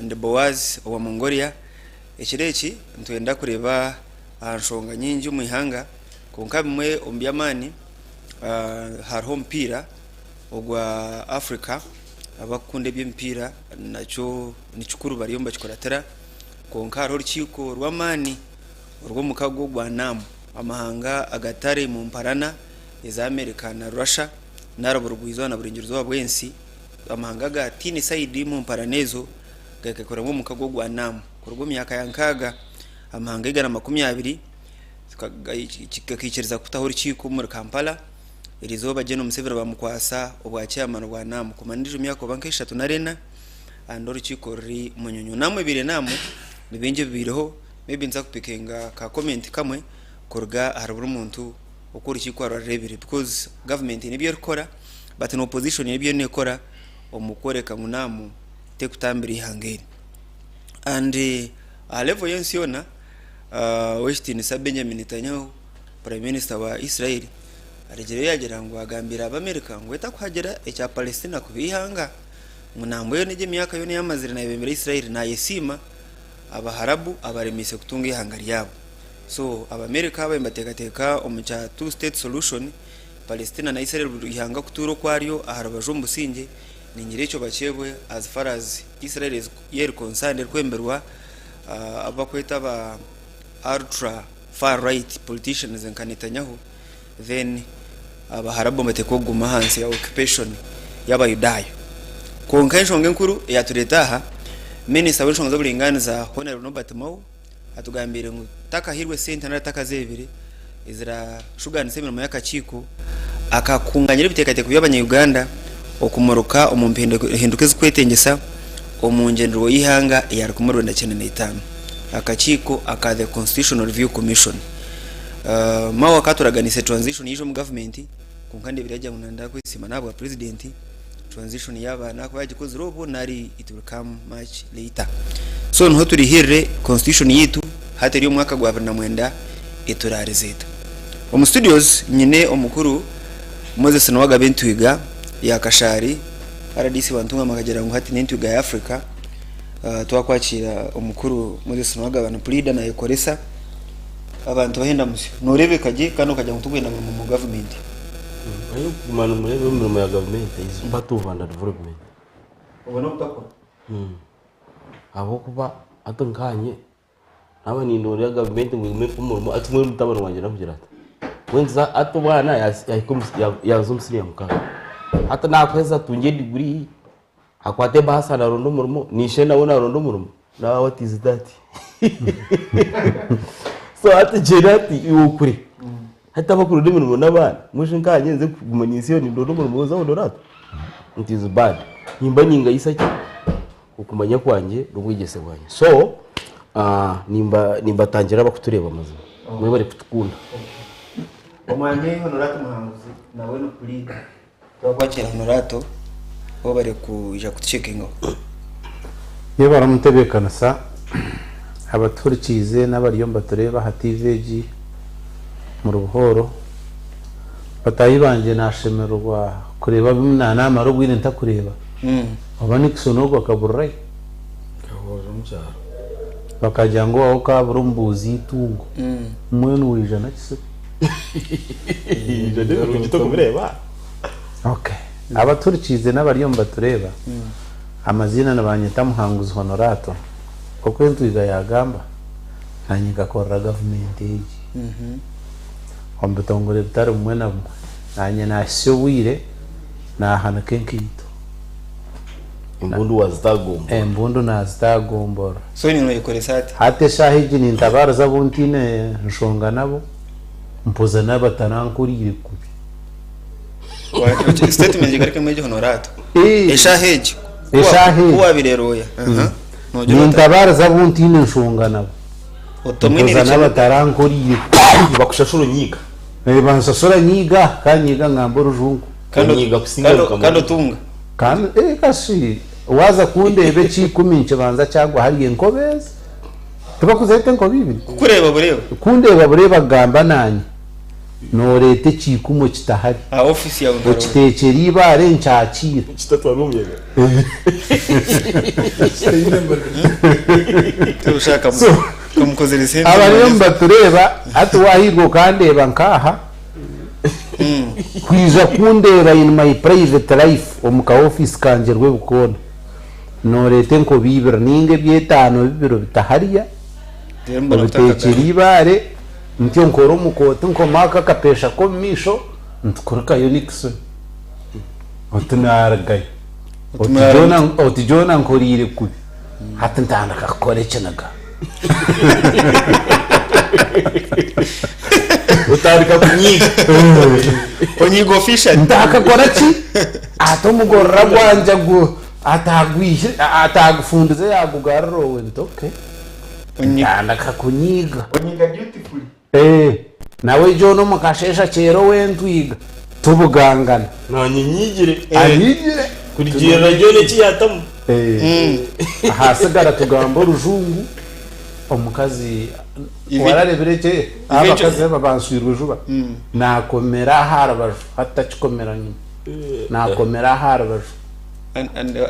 Ndi Boaz owa Mongolia. Ekiro eki nitwenda kureeba aha nshonga nyingi omu ihanga kwonka bimwe omu by'amaani hariho omupiira ogwa Africa. Abakukunda eby'emipiira nakyo nikikuru bariyo nibakikuratira kwonka hariho orukiiko rw'amaani orw'omukago gwa NAM, amahanga agatari mu mparana eza America na Russia nari burugwa-izooba na burengyerwa-izooba bw'ensi. Amahanga aga tihaine sayidi omu mparana ezo gakekoramu omukago gwa NAM kuruga omu myaka ya nkaaga. Amahanga 120 gakaikiriza kutaho orukiiko omuri Kampala. Erizooba Gen. Museveni bamukwasa obwa chairman bwa NAM kumara endiijo myaka oba nk'eshatu nari ena and orukiiko ruri Munyonyo. NAM ebaire NAM ni bingi ebibaireho maybe nituza kupikinga ka comment kamwe kuruga ahari buri muntu oku orukiiko rwarureebire because government eine ebi erikukora but na opposition eine ebi eriyo nekora omu kworeka ngu NAM tekutambira eihanga eri. And aha level y'ensi yoona Ow'ekitiinisa Benjamin Netanyahu Prime Minister wa Israel aregireyo yagira ngu agambiire Abamerika ngu etakuhagira ekya Palestina kuba eihanga ngu nambwenu egi emyaka yoona ei amazire nayebembera Israel nayesiima Abaharabu abaremeise kutunga eihanga ryabo. So Abamerika baabaire nibateekateeka omu kya two state solution, Palestina na Israel buri ihanga kutuura okwaryo aha rubaju omu busingye, ningira ekyo bakyebwe as far as Israel is yo eri concerned erikwemberwa abu barikweta aba ultra far right politicians nka Netanyahu, then Abaharabu nibateekwa kuguma ahansi ya occupation y'Abayudaaya. Kwonka enshonga enkuru eyatureeta aha, minisita w'enshonga z'oburingaaniza Hon. Norbert Mao atugambiire ngu takahairwe sente nari takazeebire ezirashugaanisa emirimo y'akakiiko akakunganyira ebiteekateeko by'abanya Uganda okumurika omu mpindahinduka ezikwetengyesa omu ngyendererwa y'eihanga eya 1995 akakiiko aka The Constitutional Review Commission. Mao akaturaganise transition yaija omu gavumenti kwonka ndeebire yagira ngu nayenda kwesiima n'ahabwa purezidenti transition yaaba nakuba yagikozire obwo nari it will come much later. So niho turihirire constitution yaitu hati eri omu mwaka gwa 2009 eturaarize eta. Omu studios nyine omukuru Moses Niwagaba Entwiga ya Kashaari RDC wa Ntungamo akagira ngu hati n'entwiga ya Africa. Twakwakiira omukuru Moses Niwagaba ni puriida nayekoresa abantu bahenda musyo. Noreebeka gye kandi okagira ngu torikwenda murimo omu gavumenti. Ahi okuguma nimureeba emirimo ya gavumenti is part of under development. Obwo n'obutakora. Ahabw'okuba hati nkaanye naaba nindondera gavumenti ngu egume empe omurimo hati mbwenu mutabani wangye nakugira ata? Mbwenu hati omwana yahika omu yaaza omu siniya mukaaga hati naakuheza atungye ediguri akwate ebaasa naronda omurimo na ishe nawe naronda omurimo nawe what is that? So hati gyenda hati iwe okure hati abakuronda emirimo n'abaana mbwenu shi nkanye nze kuguma ninsiiba nindonda omurimo oza ndore ata? It is bad nimba ningayisa ki okumanya kwangye n'obwegyese bwangye so nimba nimbatangira abakutureeba mazima mwebare kutukunda. Omwami Honorato Muhanguzi nawe ni puriida. Twakwakira Honorato webare kwija kutucekingaho. Yebare omutebeekanisa, abatuhurikiize n'abariyo nibatureeba aha TV egi muri buhooro. Bataahi bangye naashemererwa kureeba abu naamara obwire ntakureeba. Oba Nixon ogwo akaburirayo? Bakagira ngu owaawe okabura omubuuzi eitungo. Mbwenu waija nakisiba. Okay. Abatuhurikiize n'abariyo nibatureeba, amaziina nibanyeta Muhanguzi Honorato. Nk'oku entwiga yaagamba, naanye nkakorera gavumenti egi omu bitongore bitari bimwe na bimwe. Naanye naahitsya obwire naahanika enkaito. Embundu waazitaagombora. Embundu naazitaagombora. So niiwe noyekoresa ati? Hati eshaaha egi nintabaariza abu ntaine nshonga nabo, mpoza n'abatarankoriire kubi. Statement egarukemu egi Honorato. Eshaaha egi. Eshaaha egi. Ku wabaire lawyer. Noogira ota? Nintabaariza abu ntaine nshonga nabo, mpoza n'abatarankoriire kubi. Bakushashura onyiiga. Banshashura nyiiga, ka nyiiga ngamba orujungu. Onyiiga kusinga Mukama Kandi otunga. Kandi kashi waaza kundeeba eky'ikumi nikibanza kyagwa hariya enkobe ezi. Tibakuzeeta enkobe ibiri? Kukureeba bureeba. Kundeeba bureeba kugamba naanye. Nooreeta ekiikumu ekitahari. Aha ofiisi yawe nka Okiteekyere eibaare nkyakiira. Kitatwarwa omuyaga. Toshaka kamukozere sente. Abariyo nibatureeba hati waahirwa okandeeba nk'aha, kwija kundeeba in my private life omu ka ofiisi kangye Rwebikoona, nooreeta enkobe ibiri nainga eby'etaano bibiri obitahariya, Reero mbona kutakagara. obiteekyere eibaare, Ntyo nkora omu kooti nkoma ako akapeesha k'omu maisho ntukurukayo Nixon oti naarugayo oti Jonah nkoreire kubi hati ntandika kukora ekiniga. Otandika kunyiiga. Onyiiga officially. Ntakakora ki? Ati omugorora gwangye ataagufundize yaagugarura owe nti okay. Ntandika kunyiiga. Onyiiga dutifully. Eeh nawe John omu kasheeshe akyeera ow'entwiga tubugangana. Naanye nyiigire. Anyiigire. Kurugiirira John eki yaatamu. Eeh ahasigara tugamba orujungu omukazi warareebire eki abakazi aba banswirwe juba naakomera aha rubaju hati takikomera nyima naakomera aha rubaju.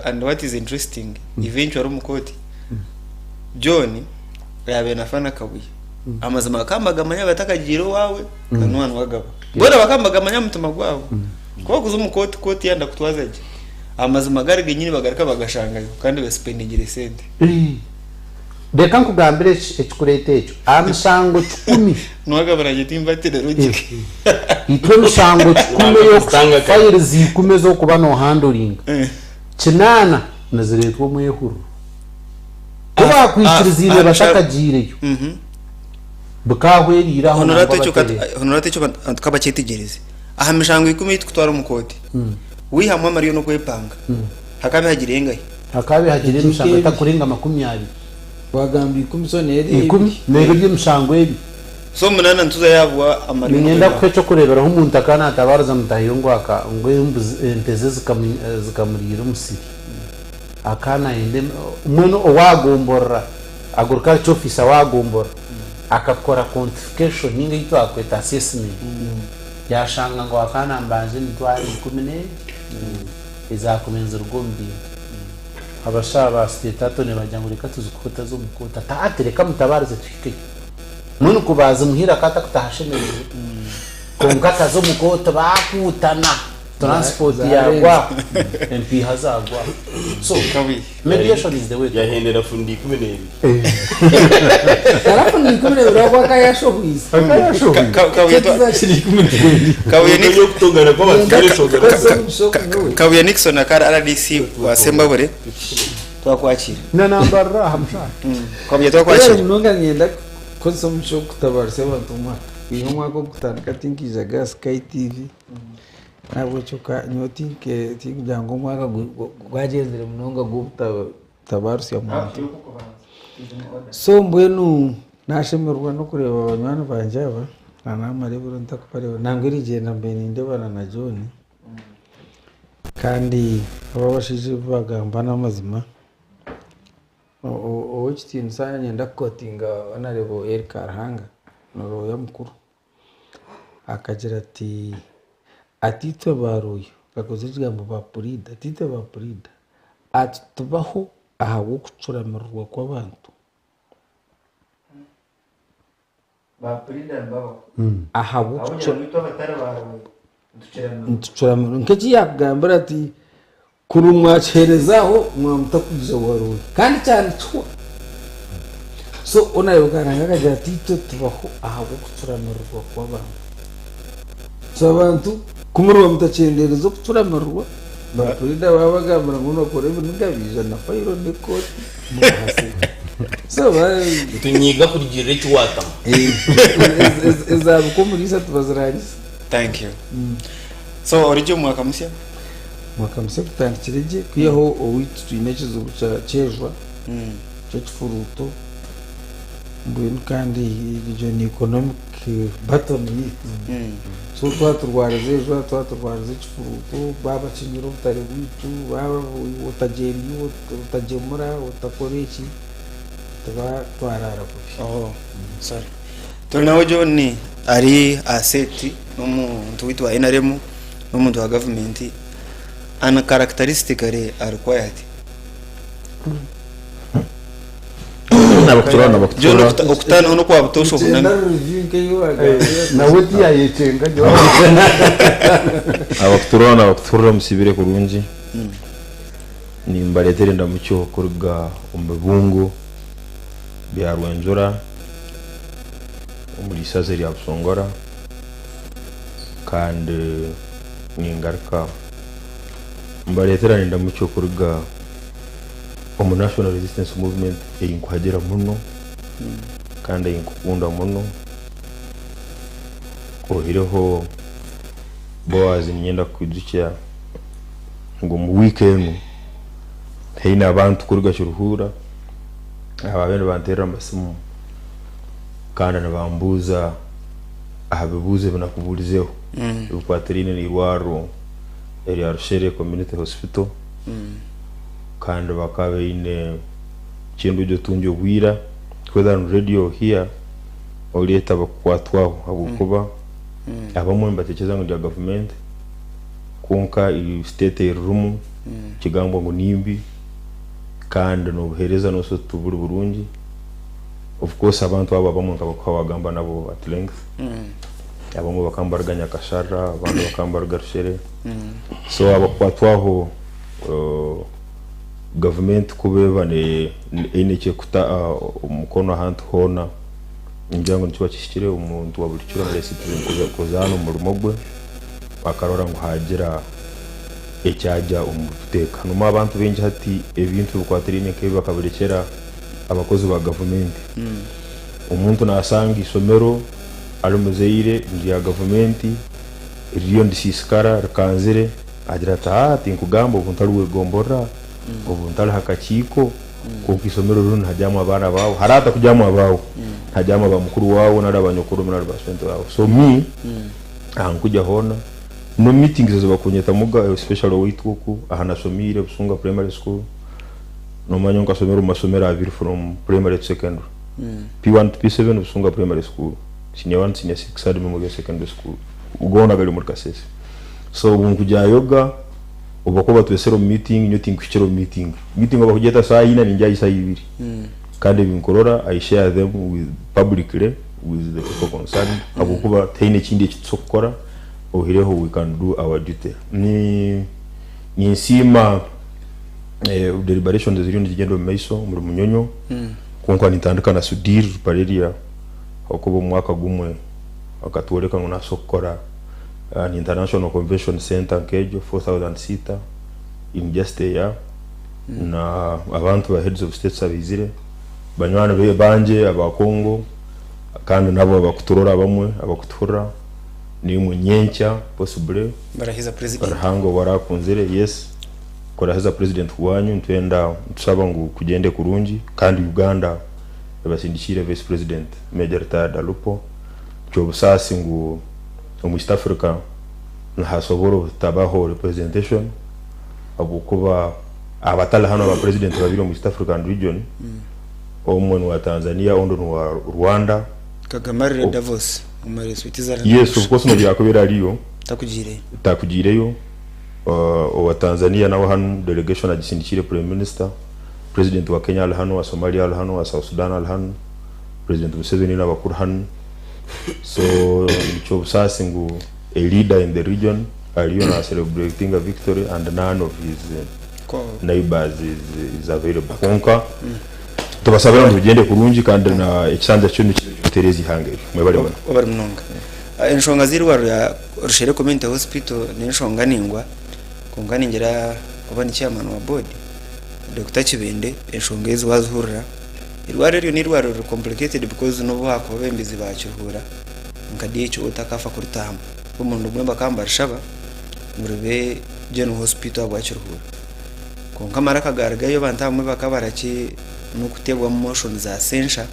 And what is interesting eventually omu kooti John yaabaire nafa na Kabuye. Amazima bakaba nibagamanya batakagiire owaawe na n'owaani wagaba. Boona bakaba nibagamanya aha mutima gwabo. Ku barikuza omu kooti, kooti yaayenda kutwaza gye, amazima gari genyini bagaruka bagashangayo kandi besipendingire esente. Reka nkugambire ekirikureeta ekyo. Aha mishango kikumi. Niwagaba nanye timbatire logic. Itwe emishango kikumi fayirizi ikumi ez'okuba nohandoringa, kinaana nizireetwa omwehuriro. Ku baakwikiriziibwe batakagiireyo, bikaahwereire aho nangwa batereera. Honorata ekyo abantu ka bakyetegyereze. Aha mishango ikumi ei turikutwara omu kooti, waihamu amariyo n'okwepanga, hakaabe hagiire engahi? Hakaabe hagiire emishango etakurenga 20. Waagamba ikumi so neeri ebiri. Ikumi, neeba eri emishango ebiri. So omunaana nituza yaabwa amariyo Niinyenda n'okwepanga. kuha eky'okureeberaho omuntu akaba naatabaariza mutaahi we ngu ente ze zikamuriira omusiri. Akaba nayenda mbwenu owagomborora aguruka ahari kyofiisi awagomborora akakora quantification ninga eyi twakweta assessment yashanga ngu akaba nambanja emitwaro 12 ezakubaire niziruga omu bintu. Abashaho ba state attorney bagira ngu reka tuzikuhe otaza omu kooti ati ati reka mutabarize tuhikeyo. Mbwenu ku bazimuhaire akaba atakutaha ashemereirwe kwonka akaza omu kooti bakuutana. Transport yagwa, empiiha zagwa. So, mediation is the way to go. Yahendera fundi 12. Tarafundi 12 ahabw'okuba akaba yashohwize. Akaba yashohwize. Kabuye okutongana kw'abantu tihaine enshonga na Kabuye Nixon aka RDC wa Sembabule twakwakira. Na nambarira aha mushana. Kabuye twakwakira. Kubera munonga niinyenda kukozesa omugisha ogu kutabaarisa abantu omwaka. Kwiha omwaka ogu kutandika tinkiijaga aha Sky TV. Nahabwekyo ka nyowe tinkugira ngu omwaka gwagyenzire munonga gw'obutabarutsya muntu. So mbwenu nashemererwa n'okureeba banywani bangye aba, namara ebiro ntakubareeba nangwa erigyenda mbaire nindeebana na John kandi aba abashaija ebi bagamba n'amazima. Ow'ekitiinisa niinyenda kukotinga Honourable Eric Karuhanga ni looya mukuru. Akagira ati, Ati itwe ba rooya, akakozesa ekigambo ba puriida, ati itwe ba puriida, ati tubaho ahabw'okucuramirirwa kw'abantu. Nitucuramirwa. Nk'eki yaakugambira ati, kuri mwakiheereza aho mwaba mutakwija owa rooya. Kandi kyandikihwa. So onu ayoka Ruhanga akagira ati itwe tubaho ahabw'okucuramirirwa kw'abantu. So abantu ku muriba mutakyendeereza okucuramirirwa, ba puriida baba bagambira ngu nibakora ebiniga baija na fayiro n'ekooti mubahase. So ba Nitunyiiga kurugiirira eki waatamu. Ezaabikwa omuri ishatu bazirangiza. Thank you. So ori gye omu mwaka musya? Omwaka musya gutandikire gye kwihaho owaitu twine ekizibu ky'ejwa ky'ekifuruuto mbwenu kandi egyo ni economic battle yaitu so twaba turwarize ejwa twaba turwarize ekifuruuto baaba bakinyire obutare bwaitu baaba otagyenda iwe otagyemura otakora eki tuba twaraara kubi. Oh, sorry. Turi nawe John. Ari aha seeti n'omuntu waitu wa NRM n'omuntu wa gavumenti uncharacteristically ari quiet. Nabakutura John nabakutura okutaanaho n'okwa butoosha Nikyenda ohunami. review nk'ei wagambire. Nawe tiyayekyenga gye. Abakutura nabakuturira musibire kurungi. Nimbareetera endamukyo kuruga omu bibungo bya Rwenzura omuri isaza erya Busongora kandi ningaruka mbareetera n'endamukyo kuruga omu National Resistance Movement ei nkuhagira muno kandi ei nkukunda muno. Oihireho Boaz niinyenda kukwijukya ngu omu wiiki enu haine abantu kuruga Kiruhura abaabaire nibanteerera amasimu kandi nibambuuza aha bibuuzo ebi nakubuurizeho ebikwatiraine n'eirwariro erya Rushere Community Hospital kandi bakaba baine kyenda ogye otungye obwira whether on radio or here oreete abakukwatwaho ahabw'okuba abamwe nibatekyereza ngu rya gavumenti kwonka state eririmu nikigambwa ngu nimbi kandi n'obuheereza nooshusha oti tiburi burungi. Of course abantu abo abamwe nkabakuha wagamba nabo at length. Abamwe bakaba nibaruga Nyakasharra, abandi bakaba nibaruga Rushere. So abakukwatwaho gavumenti kuba eba eine eki erikuta omukono ahantu hoona, ningira ngu nikiba kihikire omuntu wa buri kiro nari citizen kuzaana omurimo gwe akarora ngu haagira ekyagya omu buteeka. Nomu abantu baingi hati ebintu ebikwatiraine nk'ebi bakabirekyera abakozi ba gavumenti. Omuntu nasanga eishomero ari muzaire nirya gavumenti ririyo nirisiisikara rikanzire agira ati haa tinkugamba obu ntari w'egomborora, obu ntari ha kakiiko kwonka eishomero rinu nihajyamu abaana baawe, hariho ahatarikujyamu abaawe, nihajyamu aba mukuru waawe nari aba nyokorume nari ba swente baawe. So me aha nkujya hoona n'omu meetings ezi bakunyetamuga especially owaitu oku aha nashomiire Busunga primary school, nomanya nyowe nkashomera omu mashomero abiri from primary to secondary, P1 to P7 Busunga primary school, senior 1 to senior 6 Hadi Memorial secondary school, goona gari omuri Kasese. So obu nkugyayoga obu bakuba batwesire omu meeting nyowe tinkuhikire omu meeting, meeting obu bakugyeta saaha ina ningyayo shaaha ibiri kandi ebi nkurora I share them with publicly with the people concerned ahabw'okuba tihaine ekindi eki tusobola kukora oihireho we can do our duty. Ni ninsiima deliberations eziriyo nizigyenda omu maiso omuri Munyonyo kwonka nintandika na Sudhir Ruparelia ahabw'okuba omu mwaka gumwe akatworeka ngu nabaasa kukora an international convention centre nk'egyo 4000 seater in just a year na abantu ba heads of states abaizire banywani be bangye aba Congo kandi nabo abakuturora abamwe abakutuhurira naimwe nyenkya possibly Barahiza president. Ruhanga obu arakunzire yes kurahiza president wanyu nitwenda nitushaba ngu kugyende kurungi kandi Uganda ebasindikiire vice president Major retired Alupo kyobusaasi ngu omu East Africa nihasobora obutabaho representation habwokuba abatali hanu aba president babiri omu East African region omwe nuwa Tanzania ondi nuwa Rwanda. Kagame arire Davos omuri Switzerland. Yes of course nobu yakubaire ariyo Takugiireyo. Takugiireyo. Owa Tanzania nawe hanu delegation agisindikiire prime minister, president wa Kenya ari hanu, owa Somalia ari hanu, owa South Sudan ari hanu, president Museveni nabakuru hanu. So nikyobusaasi ngu a leader in the region ariyo na celebratinga victory and none of his neighbours is available. Kwonka tubasabira ngu bigyende kurungi kandi na ekisanja kyonu kibe ekyokutereeza eihanga eri. Mwebare muno. Webare munonga. Enshonga z'eirwariro rya Rushere Community Hospital n'enshonga ningwa kwonka ningira oba ni chairman wa board Dokita Kibende enshonga ezi wazihurira. Eirwariro eryo n'eirwariro riri complicated because n'obu haakuba abebembezi ba Kiruhura nka DHO takaafa kuritaahamu. Omurundi gumwe bakaba nibarishaba ngu ribe General Hospital ahabwa Kiruhura. Kwonka amaraka gaarugayo abantu abamwe bakaba baraki n'okuteebwamu motion za censure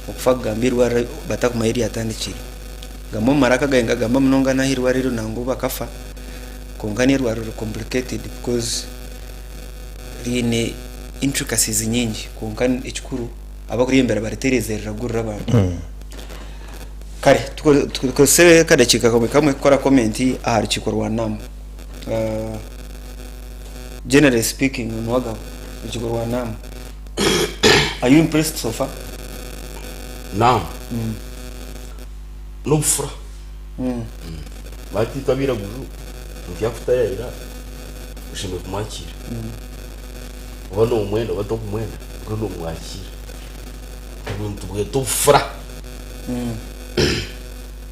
okufa kugamba eirwariro batakumanya ahu ryatandikiire. Gamwe omu maraka agabaire nigagamba munonga n'aha irwariro eryo nangwa bakafa kwonka n'eirwariro riri complicated because riine intricacies nyingi kwonka ekikuru abakuryebembera baritereeze riragurira abantu. Kare tukozese akadakiika kamwe kamwe kukora comment aha rukiiko rwa NAM. Generally speaking Nuwagaba, orukiiko rwa NAM. Are you impressed so far? NAM n'obufura. Bati itwe abairaguju omuntu yakutayayira oshemereire kumwakiira. Oba nomwenda oba tokumwenda kwonka nomwakiira. Obwo nitubweta obufura.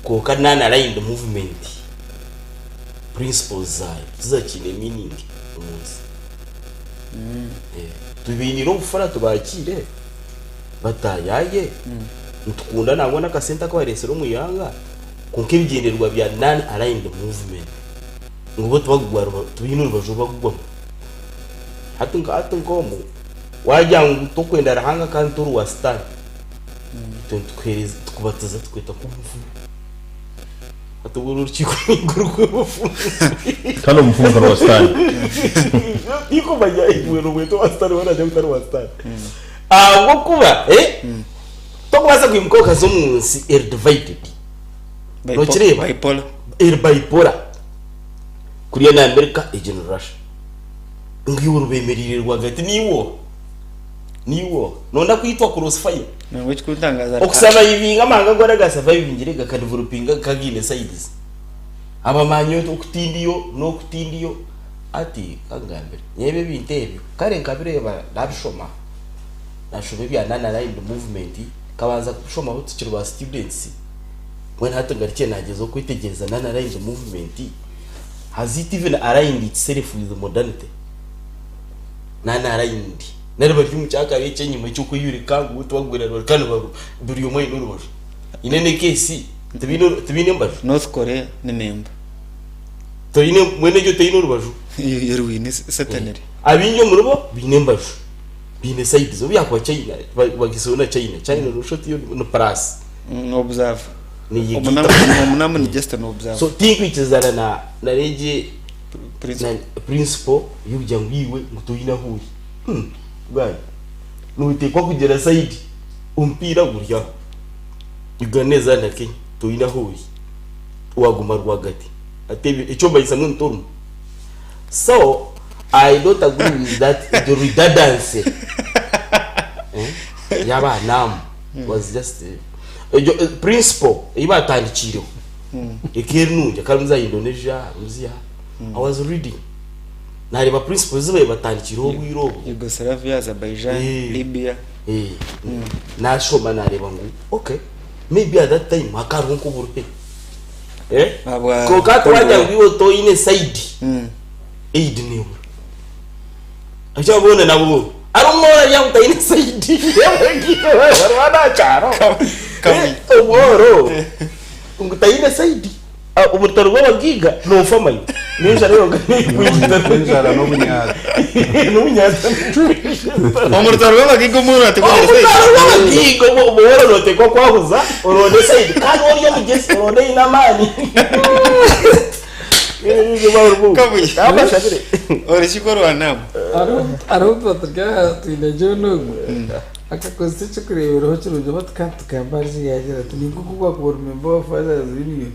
Kwonka non-aligned movement principles zaayo tizakiine meaning omu nsi. Tubainiire obufura tubakiire batayaaye, nitukunda nangwa n'akasente aku bareetsire omu ihanga kwonka ebigyendererwa bya non-aligned movement ngu bo tibakugwa tibaine orubaju oru barikugwamu. Hati hati nk'omu waagira ngu tokwenda Ruhanga kandi tori wa sitaane, itwe nitukuheereza tukubatiza tukweta nk'omufumu. Hati obwo orukiiko rw'obufumu. Kandi omufumu tari wa sitaane. Tinkumanya iwe nomweta owa sitaane we naagira ngu tari wa sitaane. Ahabw'okuba tokubaasa kwimuka okaza omu nsi eri divided. Nokireeba? Bipolar. Eri bipolar. Kuriya ni America, egi ni Russia. Ngu iwe orubemereire rwagati niiwe oha? Niiwe oha? Noyenda kwitwa cross fire? Nangwa ekikuntangaaza Okusurvivinga amahanga goona gasurvivingire gakadevelopinga gagaine sides. Abamanya okutindiyo n'okutindiyo hati kangambire nyowe ebintu ebyo kare nkabireeba nabishoma nashoma ebya non aligned movement nkabanza kubishomaho tukiri ba students mbwenu hati ngarukire nagyezaho kwetegyereza non aligned movement has it even aligned itself with modernity? Non aligned nari bari omu kyakare eky'enyima eky'okweyurika ngu tibakugwera rubaju kandi buri omwe aine orubaju. Haine n'ekeesi tibaine embaju. North Korea ni memba. Toine mbwenu egyo teine orubaju. Yo erwaine certainly. Abaingi omuribo baine embaju, baine sides. Obu yaakuba China, bagitsireho na China. China noshusha oti yo ni plus. Ni observe. Neyegaita. Omunamu ni just an observe. So tinkwikirizana na na egi Principle. na principle y'okugira ngu iwe ngu toine ahu ori. Hmm, bwana noteekwa kugira side omupiira guri aho. Uganda eza na Kenya toine ahu ori. Waguma rwagati. Hati ebyo ekyomanyisa mbwenu torimu. So I don't agree with that egyo redundancy eh, y'aba NAM was just egyo principle ei batandikiireho ekaba eri nungi akaba ari za Indonesia harimu ziha I was reading nareeba principle ezi babaire batandikiireho obwire obwo Yugoslavia, Azerbaijan, Eh. Libya. Eh, nashoma nareeba ngu okay maybe at that time hakaba hariho nk'oburuhe Eh? Ahabwa Kwonka hati Cold wagira War. ngu iwe toine side aid nebura Ekyo boona nabo ari omworo ari aho taine side barwana aha kyaro Kamwe. omworo ngu taine side omu rutaro rw'abagaiga noofa manya n'enjara yonka neekwita N'enjara n'obunyatsi. n'obunyatsi Omu rutaro rw'abagaiga omworo ateekwa omu kugira rutaro side. rw'abagaiga omworo nooteekwa kwahuza oronde side kandi ori omugyezi oronde oine amaani Kabuye. Orukiiko rwa NAM. Hariho tuba turi aha twine John ogwo akakozesa eky'okureeberaho kirungi oba tukaba nitugamba ahari ki yaagira ati ni nk'oku waakuba ori member wa Fathers Union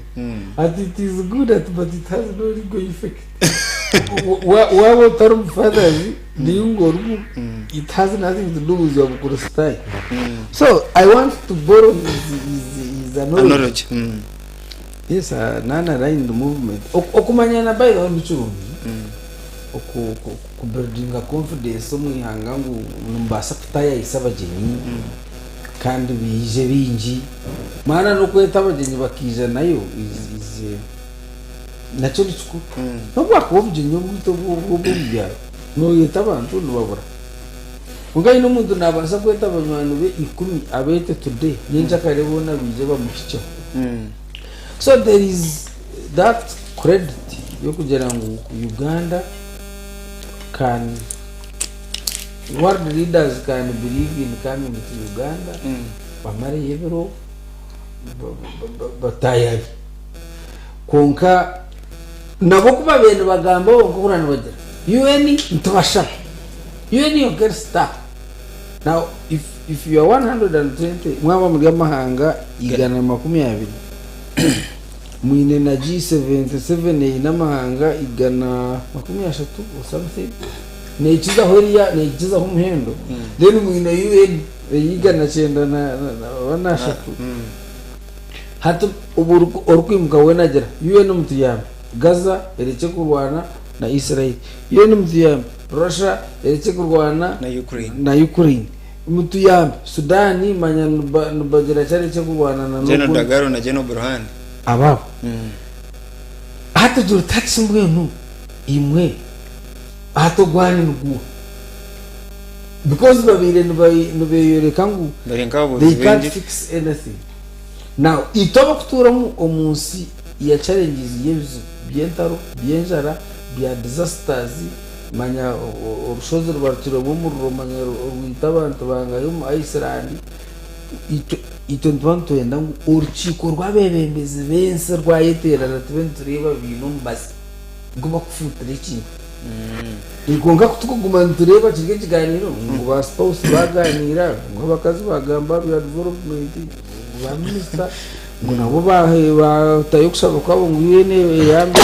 ati it is good ati but it has no legal effect waaba otari omu Fathers ninga orimu it has nothing to do with your bukristaayo so I want to borrow his analogy. Analogy. Yes, non aligned movement. Okumanyana by the way ni kirungi. Oku ku buildinga confidence omu ihanga ngu nimubaasa kutayayisa abagyenyi kandi baije baingi. Maana n'okweta abagyenyi bakaija nayo is is nakyo ni kikuru. N'obu bwakuba obugyenyi obwaitu obw'omu byaro, nooyeta abantu nibabura. Kwonka haine omuntu naabaasa kweta banywani be ikumi abeete today, nyenkyakare boona baije bamuhikyeho. So there is that credit y'okugira ngu Uganda can world leaders can believe in coming to Uganda bamareyo ebiro bataayayo. Kwonka nabo ku babaire nibagamba bo nk'oku nibagira UN nitubashaba UN yonka eri stuck. Now if, if you are 120 mwaba muri amahanga 120. Mwine na G77 eine amahanga 130 or something nekizaho eriya nekizaho omuhendo then mwine UN eya 943. Hati obu orikwimuka weena agira UN mutuyambe Gaza erekye kurwana na Israel, UN mutuyambe Russia erekye kurwana na Ukraine. Mutuyambe Sudan manya nibagira ki arekye kurwana na General Dagalo na General Burhan. Ababo. Hati ogira oti hati shi mbwenu imwe hati ogwanyu niguuha? Because babaire nibeyoreka ngu Bari nk'ababuurizi they can't b'engiri. fix anything. Now itwe abakutuura omu nsi ya challenges y'ebizibu by'entaro, by'enjara, bya disasters, Manya orushozi rubarukirwemu omuriro, manya rwita abantu bangahi omu Iceland. Itwe nituba nitwenda ngu orukiiko rw'abeebembezi b'ensi rwayeteerana tube nitureeba baine omubazi gu bakufuutira ekintu. Kwonka ku turikuguma nitureeba kiri ekigaaniiro ngu ba spouse baagaaniira, ngu abakazi baagamba aha bya development, ngu ba minisita ngu nabo baatayo okushaba kwabo ngu UN eyambe.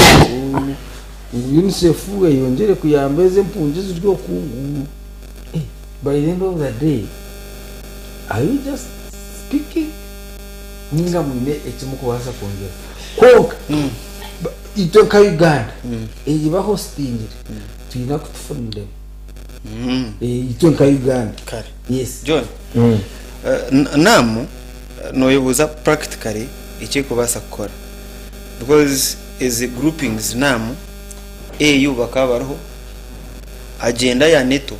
Ngu UNICEF eyongyere kuyamba ezi empungi eziri oku ngu eh, by the end of the day are you just speaking ninga mwine eki mukubaasa kwongyera kwonka itwe nka Uganda egi bahostingire twine aku tufuniremu itwe nka Uganda Kare. Yes. John, Namu noyebuuza practically eki erikubaasa kukora because Ezi groupings naamu, AU bakaba bariho, agenda ya NATO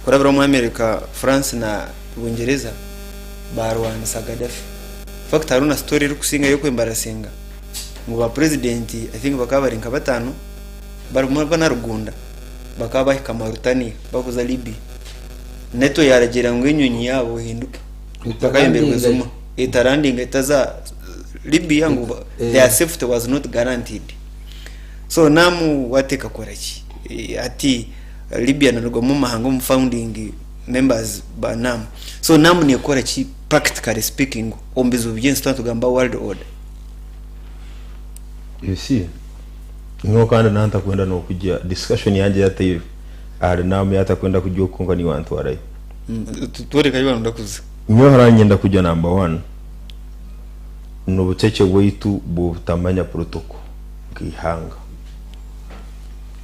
kurabira omu America, France na Bungyereza baarwanisa Gaddafi. In fact hariho na story erikusingayo eyokwembarasinga ngu ba president I think bakaba bari nka bataano barimu banarugunda bakaba bahika Mauritania barikuza Libya. NATO yaaragiira ngu enyonyi yaabo ehinduke bakayemberwa Zuma etarandinga etaza Libya ngu their safety was not guaranteed. So namu wateeka kukora ki? Hati Libya narugwamu omu mahanga omu founding members ba NAM. So NAM nekora ki practically speaking omu bizibu by'ensi twaba nitugamba world order? You see, nyowe kandi nantakwenda nokugya discussion yangye yatayo ahari NAM yatakwenda kugya oku kwonka niiwe wantwarayo. Tworeka ahi waronda kuza. Nyowe hariya niinyenda kugya number one. N'obucece bwaitu bw'obutamanya protocol nk'eihanga.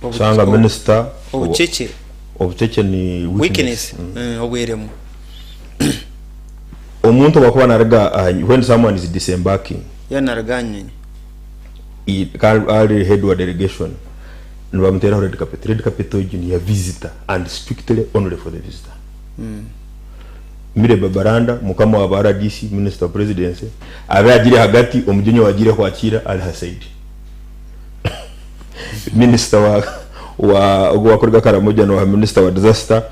Oshanga minisita Obucece. Obucece ni weakness. Weakness, obweremwa. Omuntu obu akuba naruga aha when someone is disembarking. Yaaba naruga aha nyonyi. Ari head wa delegation nibamuteeraho red carpet. Red carpet egyo ni eya visitor and strictly only for the visitor. Milly Babalanda, mukama wa ba rdc, Minister wa Presidency, abe agire hagati, omugyenyi owagiire kwakira ari ha side. Minister wa wa ogu owakuruga Karamoja noha Minister wa Disaster,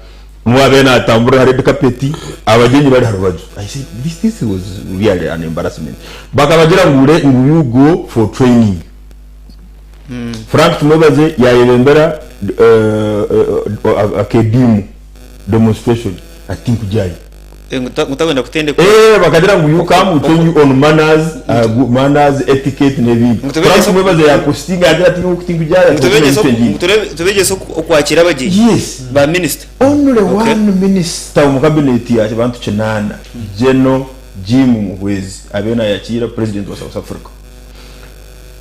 niwe abe natamburira aha red carpet, abagyenyi bari harubaju. I said this this was really an embarrassment. Bakabagira ngu ngu you go for training. Frank Tumwebaze yayebembera akediimo, demonstration, ati tinkugyayo. Ngu takwenda kutendekwa. Eh, bakagira ngu you come we train you on manners, manners, etiquette n'ebindi. Frank Tumwebaze yapostinga yagira ati nyowe tinkugyayo. Ngu tubegyese okwakira abagyenyi. Yes. Ba minister. Only one minister omu cabinet ya bantu kinaana, General Jim Muhwezi abe nayakiira president wa South Africa.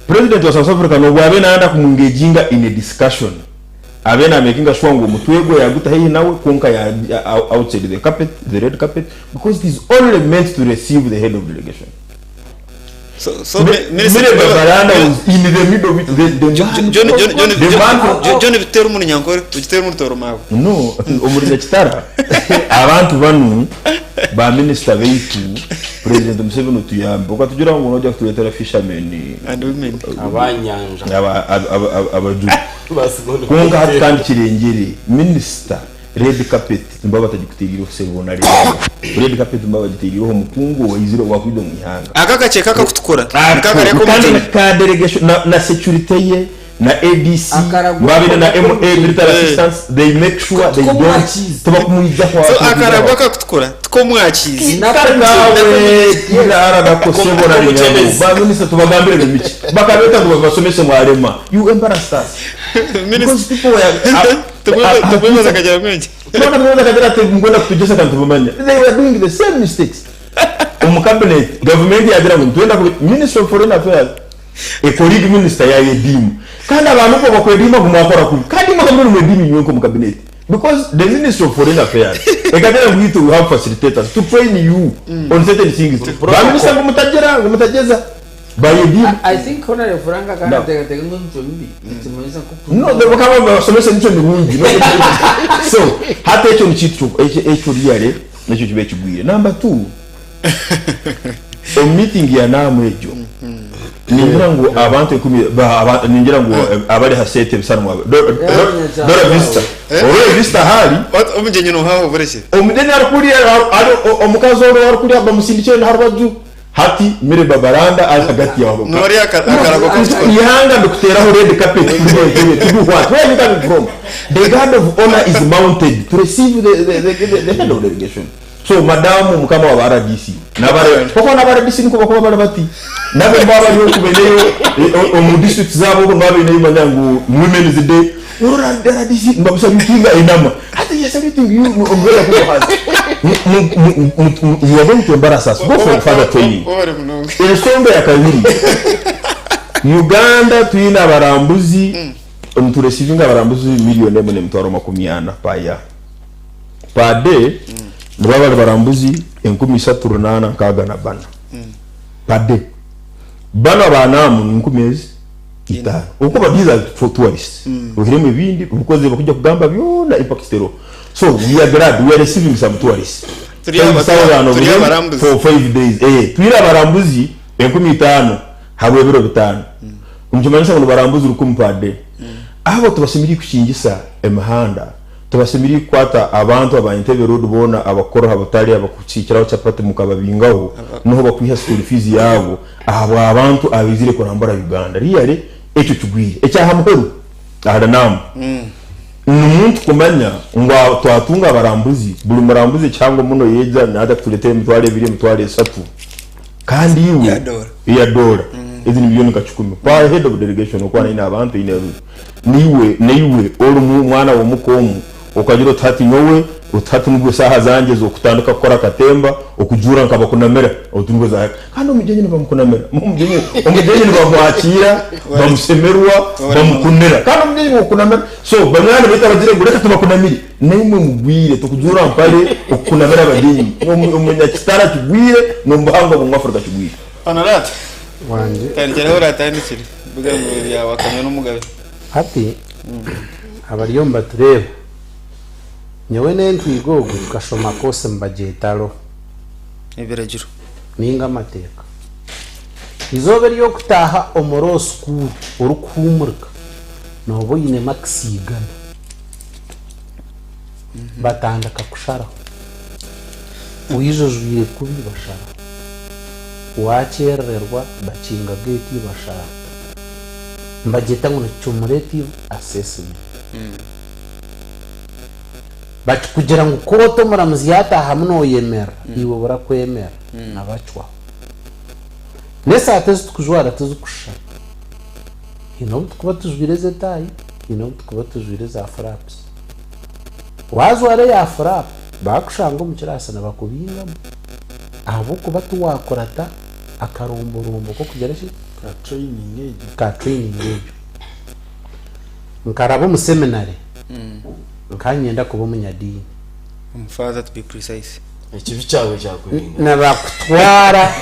President wa South Africa nobu abe nayenda kumu engaginga in a discussion, abe na makinga sure ngu omutwe gwe yaguta haihi nawe kwonka ya outside the carpet, the red carpet because it is only meant to receive the head of delegation. So, so Minister Milly Babalanda was in the middle of it, the, the man, John, John, John, the man from, John, John bitera omunyankore, ogitera omutooro maawe. No, omuri Nyakitara abantu banu ba minisita baitu President Museveni otuyambe okatugira ngu noija kutureetera fishermen And women. Abanyanja. Abajubi. Kwonka hati kandi kirengyere minisita red carpet nibaba batagikutereireho sebo nareeba. Red carpet nibaba bagitereireho omukungu owaizire owakwija omu ihanga. Aka akakyeka akakutukura Ako, nikakariya kandi k'omugyenyi. ka delegation na security ye. Na ADC Akaragwa mwabaire na ko- MA military assistance they make sure they Tuko don't mwakiizi. tibakumwijaho So akaragwa akakutukura tuko mwakiizi. Kari kawe kirara nakosebora Omukyebezi. ba minister tubagambire bimiki bakabeta ngo babasomese mwarema. You embarrassed us because people were Tumwebaza akagira mwingi. Tubona mwana kagira ati ngwenda kutugesa kantu bamanya. They were doing the same mistakes. Omu cabinet government yagira ngu twenda ku Minister of Foreign Affairs, a colleague minister ya yedimu kandi abantu bo bakwediima ngu mwakora kubi kandi mwakabona mwedimu inywe nko mu cabinet, because the Minister of Foreign Affairs ekagira ngu itu we have facilitators to train you on certain things. Ba minister ngo mutagera ngo mutageza bayedimu. I think Honorable Frank No. akanateekateeka ngu emicwe mibi nikimanyisa nko No, they bakaba basomesa emico mirungi. So hati ekyo nikintu ekyo ryare nekyo kiba ekigwire. Number 2, omu meeting ya naamu egyo ningira ngu abantu 10 ningira ngu abari ha sete bisanwa dora vista ore vista hari. Omugenyi nohaho bureke. Omudeni arikurya ari omukazi oro arikurya bamusindikire harubaju hati mire babaranda ari hagati yabo. Nori akarago kakutukura. Ihanga ndikuteraho red carpet to do what? Where you coming from? The guard of honor is mounted to receive the head of delegation. So madamu mukama wa RDC nabare koko naba RDC niko bakuba bari bati nabe mbaba bari kubeneyo omu district zabo ko babeneyo manya ngu Women's Day urora RDC mbamusalutinga enama hati yes everything you umbrella ko hasi. You are going to embarrass us. Go for further training. Obare munonga. Ensonga ya kabiri, Uganda tuyina abarambuzi, nturesivinga abarambuzi 1,040,000 paya per day. Nibaba bari barambuzi 3864 per day. Bano banamu ni 5,000 uko babiza for tourists uhiremu ebindi bukoze bakujja kugamba byona impact zero. So we are glad we are receiving some tourists. Turi 5,000 of turi them abarambuzi. for 5 days. Twira abarambuzi 5,000 habwe ebiro 5, omukimanyisa ngu barambuzi 1,000 per day. Abo tubasemeriire kukingisa emihanda, tubasemeriire kukwata abantu aba Entebbe Road boona abakora abatali abakukiikiraho chapati mukababingaho niho bakwiha school fees yabo ahabwa abantu abizire kurambura Uganda. Really ekyo kigwire ekyahamuheru ahana ni umuntu kumanya ngo twatunga abarambuzi buri murambuzi cyangwa muno yeja naza kutuletera 20,000, 30,000 kandi iwe Ya dola. Ya dola izi ni miliyoni nka 10 pa head of delegation okwana ina abantu ine niwe niwe ori mu mwana wa mukomu ukagira utati nyowe utati nubwo saha zanje zo kutandika gukora katemba okujura nkabakunamira otungo za kandi omugenyi nibamukunamira omugenyi nibamwakira bamusemerwa bamukunira kandi omugenyi bamukunamira. So bamwana bita bagire ngo reka tubakunamire nimwe mugwire tukujura mpale okukunamira abagenyi omunyakitara kigwire n'omubuhanga bwa Afrika kigwire. Honorate. Wanje. Tandikiraho uratandikire bigambo byawe akamya n'omugabe. Hati abariyo mbatureba nyowe n'entwiga ogu tukashoma kose mubagyetaro. Ebiragiro. Ninga amateeka izooba ery'okutaaha omu law school orikuhumurika nooba oine marks 100 batandika kusharaho oijojwire kubi basharaho wakyerererwa bakinga gate basharaho mbagyeta ngu ni cumulative assessment bakikugira ngu koota omuramuzi yataahamu noyemera iwe burakwemera nabacwaho n'esaata ezitukujwara tizikushushana hiine obu tukuba tujwire ez'etaayi hiine obu tukuba tujwire eza furapusi wajwara eya furapu bakushanga omu kirasi nibakubingamu ahabw'okuba tiwakurata akaromborombo k'okugira ki ka training egyo. Ka training egyo nkaraba omu seminary nkanyenda kuba omunyadiini. Omufather, to be precise. Ekibi kyawe kyakurinda. Nabakutwara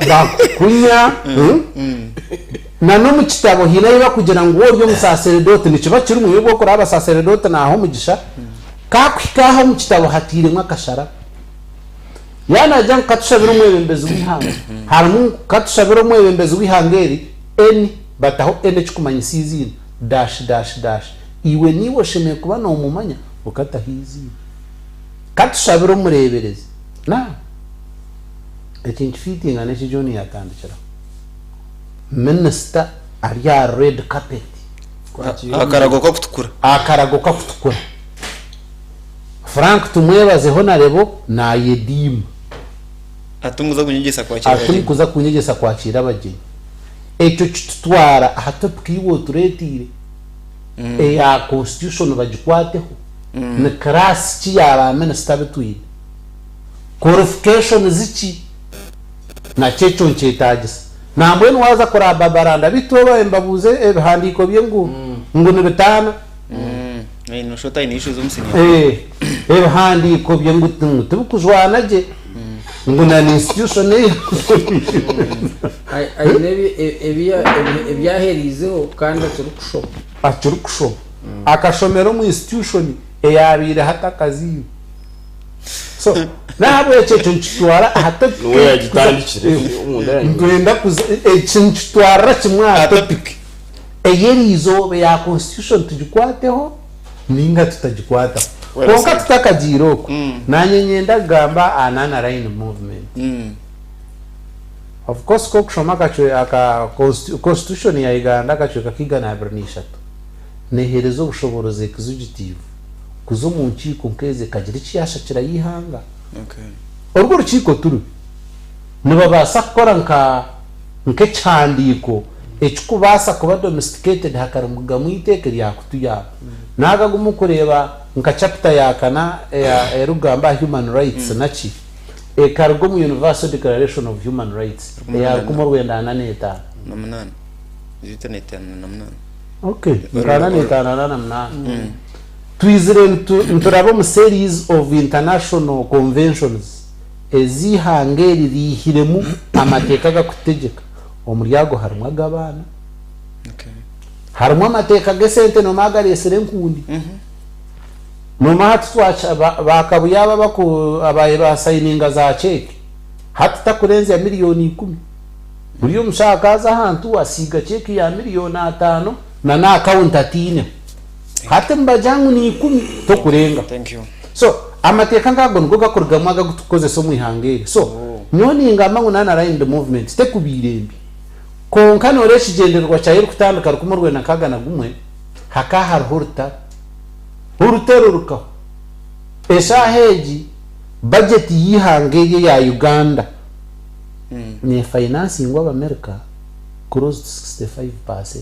bakukunya na no mu kitabo hina iba kugira ngo ori omusaseredoti nikiba kiri mu bwo kuri abasaseredoti naho omugisha kakwikaho mu kitabo hatiremwe akashara yanaja nkatushabira omwebembezi w'ihanga harimu katushabira omwebembezi w'ihanga eri n bataho n ekikumanyisa iziina dash dash dash iwe niwe oshemeye kuba nomumanya okataho iziina katushabira omureberezi na ekintu fitinga neki John yatandikiraho. Minisita ari aha red carpet. Akarago kakutukura. Akarago kakutukura. Frank Tumwebaze Honarebo nayediima. Ati mukuza kunyegyesa kwakiira Ati abagyenyi. mukuza kunyegyesa kwakiira abagyenyi. Ekyo kitutwara aha topic ei otureeteire eya constitution bagikwateho. Ni class ki ya ba minisita abu twine? Qualifications ki? Nakyo ekyo nikyetaagisa. Nambwenu waaza kuraba Babaranda beitu obaye nibabuuza ebihandiiko bye ngu ngu nibitaana. Noshusha oti aine issues omu senior. Ebihandiiko bye ngu tibikujwana gye ngu na institution ei Aine ebi ahereizeho kandi akirikushoma. Akirikushoma. Akashomera omu institution eyabaire hatakaziirwe. So nahabwekyo ekyo nikitwara aha topic Niwe yagitandikire omunda ya nyina. Nitwenda kuza eki nikitwarira kimwe aha Aha topic topic. ey'eriizooba eya constitution tugikwateho ninga tutagikwataho. Well Kwonka said. tutakagiire okwo, naanye niinyenda kugamba aha non-aligned movement. Of course ku orikushoma akacwe aka constitution ya Uganda akacweka k'eigana 23 neeheereza obushoboorozi executive kuza omu nkiiko nk'ezo ekagira eki yaashakirayo eihanga. Orwo orukiiko ti rubi. Nibabaasa kukora nka nk'ekihandiiko ekirikubaasa kuba domesticated hakarugamu eiteeka eryakutuyamba. Naaga agu murikureeba nka chapter ya kana erikugamba aha human rights naki, ekaruga omu Universal Declaration of Human Rights eya 1945. Na munaana. Zita n'etaano na munaana. Okay, nkaana n'etaano na na munaana. Twizire nituraba omu series of international conventions ezi eihanga eri riihiremu amateeka agakututegyeka. Omuri ago harimu ag'abaana, harimu amateeka g'esente noomanya agareetsire enkundi. Noomanya hati twakya ba Kabuye aba abaku ababaire basayininga za cheque hati takurenzya 100,000,000. Buri omushaho akaaza ahantu asiiga cheque ya 5,000,000 na n'akawunti ataineho. Hati nibagira ngu ni 10 tokurengaho. Thank you. So amateeka nk'ago nigo gakurugamu agu turikukozesa omu ihanga eri. So nyowe ningamba ngu non-aligned movement tekubaire mbi. Kwonka nooreeba ekigyendererwa kyayo erikutandika 1961 hakaba hariho orutaro. Orutaro rukahwa. Eshaaha egi budget y'eihanga eri eya Uganda neefayinansingwa Abamerika close to 65%.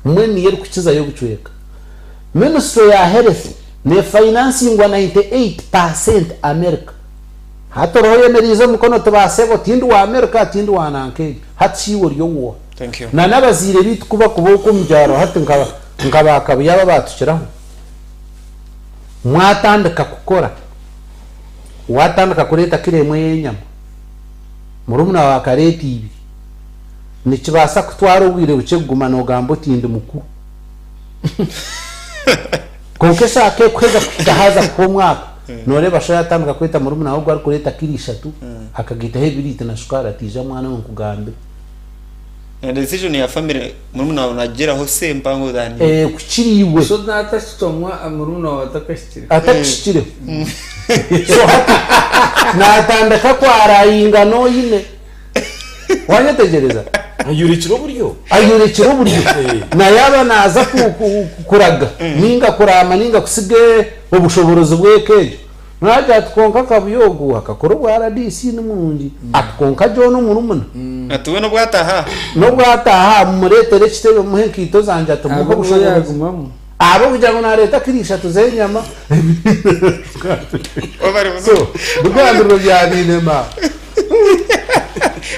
Mbwenu niyo erikukizayo obucweka. Ministry ya health nefayinansingwa 98% America. Hati oriho oyemereize omukono oti ba sebo tindi wa America tindi wa nanka egyo. Hati shi iwe ori owooha? Thank you. Na n'abazaire baitu ku bakuba okwo omu byaro hati nka nka ba Kabuye aba abaatukiraho, mwatandika kukora, waatandika kureeta kiro emwe y'enyama, murumuna waawe akareeta ibiri, Nikibaasa kutwara obwire bukye kuguma noogamba oti ndi mukuru. Kwonka eshaaha ku erikuheza kuhika haaza kuhwa omwaka, nooreeba sho yaatandika kweta murumuna we ogu arikureeta kiro ishatu, akagaitaho ebiriiti na shukaari ati ija mwana we nkugambire. Na decision ya family murumuna wawe nagigyeraho say mpango than you. Kukira iwe. So natakicwamwa murumuna wawe atakahikire. Atakishikireho. So hati naatandika kwarayinga n'oine. Wanyetegyereza? Ayorekire oburyo. Ayorekire oburyo. Na yaaba naaza kuraga nainga kuraama nainga kutsiga obushoboorozi bw'eka egyo, naagira ati kwonka Kabuye ogu akakora obwa rdc ni murungi, ati kwonka John omurumuna. Ati we n'obu ataaha aha. N'obu ataaha aha mumureetere ekitebe mumuhe enkaito zangye ati mumuhe obushoboorozi. Ahabw'okugira ngu naareeta kiro ishatu z'enyama. So, bigambirwe bya Biinema.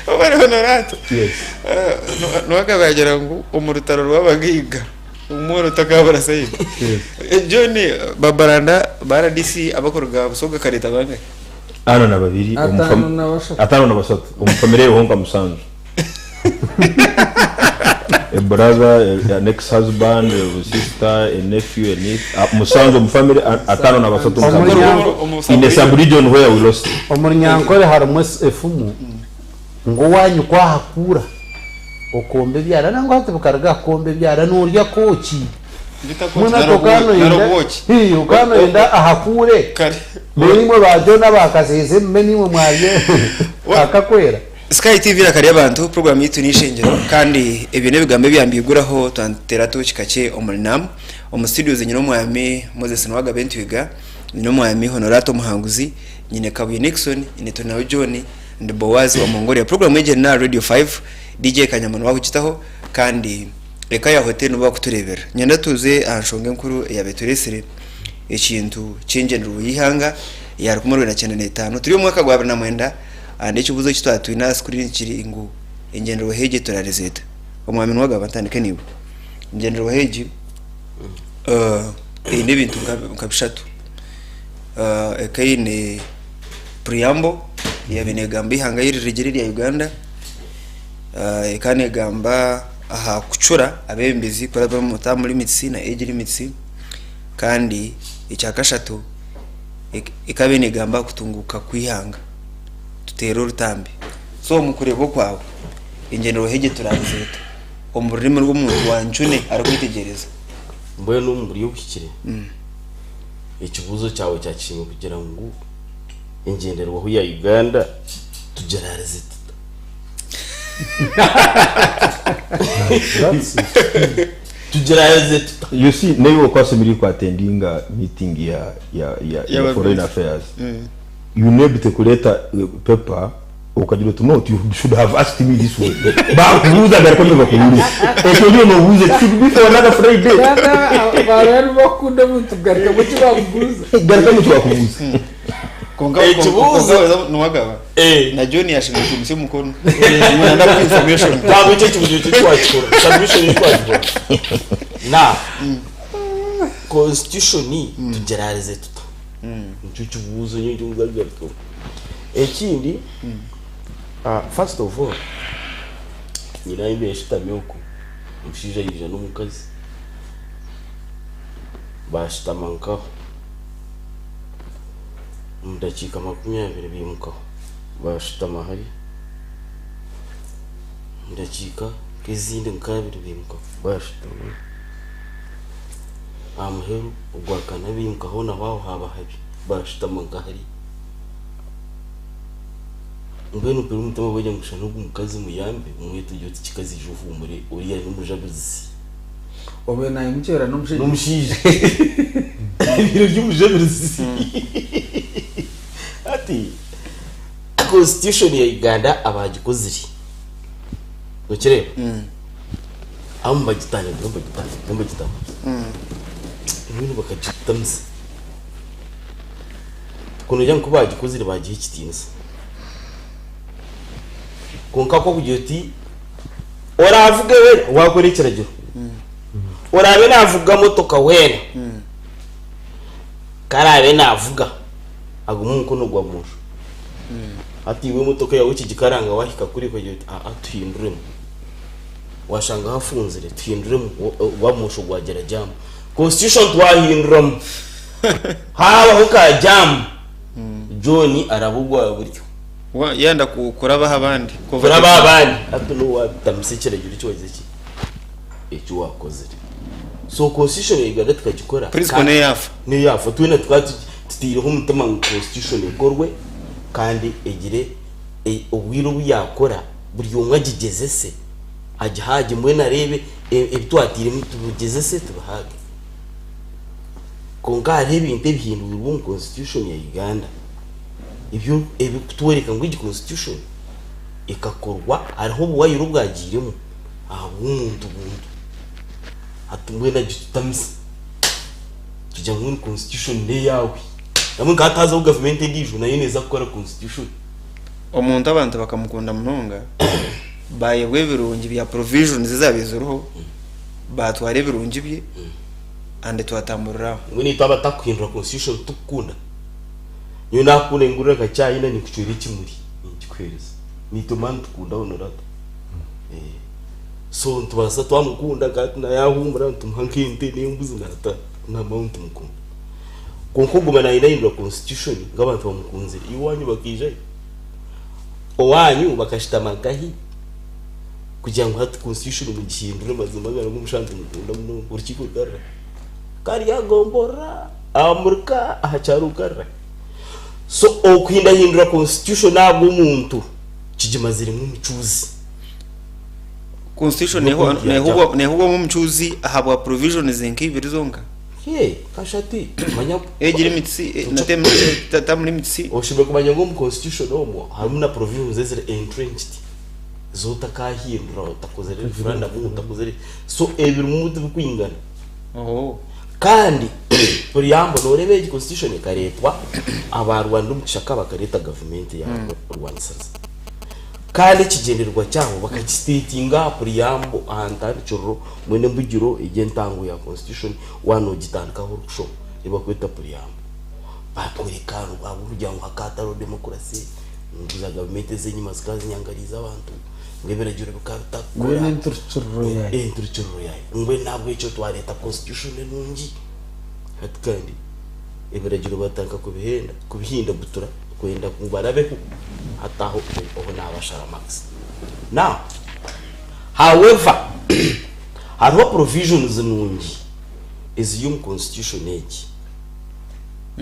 Obare Honorato. Yes. Niwe akaba yagira ngu omu rutaro rw'abagaiga omworo takabura sayidi. Yes. John Babaranda ba RDC abakuruga Busoga kareeta bangahi? Ana na babiri omu Ataano na bashatu. 53 omu famire eriho nka musanju. A brother, an ex-husband, a sister, a nephew, a niece, musanju omu family, 53 omu Omuryango- sub-region. In a sub-region where we lost. Omuri Nyankore harimu efumu ngu owaanyu ku ahakuura okomba ebyara nangwa hati bikaruga aha kukomba ebyara noorya kooki. Mbwenu hati okaba noyenda hii okaba noyenda ahakuure Kare. reero imwe ba John aba Kasese mube niimwe mwarya akakwera. Sky TV iraka ry'abantu program yitu n'ishengyero kandi ebyo n'ebigambo ebyambiguraho twantera toki kakye omuri nam omu studios nyine omwami Moses Niwagabe Ntwiga nyine omwami Honorato Muhanguzi nyine Kabuye Nixon nyine Turinawe John ndi Boaz wa Mongolia program egi eri na Radio 5 DJ Kanyama niwe akugitaho kandi eka ya hotel nibo bakuturebera nyenda tuze aha nshonga enkuru eyabaire eturesire ekintu ky'engyendererwa y'eihanga eya 1995 turi omu mwaka gwa 2009 And ekibuuzo eki twaba twine aha screen kiri ngu engyenderwaho egi eturarize eta? Omwami Nuwagaba ntandike naiwe. Engyenderwaho egi eine ebintu nka bishatu. Ekaba eine preamble eyabaire negamba eihanga ahu ririgyire erya Uganda, ekaba negamba aha kucura abeebembezi kurabira omu term limits na age limits, kandi ekyakashatu ekaba negamba aha kutunguuka kw'eihanga. Tuteere orutambi. So omu kureeba okwawe, engyenderwaho egi eturaabize eta omu rurimi rw'omuntu wa Ncune arikwetegyereza? Mbwenu omu buryo obuhikire, ekibuuzo kyawe kyakishemire kugira ngu engyenderwaho ya Uganda tugiraarize tuta? That's it. Tugiraarize tuta? You see, naiwe okwashemereire ku attendinga meeting ya ya ya ya foreign affairs. You need to kureeta paper okagira oti no you should have asked me this way. Bakubuuza garuka nibakubuuza. Ekyo oriyo nobuuza it should be for another Friday. Baraba nibakukunda omuntu kugarukamu eki bakubuuza. Garukamu eki bakubuuza. Kwonka Ekibuuzo- Nuwagaba Eh. na John yashemereire kwimutsya omukono ngu nanda kuha information. Ntabwo ekyo ekibuuzo ekyo twakikora. Submission ei twakikora. Na constitution tugiraarize tuta? Nikyo kibuuzo nyowe eki ndikugarukaho. Ekindi, first of all, nyine ahu mbaire nshutami okwo, omushaija yaija n'omukazi, baashutama nkaho, omu dakiika 20 baimukaho, baashutama hariya, omu dakiika nk'ezindi nk'abiri baimukaho, baashutama. Aha muheru ogwakana baimuka hoona aho haaba habi, baashutama nka hariya. Mbwenu mpurira omutima gwagira ngu shana ogu mukazi muyambe, omwete ogire oti kikazi ija ohuumure, oriya n'omujabirizi. Obaire naimukyera n'omushaija? N'omushaija. Abaire ari omujabirizi. Hati constitution ya Uganda abaagikozire, nokireeba? Abamwe bagitandika bagitandika bagitandika mbwenu bakagitutamisa ku noogira ngu ku baagikozire baagiha ekitiinisa kwonka ku orikugira oti oraavuge weena waakora ekiragiro oraabe naavuga motoka weena ku araabe naavuga agume omukono gwa bumosho hati iwe emotoka yaawe okigikaranga waahika kuriya okagira oti aa tuhinduremu. Washanga hafunzire tuhinduremu gwa bumosho gwagira jam. Constitution twahinduramu habaho ka jam John araba ogwa buryo. Yenda kuraba aha bandi. Kuraba aha bandi hati niwe watamisa ekiragiro eki wagize ki eki wakozire. So constitution ya Uganda tukagikora. Principle niyo yaafa. Niyo yaafa twena tukaba tutaireho omutima ngu constitution ekorwe kandi egire obwire obu yaakora buri omwe agigyezese, agihaage mbwenu areebe ebi twatairemu tubigyezese tubihaage. Kwonka hariho ebintu ebihindwirwe omu constitution ya Uganda ebyo ebirikutworeka ngu egi constitution ekakorwa hariho obuwayiro obwagiiremu ahabw'omuntu buntu. Hati mbwenu agitutamise kugira ngu mbwenu constitution n'eyaawe. Nabwo nka hati haazaho gavumenti endiijo nayo neeza kukora constitution. Omuntu abantu bakamukunda munonga bayebwa ebirungi bya provisions ezabaire ziriho batwara ebirungi bye and twatamburira aho. Mbwenu itwe abatakuhindura constitution titukukunda. Nyowe nakukunda ningurira nka chai na ninkucwera ekimuri ninkikuhereza. Nitwe mani nitukunda honorata. So nitubaasa twamukunda kandi na yahumura nitumuha nk'ente n'embuzi nata namanya nitumukunda. Kwonka oguma nayindayindura constitution ngu abantu bamukunzire iwe owanyu bakaijayo? Owanyu bakashutama nkahi kugira ngu hati constitution mugihindure mazima agari ngu omushaija nitumukunda munonga orukiiko rukarira karyagomborora amurika aha kyaro rukarira so okuhindahindura constitution ahabw'omuntu. Kigimaziremu omucuuzi. Constitution Niyo point yangye. Nehubwamu omucuuzi ahabwa provisions nk'ibiri zonka? Ye, kasha ati, manya. Age limits, na term limits. Oshemereire kumanya ngu omu constitution omwo harimu na provisions eziri entrenched ezi otakahindura otakozire referendum, otakozire so ebirimu tibikwingana. Kandi preamble noreeba egi constitution ekareetwa abarwanire omu kishaka bakareeta gavumenti eyabarwanisirize. Kandi ekigyendererwa kyabo bakakisiteetinga aha preamble aha ntandikiriro mbwenu embugiro egi entango ya constitution waaba noogitandikaho orikushoma ei barikweta preamble. Baatworeka ngu ahabw'okugira ngu hakaba hatariho democracy ngu za gavumenti ez'enyima zikaba zinyangariize abantu ngu ebiragiro bikaba bitarikukora. Mbwenu enturukiriro yaayo. Enturukiriro yaayo. Mbwenu n'ahabw'ekyo twareeta constitution enungi hati kandi ebiragiro batandika kubihenda kubihindagutura kwenda ngu barabeho hati aho obu naabashara marks. Now however hariho provisions nungi eziri omu constitution egi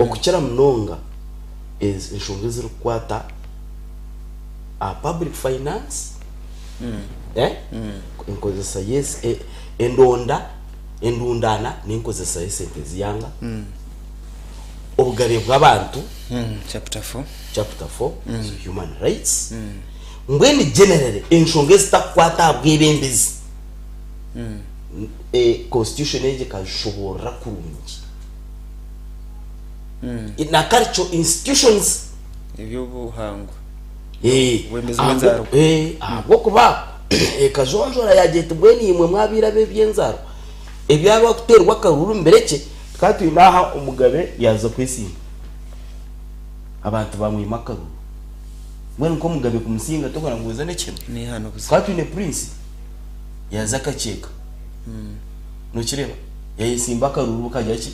okukira munonga enshonga ezirikukwata aha public finance, enkozesa endonda endundana n'enkozesa y'esente z'eihanga, obugabe bw'abantu, Chapter 4. Chapter 4, human rights, mbwenu generally enshonga ezitakukwata aha bwebembezi, constitution egi ekazishoboorora kurungi. Na cultural institutions. Eby'obuhangwa. Obwebembezi bw'enzaarwa. Ahabw'okuba ekajonjora yaagira eti mbwenu imwe mwabaire ab'eby'enzaarwa, eby'abarikuteerwa akaruru mubirekye, tukaba twine aha omugabe yaaza kwesimba, abantu baamwima akaruru. Mbwenu nk'omugabe kumusinga tokora ngu oze n'ekihemu. N'eihano buzima. Tukaba twine prince yaaza akakyeka, nokireeba? Yayesimba akaruru kagira ki?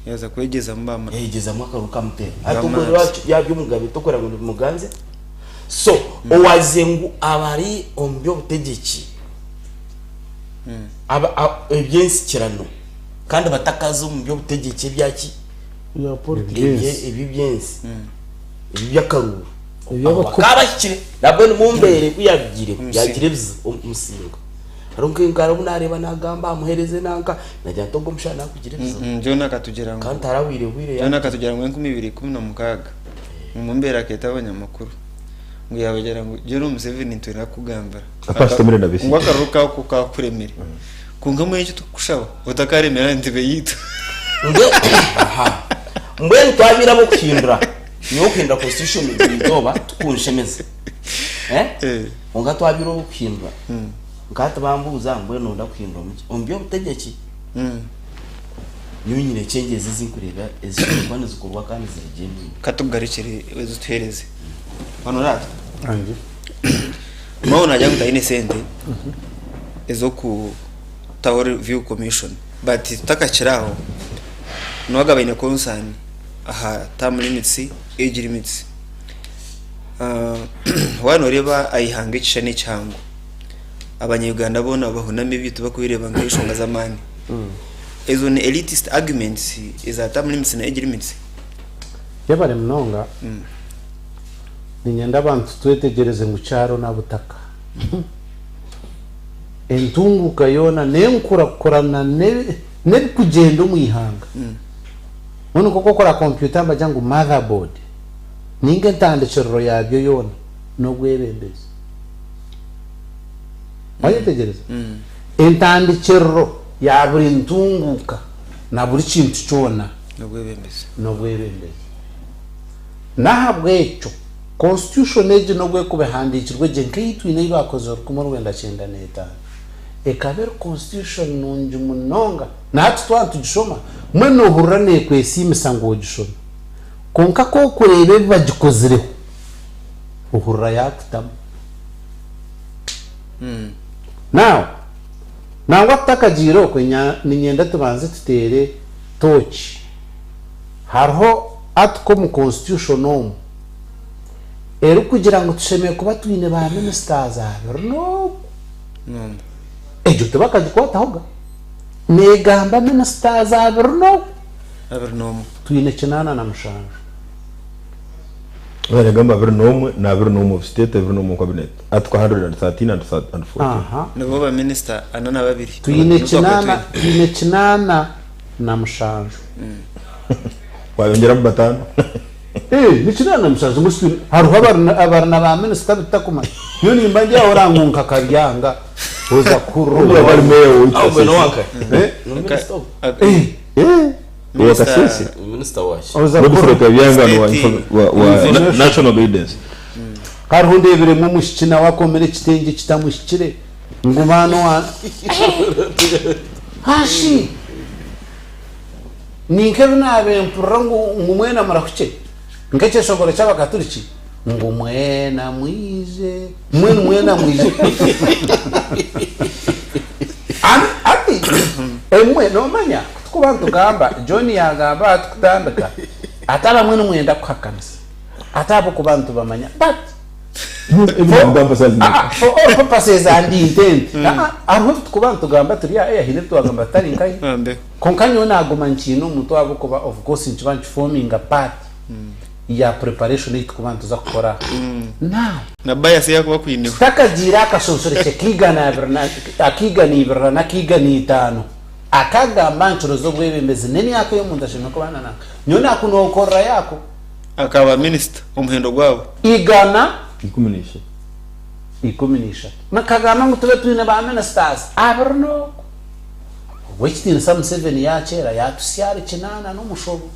Yaaza kwegyezamu baamura. Yayegyezamu akaruru kamuteera. Hati ogwo reero yaaba omugabe tokureba ngu nibimuganzya? So owaze ngu abari omu by'obutegyeki eby'ensikirano kandi batakaza omu by'obutegyeki ebyaki? Ebya politics. Eby'ensi. Eby'akaruru. Eby'abakuru. Bakaba bahikire nabwo mumbeere ku yabigiire yagira ebizibu omusinga. Hariho nk'enkara obu naareeba naagamba amuheereze nanka, naagira nti ogwo omushaija naakugira ebizibu. John akatugira ngu Kandi tarahwire hwire John akatugira ngu 2016 omu mbeera akeeta abanyamakuru ngu yaabagira ngu General Museveni nitwenda kukugambira Akashitamire na Besigye. ngu akaruru kaawe ku kaakuremire kwonka mbwenu eki turikukushaba otakaaremera aha ntebe yaitu. Aha. Mbwenu twabaire ab'okuhindura, nyowe okuhindura constitution buri izooba tikunshemeza. Eh? Kwonka twabaire ab'okuhindura. Nka hati bambuuza mbwenu noyenda kuhindura omu ki? Omu by'obutegyeki, nyowe nyine changes ezi nkureeba ezishemereire kuba nizikorwa kandi ziri genuine. Ka tukugarukire ozituheereze. Honorable. Angi. Mao naagira ngu taine sente ez'okutaho review commission but tutakakiri aho, nowaga baine concern aha term limits, age limits. Waaba nooreeba aha ihanga ekishushani ekihango, abanya-Uganda boona bahunami ebi tibarikubireeba nk'enshonga z'amaani. Ezo ni elitist arguments eza term limits na age limits. Yebare munonga. Niinyenda abantu twetegyereze ngu kyaro na butaka. Entunguuka yoona n'enkurakurana n'ebikugyenda omu ihanga. Mbwenu nk'oku okora kompyuta nibagira ngu motherboard ninga entandikiriro yaabyo yoona n'obwebembezi. Wayetegyereza? Entandikiriro ya buri ntunguuka na buri kintu kyona N'obwebembezi. n'obwebembezi. N'ahabw'ekyo, Constitution egi n'obu erikuba ehandiikirwe gye nk'ei twine ei baakozire rukumi orwenda kyenda n'etaano, ekaba eri Constitution nungi munonga. Na hati twaba nitugishoma, mbwenu noohurira neekwesiimisa ngu ogishome. Kwonka ku orikureeba ebi bagikozireho, ohurira yaakutamu. Now, nangwa tutakagiire okwe, niinyenda tubanze tuteere tooki. Hariho article omu constitution omu erikugira ngu tushemereire kuba twine ba ministers abiri n'omwe. Egyo tibakagikwatahoga. Negamba ministers abiri n'omwe. 21. Twine 87. Nagamba 21 na 21 of state, 21 cabinet. Article 113 and 14. Aha. Nibo ba minisita 42. Twine 8, twine 87. Wayongyeramu 5. Eh, ni 87 ngu hariho abari na ba minisita bitakumanya. Nyowe nimba ndi aho orangu nka Kabyanga oza Uriya bari kurora. mayor witwa Aho mbona Kasese. wanka. Eh? Ni minister. Eh, eh, Wa Kasese. Minister washi. Oza Godfrey kurora. Kabyanga ni wa State wa national guidance. Hariho ndebiremu omushiki nawe akomire ekitengye kitamushikire ngu maana wa hashi ninka ebi nabe mpurira ngu mwena murahukye, nk'ekyeshongoro ky'abakaturiki ngu mwena mwije mwenu mwena mwije. Ati emwe nomanya tukuba ntugamba John yagamba tukutandika ate abamwe nimwenda kuhakanisa ate abo kuba ntubamanya, but Ebigamba sazi. For all purposes and intent, hariho tukuba ntugamba turi hine twagamba tutari nkahi. Ambe. Konka nyowe naguma nkiine omuntu wabo kuba of course nkiba nkiforminga part ya preparation ei tukuba ntuza kukora now. Na bias yakuba kwineho. Takagira akasonsoreke akigana 2 n'akigana 5 akagamba nkiro z'obwebembezi n'emyaka y'omuntu ashemere kuba nanaka nyowe nakunokorra yako. Akaba minisita omuhendo gwabo. Igana 13. 13 nakagamba ngu tube twine ba ministers 21. Obwekitiinisa Museveni yakyera yatusyara 8 n'omushobo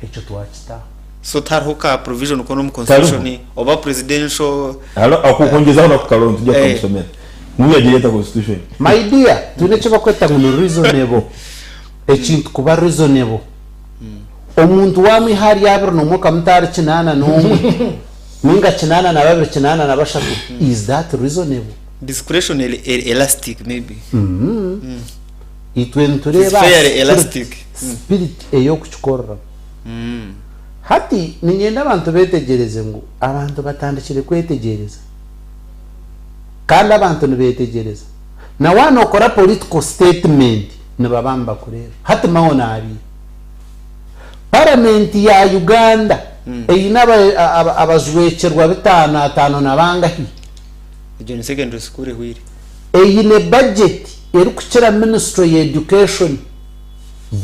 ekyo twakita. So tariho ka provision kono mu constitution oba presidential? Halo akukongezaho na kukalonda tujya Eh. kumusomera. Muyagira constitution. My dear, twine ekyo bakweta ngu ni reasonable, ekintu kuba reasonable. Omuntu wamwiha hari 21 okamutwara 81 ninga 82, 83, is that reasonable? Discretion elastic maybe. Itwe nitureba It's fairly elastic. Spirit ey'okukikorera. Hati ninyenda abantu betegereze ngu abantu batandikire kwetegereza, kandi abantu nibetegereza na wana okora political statement nibaba nibakureba. Hati mawo nabi paramenti ya Uganda eyine abajwekyerwa 5 5 na bangahi. Egyo ni secondary school ehwire. Eyine budget erikukira ministry ya education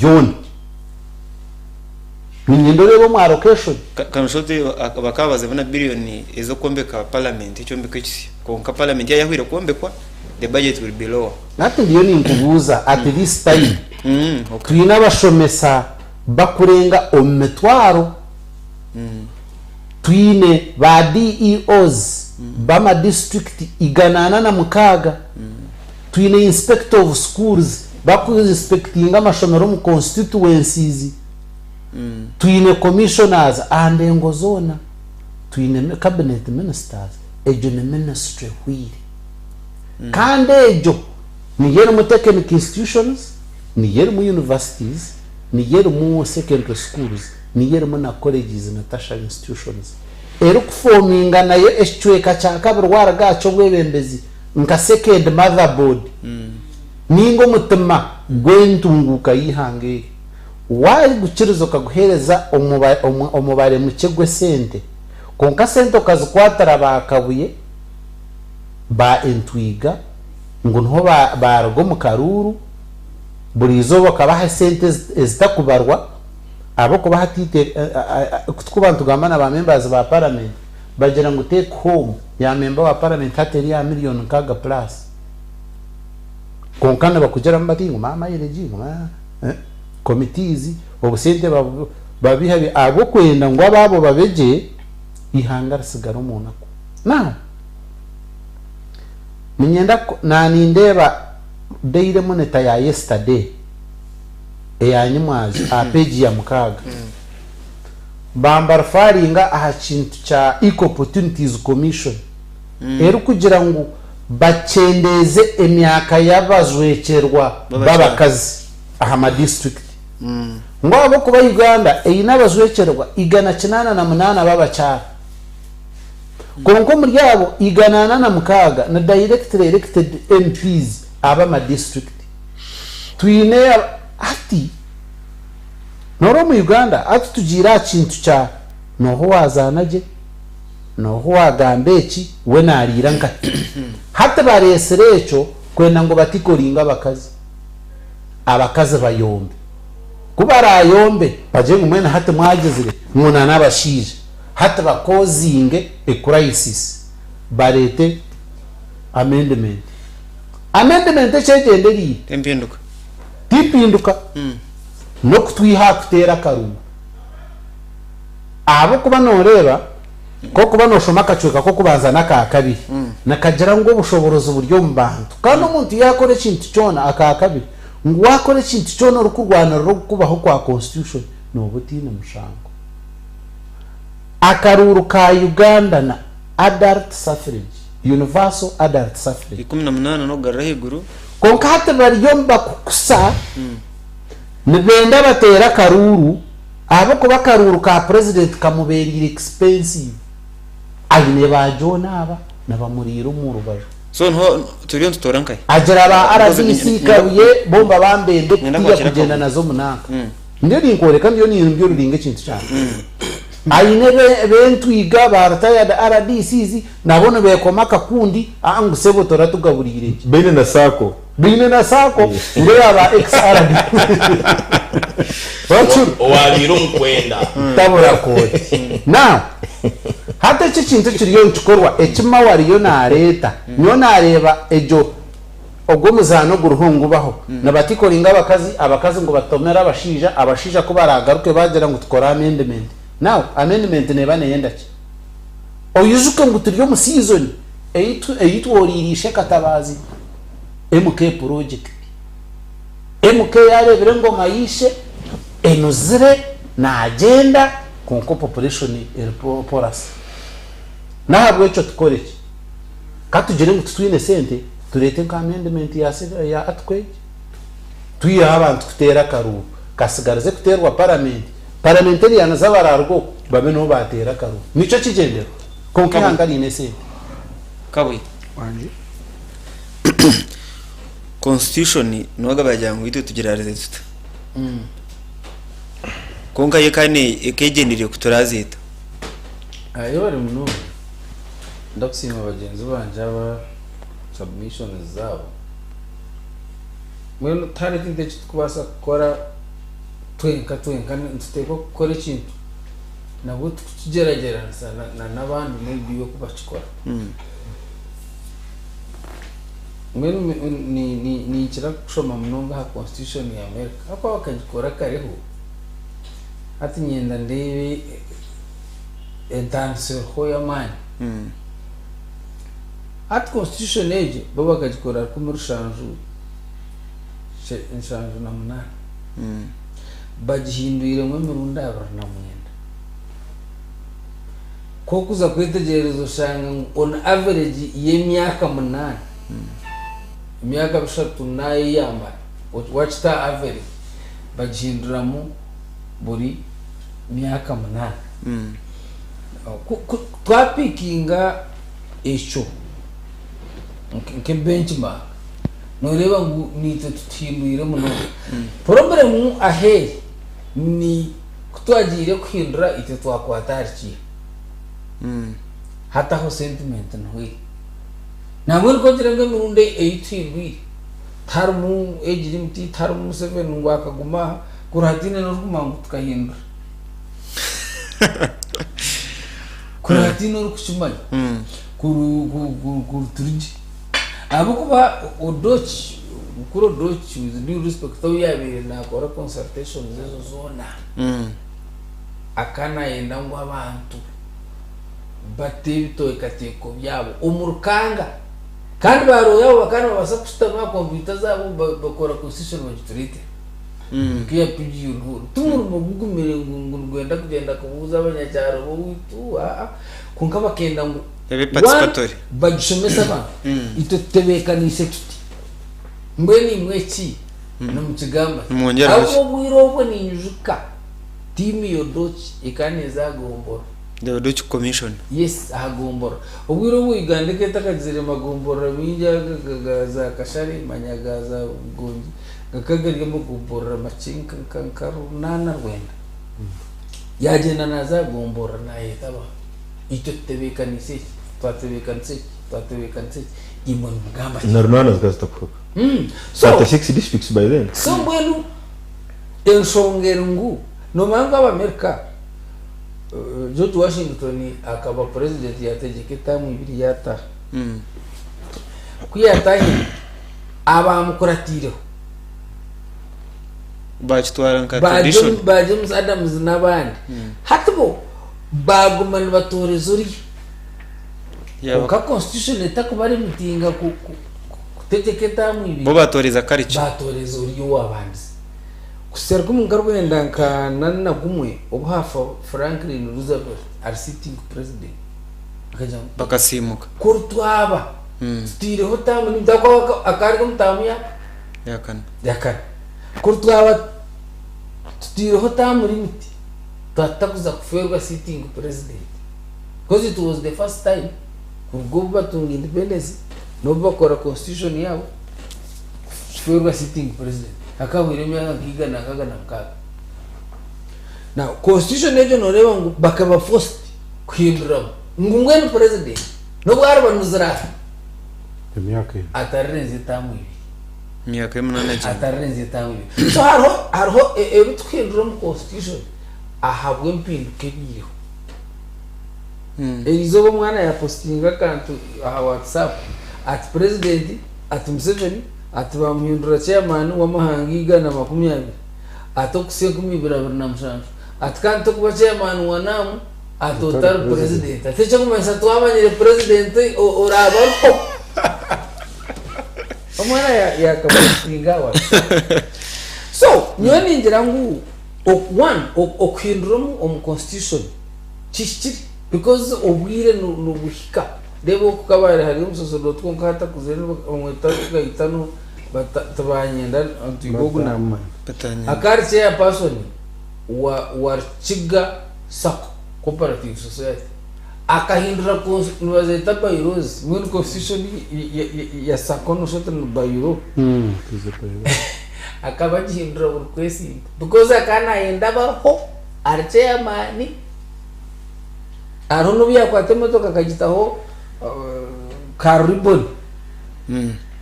yoona. Ninyenda orebe omu allocation. Kanshote bakabaza bona billioni ez'okwombeka parliament, ekyombeko ekisya, konka parliament yayahwire kwombekwa, the budget will be lower. Nati ndiyo ninkubuuza, at this time twine abashomesa bakurenga omu mitwaro, twine ba DEOs bama district 406, twine inspector of schools bakuinspectinga amashomero omu constituencies, twine commissioners aha ndengo zoona, twine cabinet ministers. Egyo ni ministry hwire, kandi egyo niyo erimu technical institutions, niyo erimu universities, niyo erimu secondary schools, niyo erimu na colleges na tertiary institutions, erikufominga nayo ekicweka kya kabiri waraga ky'obwebembezi nka second motherboard ninga omutima gw'entunguka y'ihanga eri. Wagukiriza okaguhereza omubare mukye gw'esente, konka sente okazikwatira bakabuye ba entwiga ngu niho baruga omu karuuru buri izooba okabaha esente ezitakubarwa ahabw'okuba hati kutukuba nitugamba na ba members ba parliament bagira ngu take home ya member wa parliament hati eri ya miliyoni 60 plus, konka nibakugiramu bati ngu mama mileage, ngu committees, obusente babiha ahabw'okwenda ngu abaabo babegye, ihanga risigara omu naku. Now ninyenda nanindeeba Daily Monitor ya yesterday eyanyimwazi aha page ya 6 bambarufaringa aha kintu kya Equal Opportunities Commission erikugira ngu bakyendeeze emyaka y'abajwekyerwa B'abakyara. b'abakazi aha madistrict, ngu ahabwokuba Uganda eine abajwekyerwa 188 b'abakyara, konka omuri abo 406 ni directly elected MPs ab'amadistrict. Twine hati Noreeba omu Uganda hati tugiire aha kintu kya nooha owazaana gye, nooha owagamba eki, we nariira nkahi. Hati bareetsire ekyo kwenda ngu batikoringe abakazi, abakazi bayombe. Ku barayombe bagire ngu mbwenu hati mwagizire ngu na n'abashaija hati bakozinge e crisis bareete amendment. Amendment eki egyendereire. Empinduka. Ti mpinduka. N'okutwiha aha kuteera akarungu. Ahabw'okuba nooreeba, nk'okuba nooshoma akacweka k'okubanza n'aka kabiri, nikagira ngu obushoboorozi buri omu bantu. Kandi omuntu yaakora ekintu kyona, aka kabiri, ngu waakora ekintu kyona orikurwanirira okubaho kwa Constitution, nooba otaine mushango. Akaruuru ka Uganda na Adult Suffrage, Universal Adult Suffrage. 18 n'okugarura ahaiguru. Kwonka hati bariyo nibakukusa, nibenda bateere akaruuru ahabw'okuba akaruuru ka Purezidenti kamubeereire expensive. Aine ba John aba nibamuriira omu rubaju. So niho turiyo nitutoora nkahi? Agira ba Because RDC nyenda Kabuye bo mbabambende nyenda kutiya kwakira kugyenda Kabuye. nazo omunanka. Ndiyo ninkworeka ndiyo nimbyururinga ekintu kyangye. Aine b'entwiga ba retired RDCs nabo nibekoma akakundi aa ngu sebo toratugaburiire gye. Baine na sacco. Baine na sacco ngu eya ba ex RD. Bakuru. Owariire omukwenda. Tabura kooti. Now, hati eki ekintu ekiriyo nikikorwa eki Mao ariyo nareeta, nyowe nareeba egyo Ogwo omuzaano oguriho nigubaho. Nibatikoringa abakazi, abakazi ngu batomere abashaija, abashaija ku baraagaruke baagira ngu tukore amendment. Now, amendment neeba neyenda ki? Oijuke ngu turi omu season ei ei tworiire Ishe-Katabaazi MK project. MK yaareebire engoma ya ishe enuzire, naagyenda kwonka population eri porous. N'ahabw'ekyo tukore ki? Ka tugire ngu titwine sente, tureete nka amendment ya ya article egi, twiheho abantu kuteera akaruuru, kasigarize kuteerwa paramenti, parliamentarians abaraaruga okwo babe nibo baateera akaruuru. Nikyo kigyendererwa. Kwonka eihanga riine esente. Kabuye. Wangi. Constitution nibaga baragira ngu itwe tugiraarize tuta. Kwonka yo ekaba ekegyendereire kuturaaza eta? Yebare munonga. Ndakusiima bagyenzi bangye aba submissions zaabo. Mbwenu tihariho ekintu eki turikubaasa kukora twenka twenka nituteekwa kukora ekintu nabwo tukukigyeragyeranisa n'abandi maybe oku bakikora. Mbwenu ninkira kushoma munonga aha constitution ya America ahakuba bakagikora kareho hati niinyenda ndeebe entandisirweho y'amaani. Hati constitution egyo bo bakagikora 1778 bagihindwiremu emirundi 29. Ku orikuza kwetegyereza oshanga ngu on average y'emyaka munaana, emyaka bishatu nayo yamara wakita aha average bagihinduramu buri myaka munaana. Ku twapikinga ekyo nk'ebenchmark, nooreeba ngu naitwe tutuhindwire munonga. Purobulemu ahu eri ni ku twagiire kuhindura itwe twakwata ahari kiiha. Hati aho sentimenti niho eri. Nambwenu ku ogire ngu emirundi ei tuhindwire tiharimu age limit, tiharimu Museveni ngu akaguma aha, kuri hataine n'orikumanya ngu tukahindura. Kuri hataine orikukimanya kuri turi gye. Ahabw'okuba Odoch, Mukuru Odoch with due respect ou yaabaire naakora consultations ezo zoona, akaba naayenda ngu abantu bate ebiteekateeko byabo omu rukanga. Kandi ba lawyer abo bakaba nibabaasa kushutama aha kompyuta zaabo bakora constitution bagitureetere. Nk'eya PGU Ruhuru. Ti murimo gugumire ngu ngu nigwenda kugyenda kubuuza abanyakyaro b'owaitu, aa, kwonka bakenda ngu Ebe one, participatory. bagishomese abantu. Itwe tutebeekaniise tuti, mbwenu imwe eki nimukigamba ki? Nimwongyeraho ki? Ahabw'okuba obwire obwo ninyijuka tiimu y'Odoki ekaba neeza aha gombora. The Odoki Commission. Yes, aha gombora. Obwire obwo Uganda ekaba etakagizire magomborora maingi aga ga za Kashare manya ga za Bugongi. Gakaba gari amagomborora makye nka runaana rwenda. Yaagyenda naaza aha gomborora naayeta abantu, Itwe tutebeekanise eki, twatebeekanisa eki, twatebeekanisa eki, imwe nimugamba ki? Na runaana zikaba zitakuhika. So, 36 districts by then. So mbwenu enshonga eri ngu noomanya ngu Abamerika, George Washington akaba president yaategyeka etaamu ibiri yaataaha. Ku yaataahire, abaamukuratiireho Baakitwara nka ba tradition. Ba James Adams n'abandi, hati bo baaguma nibatooreza oriya. Yaaba- Kwonka constitution etakuba limitinga kutegyeka etaamu ibiri. Bo baatooreza culture. Baatooreza oriya owaabandize. Kuhitsya rukumi nka rwenda nka nana na gumwe obu haafa Franklin Roosevelt ari sitting president. Akagira ngu Bakasiimuka. Kuri twaba tutaireho taamu limit ahabw'okuba akaba ari omu taamu ya Yakana. Yakana. Kuri twaba tutaireho taamu limit twaba tutakuza kufeerwa sitting president. Because it was the first time kuruga obu batunga independence n'obu bakora constitution yaabo kufeerwa sitting president. Hakahweire emyaka nka igana nkaaga na mukaaga. Now constitution egyo nooreeba ngu bakaba forced kuhinduramu ngu mbwenu president n'obu ariba nuzire ata Emyaka ebiri. atarirenza etaamu ibiri. Emyaka y'omunaana agyenda. Atarirenza etaamu ibiri. So hariho hariho ebi tukuhindura omu constitution ahabw'empinduka ebaireho. Erizooba omwana yapositinga akantu aha WhatsApp ati president ati Museveni ati bamuhindura chairman w'amahanga 120 ati okuhitsya 2027 ati kandi tokuba chairman wa NAM ati otari president ati ekirikumanyisa twamanyire president oraabe ariho omwana yakapositinga aha WhatsApp. So nyowe ningira ngu one okuhindura omu constitution Kihikire because obwire nibuhika reeba oku kabare hariyo omusosodooti kwonka hati akuzire bamweta Gaitano tibanyenda nti ogu namumanya. Akaba ari chairperson wa Rukiga Sacco Cooperative Society akahindura nibazeeta bylaws mbwenu constitution ya Sacco noshusha oti ni bylaw akaba agihindura buri kwesimba because akaba nayenda abaho Ari chairman hariho n'obu yakwata emotoka akagitaho ka ribbon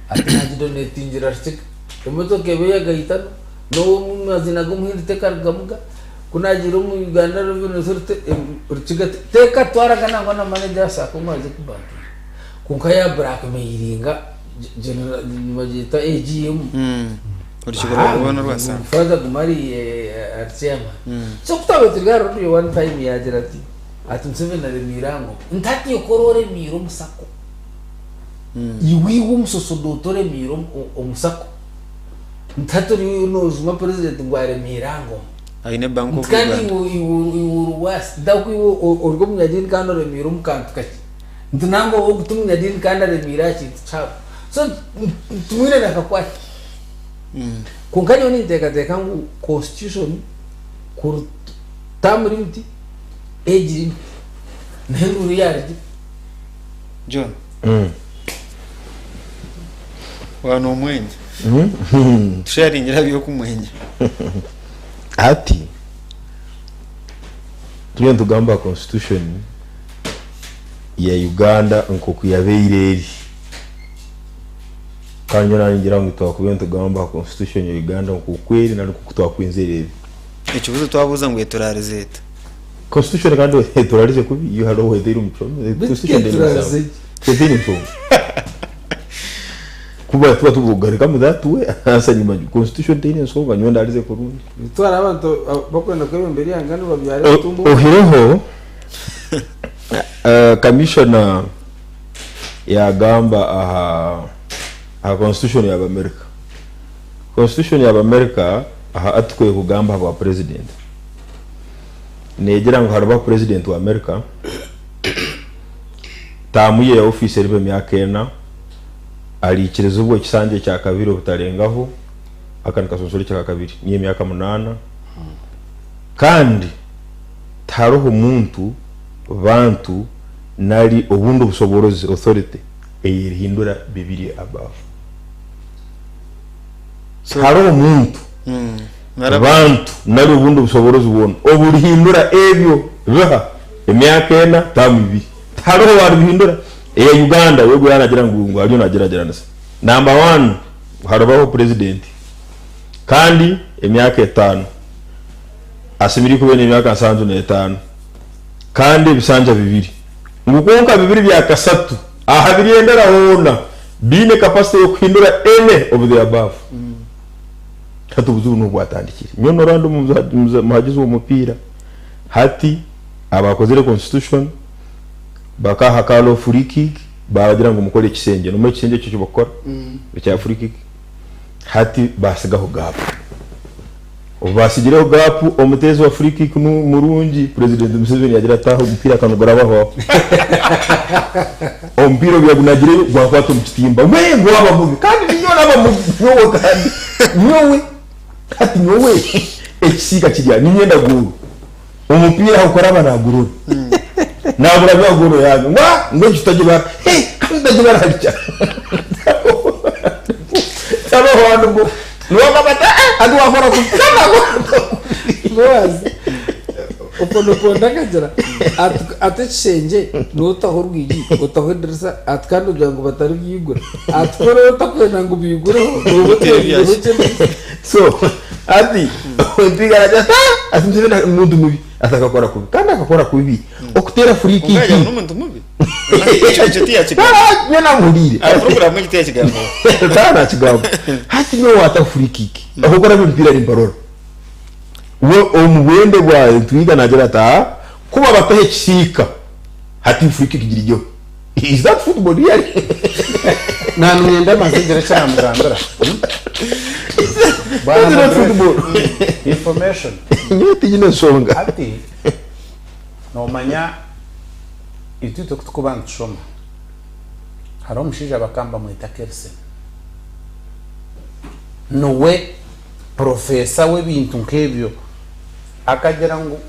ati nagidonetingira Rukiga emotoka eba eyagaitano n'omu mazina g'omuhindi tekarugamuga ku nagiire omu Uganda Revenue Authority Rukiga tekatwaraga nangwa na manager wa sacco ngu aze kubankinga kwonka ya blackmailinga general nibagyeta AGM. Orukiiko rwa Gavana orwa Sacco. Father Gumari ari chairman. So ku twabaire turi aha radio one time yaagira ati ati Museveni aremiire aha ngoma. Nti hati iwe ku oremiire omu sacco, iwe iwe omusosodooti oremiire omu sacco, nti hati oriyo noojuma president ngu aremiire aha ngoma. Aine Bank Nti of kandi Uganda. iwe iwe iwe ori worse. Nti ahabw'okuba iwe ori omunyadiini kandi oremiire omu kantu kakye. Nti nangwa ogu ti munyadiini kandi aremiire aha kintu kihango. So tumwine nakakwate. Kwonka nyowe ninteekateeka ngu constitution kuri term limit, age limit nayo rule yaarugire. John. Waaba nomwenya tusharingire aha by'okumwenya. Hati turiyo nitugamba aha constitution ya Uganda nk'oku yabaire eri. Kandi nyowe ningira ngu twakubaire nitugamba aha constitution ya Uganda nk'oku eri nari nk'oku twakwenzire ebe. Ekibuuzo twabuuza ngu eturarize eta? Constitution kandi eturarize kubi yo hariho etaine omu kihome. Beitu Constitution teine keturarize musango. Teine nshonga. Kuba tuba tubugarikamu that way answer nimanya constitution teine nsonga nyowe ndarize kurungi. Beitu hariho abantu abakwenda kwebembera eihanga nibabyara ebitumba. Oihireho commissioner yagamba aha aha constitution ya America. Constitution ya America aha article ekugamba aha bwa president negira ngu hariba president wa America taamu ye ya ofiisi eriba emyaka ena ariikirizibwa ekisanja ekyakabiri obutarengaho aka nikasonsora ekyakabiri niyo emyaka munaana kandi tihariho muntu bantu nari obundi obushoborozi, authority, eyerihindura bibiri above. Tihariho muntu, bantu nari obundi bushoboorozi bwona oburihindura ebyo biha emyaka ena taamu ibiri. Tihariho owaaribihindura. Eya Uganda yo ogwo yaaba naagira ngu ariyo naagyeragyeranisa. Namba wani, haribaho purezidenti kandi emyaka etaano. Ashemereire kuba aine emyaka nsanju n'etaano kandi ebishanja bibiri. Ngu kwonka bibiri bya kasatu aha biryendera hoona biine capacity y'okuhindura any of the above. Hati obuzibu niho bwatandikire. Nyowe norora ndi muhagizi w'omupiira, hati abakozire constitution bakaha Carlo free kick babagira ngu mukore ekishengye. Nomanya ekishengye ekyo ekibakukora ekya free kick? Hati basigaho gap. Obu basigireho gap, omuteezi wa free kick murungi, President Museveni yagira ati aho omupiira ka nigurabaho aho. Omupiira obu yagunagireyo gwakwata omu kitimba, wee gwaba mubi kandi ninyowe naaba mubi, nyowe kandi nyowe hati nyowe ekisiika kiri aha niinyenda goolo. Omupiira ahu kuraba naagurora, naagurabya aha goolo yange ngu ah ngu egi tutagibara, hee kandi tutagibara harikya. Tabaho hanu ngu niwe agamba ati ah hati waakora kubi kandi naakora kubi. Boaz okonokonda akagira ati ati ekishengye notaho orwigi otaho edirisa ati kandi ogira ngu bataribyigura ati ku oraba otakwenda ngu biigureho nooba oteerireho gye edirisa. So hati Ntwiga aragira ati ah ati Museveni ni muntu mubi ati akakora kubi kandi akakora kubi okuteera free Kwonka kick. yagira ngu n'omuntu mubi. Ekyo ekyo tiyakigamba. Ah, nyowe namuhuriire. Aha puroguraamu egi tiyakigambaho. Taba nakigamba. Hati nyowe wata free kick ahabw'okuba nabyo emipiira nimparora. We omu bwende bwa Ntwiga nagira ati ah ku babataho ekisiika hati free kick girigyeho. Is that football really? Nanumyenda amaze ngira eki namugambira. That's not football. Information. Nyowe tinyine nshonga. Hati nomanya itwe itwe kutukuba nitushoma hariho omushaija bakaba nibamweta Kelsen. Niwe professor w'ebintu nk'ebyo. Akagira ngu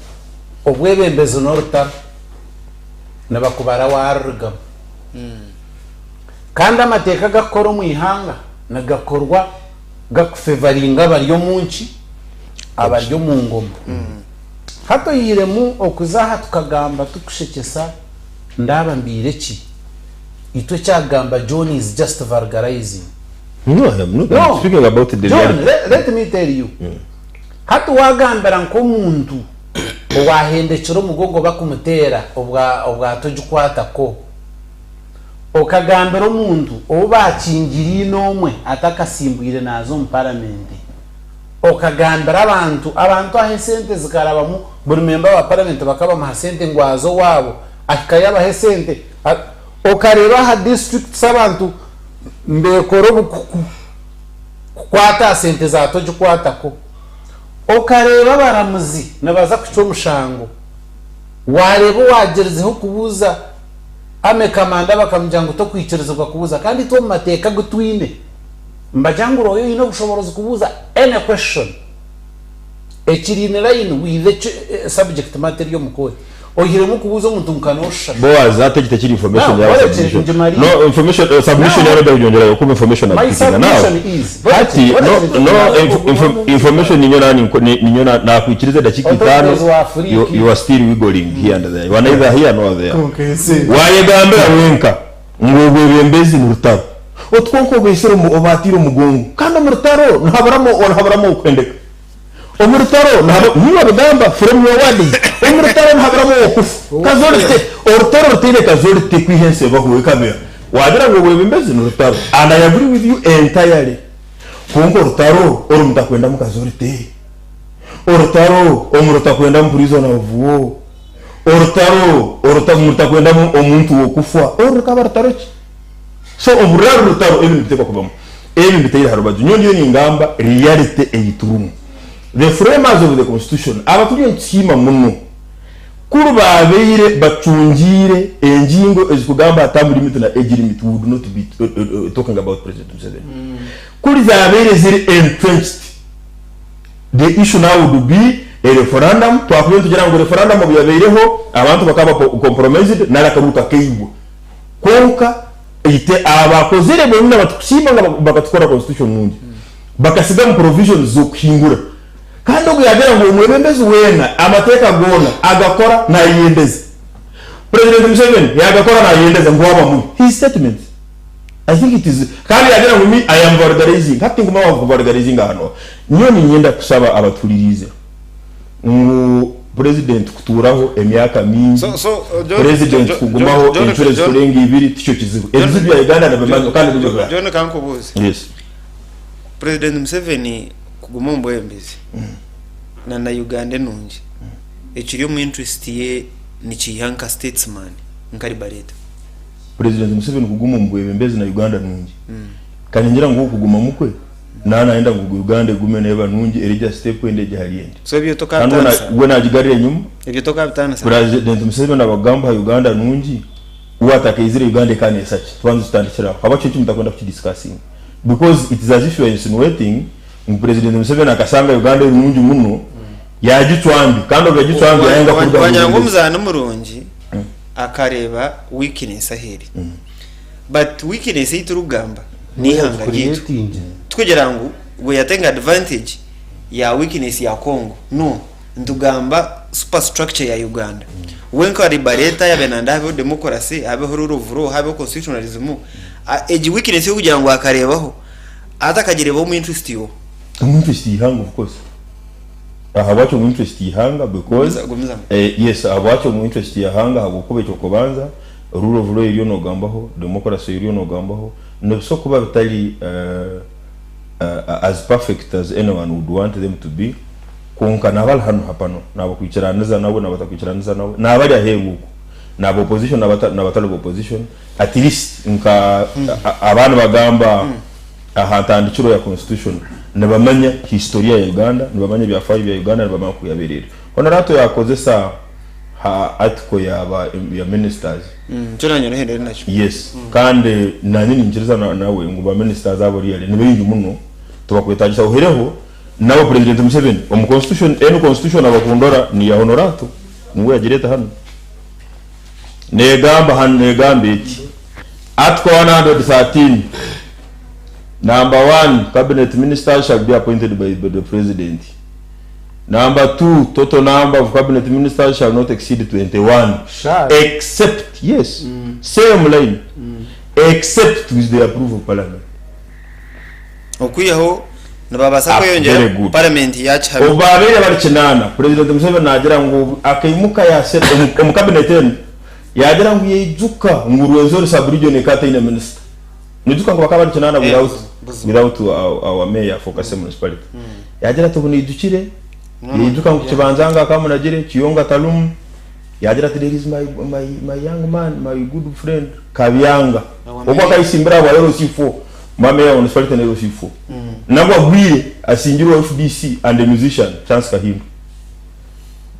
obwebembezi n'orutaro. Nibakubara waarurugamu. Kandi amateeka agakukora omu ihanga nigakorwa gakufevaringa abari omu nki? Abari omu ngoma. Hati oihiremu okuza aha tukagamba tukushekyesa ndaaba mbaire ki? Itwe ekyagamba John is just vulgarizing. No, I am not. I'm No, speaking about the John, reality. let, let me tell you. Hati waagambira nk'omuntu Owahendekire omugogo bakumuteera obwa togikwatako. Okagambira omuntu ou baakingiriine omwe atakasimbwire naaza omu paramenti. Okagambira abantu, abantu ahu esente zikarabamu buri memba wa paramenti bakabamuha sente ngu aze owaabo ahikayo abahe esente. Okareeba aha disiturikiti abantu nibeekora obukuku kukwata aha sente za togikwatako. Okareeba abaramuzi nibaza kucwa omushango, waareeba owagyerizeho kubuuza Army Commander bakamugira ngu tokwikirizibwa kubuuza kandi itwe omu mateeka agu twine nibagira ngu lawyer oine obushoboorozi kubuuza any question ekiri in line with the subject matter eri omu kooti. Oihiremu kubuuza omuntu nka noshusha. Boaz hati egi tekiri information Now, yawe orekye submission. ngimariire. No information uh, submission Now, yawe ndakugyongyerayo kuba information my abipikinga now. submission is, Hati orekye, no orekye no ngimariire. inf, inf, information ninyo nani ninyo na nakwikiriza edakika itaano Authorities wa free you, kick. you are still wiggling here and there. You are neither here nor there. Wayegambira wenka ngu obwebembezi ni rutaro. Otwonka obeisire omu obaatiire omugongo kandi omu rutaro nihaburamu nihaburamu okwendeka. Omu rutaro nihaba niiwe wabigamba from your words omu rutaro nihaburamu okufa casualty orutaro rutaine casualty kwiha ensi ebaho ekabeho wagira ngu obwebembezi nirutaro and I agree with you entirely kwonka orutaro oru mutakwendamu casualty orutaro omu rutakwendamu prisoner of war orutaro oru mutakwendamu omuntu wokufa oru rukaba rutaro ki? So obu ruraba ruri rutaro ebi nibiteekwa kubamu. Ebi mbitaire aha rubaju. Nyowe ndiyo ningamba reality ei turimu. The framers of the constitution aba turiyo nitusiima muno kuri baabaire bacungiire engingo ezikugamba aha term limit na age limit we would not be talking about President Museveni. Kuri zaabaire ziri entrenched the issue now would be a referendum twakubaire nitugira ngu referendum obu yabaireho abantu bakaba compromised nari akaruru kakaibwa. Kwonka itwe abakozire bonyini abatukusiima ngu bakatukora constitution nungi. Bakasigamu provisions z'okuhingura. Kandi ogu yagira ngu omwebembezi weena amateeka goona agakora nayeyendeza. President Museveni yagakora nayeyendeza ngu waaba mubi. His statement. I think it is kandi yagira ngu me I am vulgarizing. Hati tinkumanya waaba kuvulgarizinga hanu. Nyowe niinyenda kusaba abatuhuririize ngu President kutuuraho emyaka mingi, So, so, John, President John, kugumaho John, encuro John, ezikurenga ibiri tikyo kizibu. John, Ebizibu bya Uganda nibimanywa kandi nibyo John, bihari. John kankubuuze. Yes. President Museveni kuguma omu bwebembezi na na Uganda enungi ekiri omu interest ye nikiiha nka statesman nka liberator? President Museveni kuguma omu bwebembezi na Uganda nungi kandi ningira ngu okugumamu kwe naaba nayenda ngu Uganda egume neeba nungi eri gye step endi egye ahari endi. So ebyo Kandi tokabitaanisa? we nagigarira enyuma. Ebyo tokabitaanisa? President Museveni abagamba aha Uganda nungi we atakaizire Uganda ekaba neesa ki? Tubanze tutandikire aho. Habwaki ekyo mutakwenda kukidiscussinga? Because it is as if you are insinuating ngu President Museveni akashanga Uganda eri nungi muno yagicwa mbi kandi obu yagicwa mbi yayanga kuruga Wagira ngu omu omuzaani murungi akareeba weakness ahu eri. But weakness ei turikugamba n'eihanga ryaitu. Tikugira ngu we are taking advantage ya weakness ya Congo. No. Nitugamba super structure ya Uganda. We nka liberator yabaire nayenda habeho democracy, habeho rule of law, habeho constitutionalism, egi weakness y'okugira ngu akareebaho, hati akagireeba omu interest y'oha? Omu interest y'eihanga of course. Ahabwaki omu interest y'eihanga because Gumiza, gumizamu. eh, yes ahabwaki omu interest y'eihanga ahabw'okuba eky'okubanza rule of law eriyo nogambaho, democracy eriyo nogambaho, nibisobola kuba bitari eh, as perfect as anyone would want them to be kwonka nabari hanu hapano nabakwikiraniza nawe nabatakwikiraniza nawe nabari aheru okwo naba opposition nabatari ba opposition at least nka aba nibagamba aha ntandikiro ya constitution nibamanya historia ya Uganda nibamanya ebyafaayo bya Uganda nibamanya oku yabaire eri. Honorato yakozesa ha article ya ba ya ministers. Nikyo nanye nohendere nakyo. Yes kandi nanye ninyikiriza nawe ngu ba ministers abo really nibaingi muno tibakwetagisa ohireho nawe president Museveni omu constitution enu constitution abakundora niya Honorato niwe yagireta hanu negamba hanu negamba eti article 113 number 1 cabinet ministers shall be appointed by the president. Number 2, total number of cabinet ministers shall not exceed 21 Shall. except, yes, same line, except with the approval of parliament. Okwihaho nibabaasa Ah, kweyongyera very good. paramenti yakihamya. Obu baabaire bari kinaana, Purezidenti Museveni naagira ngu akaimuka yaasera omu cabinet enu yaagira ngu yaijuka ngu Rwenzori sub-region ekaba etaine minisita. Noijuka ngu bakaba bari kinaana without without our, our mayor for Kasese municipality. Yagira ati obu naijukire, yaijuka ngu Kibanzanga akaba amunagire, Kiyonga tarumu, yagira ati there is my, my, my young man, my good friend Kabyanga. Obu akayesimbira ahabwa LC4, mba mayor wa municipality na LC4. Nabwo agwire asingirwe owa FDC and a musician Chance Kahindu.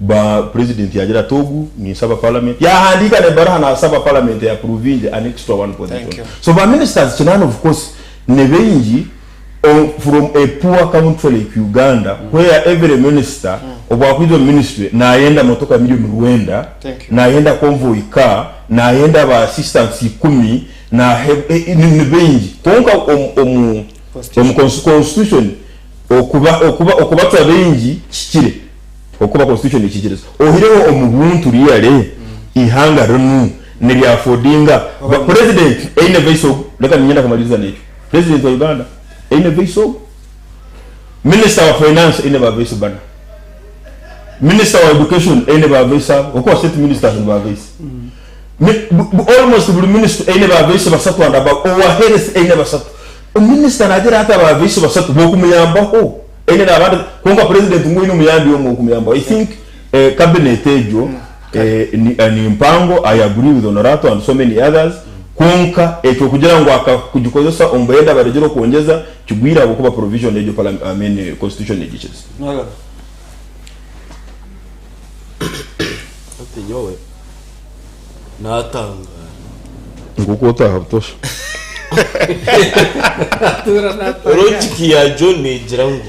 Ba president yagira ati ogu ninsaba parliament yahandiika nebaruha nasaba parliament e approvinge an extra one Thank position you. so ba ministers kinaana of course nibaingi from a poor country like Uganda where every minister obu akwija omu ministry nayenda motoka million rwenda Thank you. nayenda convoy car nayenda ba assistants ikumi nahe nibaingi kwonka omu omu omu constitution Okuba okuba okubatwa baingi kihikire okuba constitution ekikiriza ohireho omu buntu really eihanga rinu nirya affordinga ba president eine vice ogu reka niinyenda kumaririza nekyo president wa Uganda eine vice ogu minister wa finance eine ba vice bana minister wa education eine ba vice abo okuba state ministers ni ba vice Almost buri ministry eine ba vice basatu and above, owa health eine basatu. Minisita nagira ata ba vice basatu bokumuyambaho eine nabandi kwonka president ngu oine omuyambi omwe wokumuyambaho. I think cabinet egyo ni mpango, I agree with Honorato and so many others kwonka ekyo kugira ngu kugikozesa omu bwenda baregire okwongyeza kigwire ahabw'okuba provision egyo I mean constitution negikiriza. Hati nyowe natangaara. Nk'oku otaaha butosha. Logic ya John negira ngu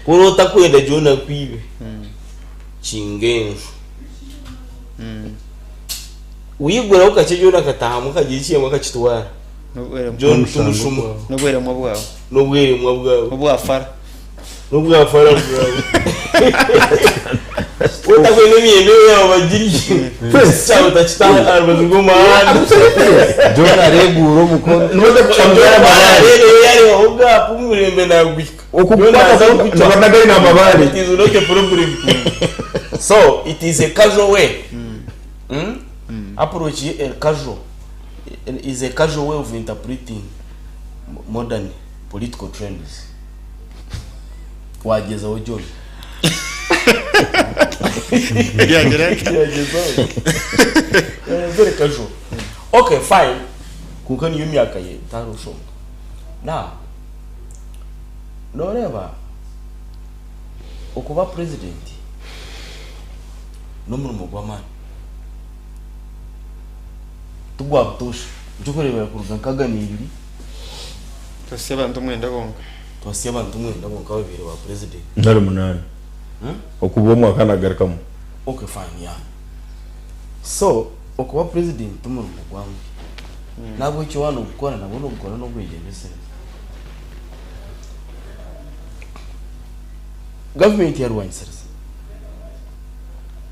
ku oraba otakwenda John akwibe, kinga enju. Waiguraho kakye John akataahamu akagira eki yaimwa akakitwara, John tumushuma. N'obweremwa bwawe. N'obweremwa bwawe. Obwafara. N'obwafara bwawe. Otakwenda emyenda eyo yawe bagirye. Kyawe otakita aha rubaju rw'omuhanda. John areeguura omukono. Yareebaho gaapu omurembe naguhika. Nibanaga aine amabaare. It is not a problem. So it is a casual way. Approach ye eri casual. Is a casual way of interpreting modern political trends. Wagyezaho John. Yagyezaho. Very casual. Okay, fine. Kwonka niyo myaka ye tihariho nshonga. Now, noreeba okuba president n'omurimo gw'amaani. Tigwa butoosha. Nikyo orikureebera kuruga nkaga n'ebiri. Twasya abantu mwenda bonka. Twasya abantu mwenda bonka ababaire ba president. Nari munaana. Okuba omwe akanagarukamu. Okay fine yeah. So okuba president timurimo gwanguhi. Nahabwekyo waaba nogukora nabwo nogukora n'obwegyendesereza. Gavumenti yarwanisiriza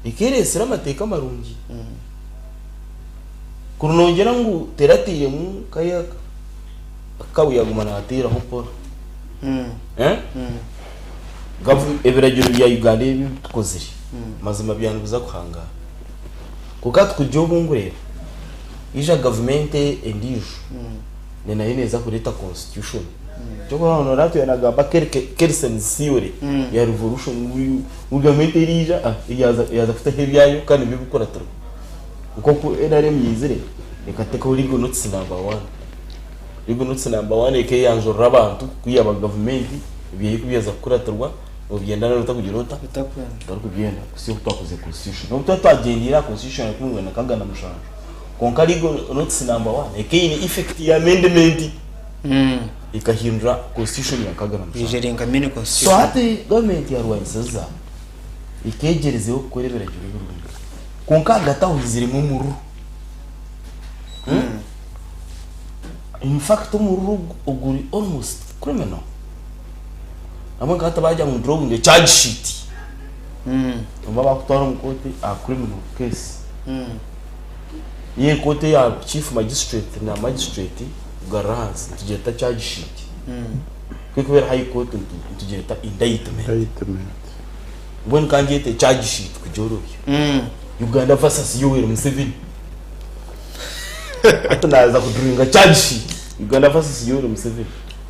ekeeresire amateeka marungi. Kuri noogira ngu teratairemu kariya kabu yaguma naateeraho mpora. Ebiragiro bya Uganda ebi tukozire mazima byaba nibiza kuhangaara. Kwonka hati kuruga obu nkureeba, haija gavumenti endiijo nayo neeza kureeta constitution. Kyokora Honorato yaanagamba Kelsen's theory ya revolution ngu gavumenti eriija yaaza kutaho ebyayo kandi nibyo birikukuratirwa. Nk'oku NRM yaizire ekateekaho legal notice number one. Legal notice number one ekeeyanjurira abantu ku yaaba gavumenti ebyayo ku byaza kukuratirwa nobyenda nari otakugira ota? Otarikubyenda kuhitsya obu twakozire constitution. N'obu twaba twagyendeire aha constitution ya rukumi rwenda nkaaga na mushanju, kwonka legal notice number one ekaba eine effect ya amendment ekahindura constitution ya nkaaga na mushanju. So hati gavumenti yarwanisiza ekeegyerizeho kukora ebiragiro ebirungi kwonka ahagati aho haiziremu omururu. In fact omururu oguri almost criminal. Nabwo nka hati baagira ngu drawing a charge sheet. Oba bakutwara omu kooti aha criminal case. Ye kooti eya chief magistrate na magistrate kugarura ahansi nitugyeta charge sheet. Ku erikuba eri high court nitugyeta indictment. Indictment. Mbwenu ka ngyete charge sheet kugyorobya. Uganda versus Yoweri Museveni. Hati naaza kuduringa charge sheet. Uganda versus Yoweri Museveni.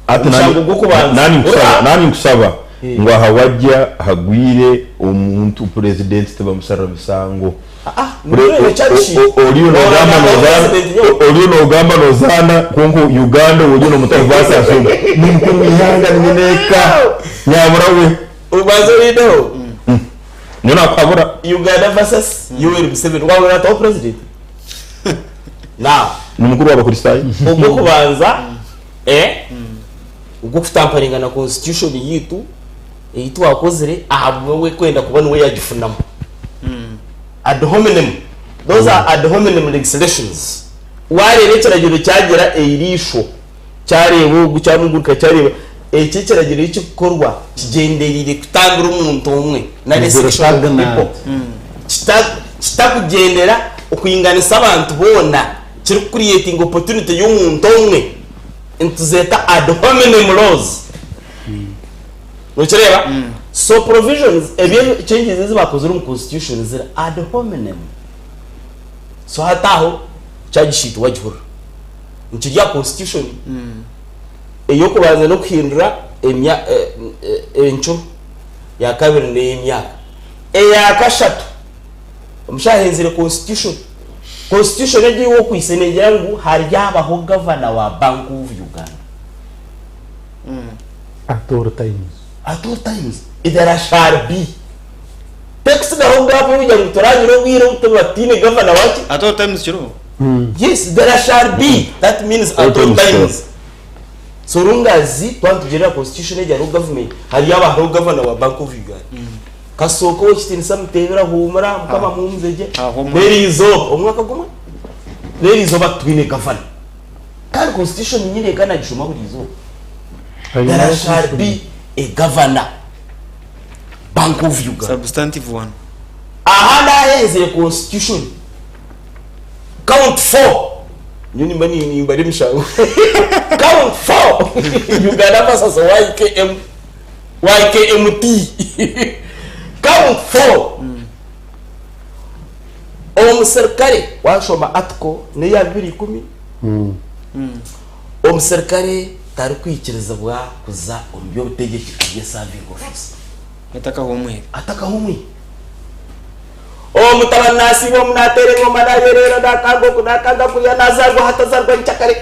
Hati Omushango gw'okubanza. nanye nkusaba, nanye nkusaba Eh. ngu aha wajja hagwire omuntu president tibamusarira misango. Ah, ah, nikureeba charge sheet. Oriyo nogamba Oragamba nozaana, president nyowe. oriyo nogamba nozaana kwonka Uganda oriyo nomutaho versus ogu nimukuru w'ihanga ni nyineeka nyabura we. Obanze orindeho. Nyowe nakuhabura. Uganda versus Yoweri Museveni. Wabura nataho president. Now, Ni mukuru w'Abakristaayo. ogw'okubanza eh, ogw'okutamparinga na constitution yitu ei twakozire ahabwe we kwenda kuba niwe yagifunamu. Ad hominem. Those are ad hominem legislations. Wareeba ekiragiro kyagira eiriisho kyareeba ogu kyamuguruka kyareeba eki ekiragiro ekirikukorwa kigyendereire kutambira omuntu omwe nari a section of people. Kitakugyendera okwinganisa abantu boona kirikucreatinga opportunity y'omuntu omwe nituzeeta ad hominem laws. Nokireeba? So provisions ebi changes ezi bakozire omu constitution ziri ad hominem. So hati aho charge sheet wagihurira. Nikiri aha constitution ey'okubanza n'okuhindura emya encuro ya kabiri n'ey'emyaka. Eya kashatu omushaija ahenzire constitution. Constitution egi ei okwaitse neegira ngu haryabaho gavana wa Bank of Uganda. At all times. At all times. There shall be. Tekutsigaho gap yokugira ngu turagira obwire obu turiba tutaine gavana waki? At all times kiriho? Yes, there shall be. That means at all times. So long as twaba nitugyendera constitution egi hariho government, haryaaba hariho governor wa Bank of Uganda. Kasooka ow'ekitiinisa Mutebile ahuumura, Mukama amuhumuze gye. Hahwa omwaka. Reero eizooba, omwaka gumwe? Reero eizooba titwine governor. Kandi constitution nyine eka nagishoma buri izooba. There shall be a governor Bank of Uganda. Substantive one. Aha nahenzire constitution count 4 nyowe nimba nimbara emishango count 4 Uganda versus YKM YKMT count 4 omuserukare washoma article neya 210 omuserukare tarikwikirizibwa kuza omu by'obutegyeki ari a serving officer. Atakahumwire. Atakahumwire. Omutabani nasiiba omu nateera engoma nayereera nakanga oku nakanga kuriya nazarwa aha atazarwa nkyakare.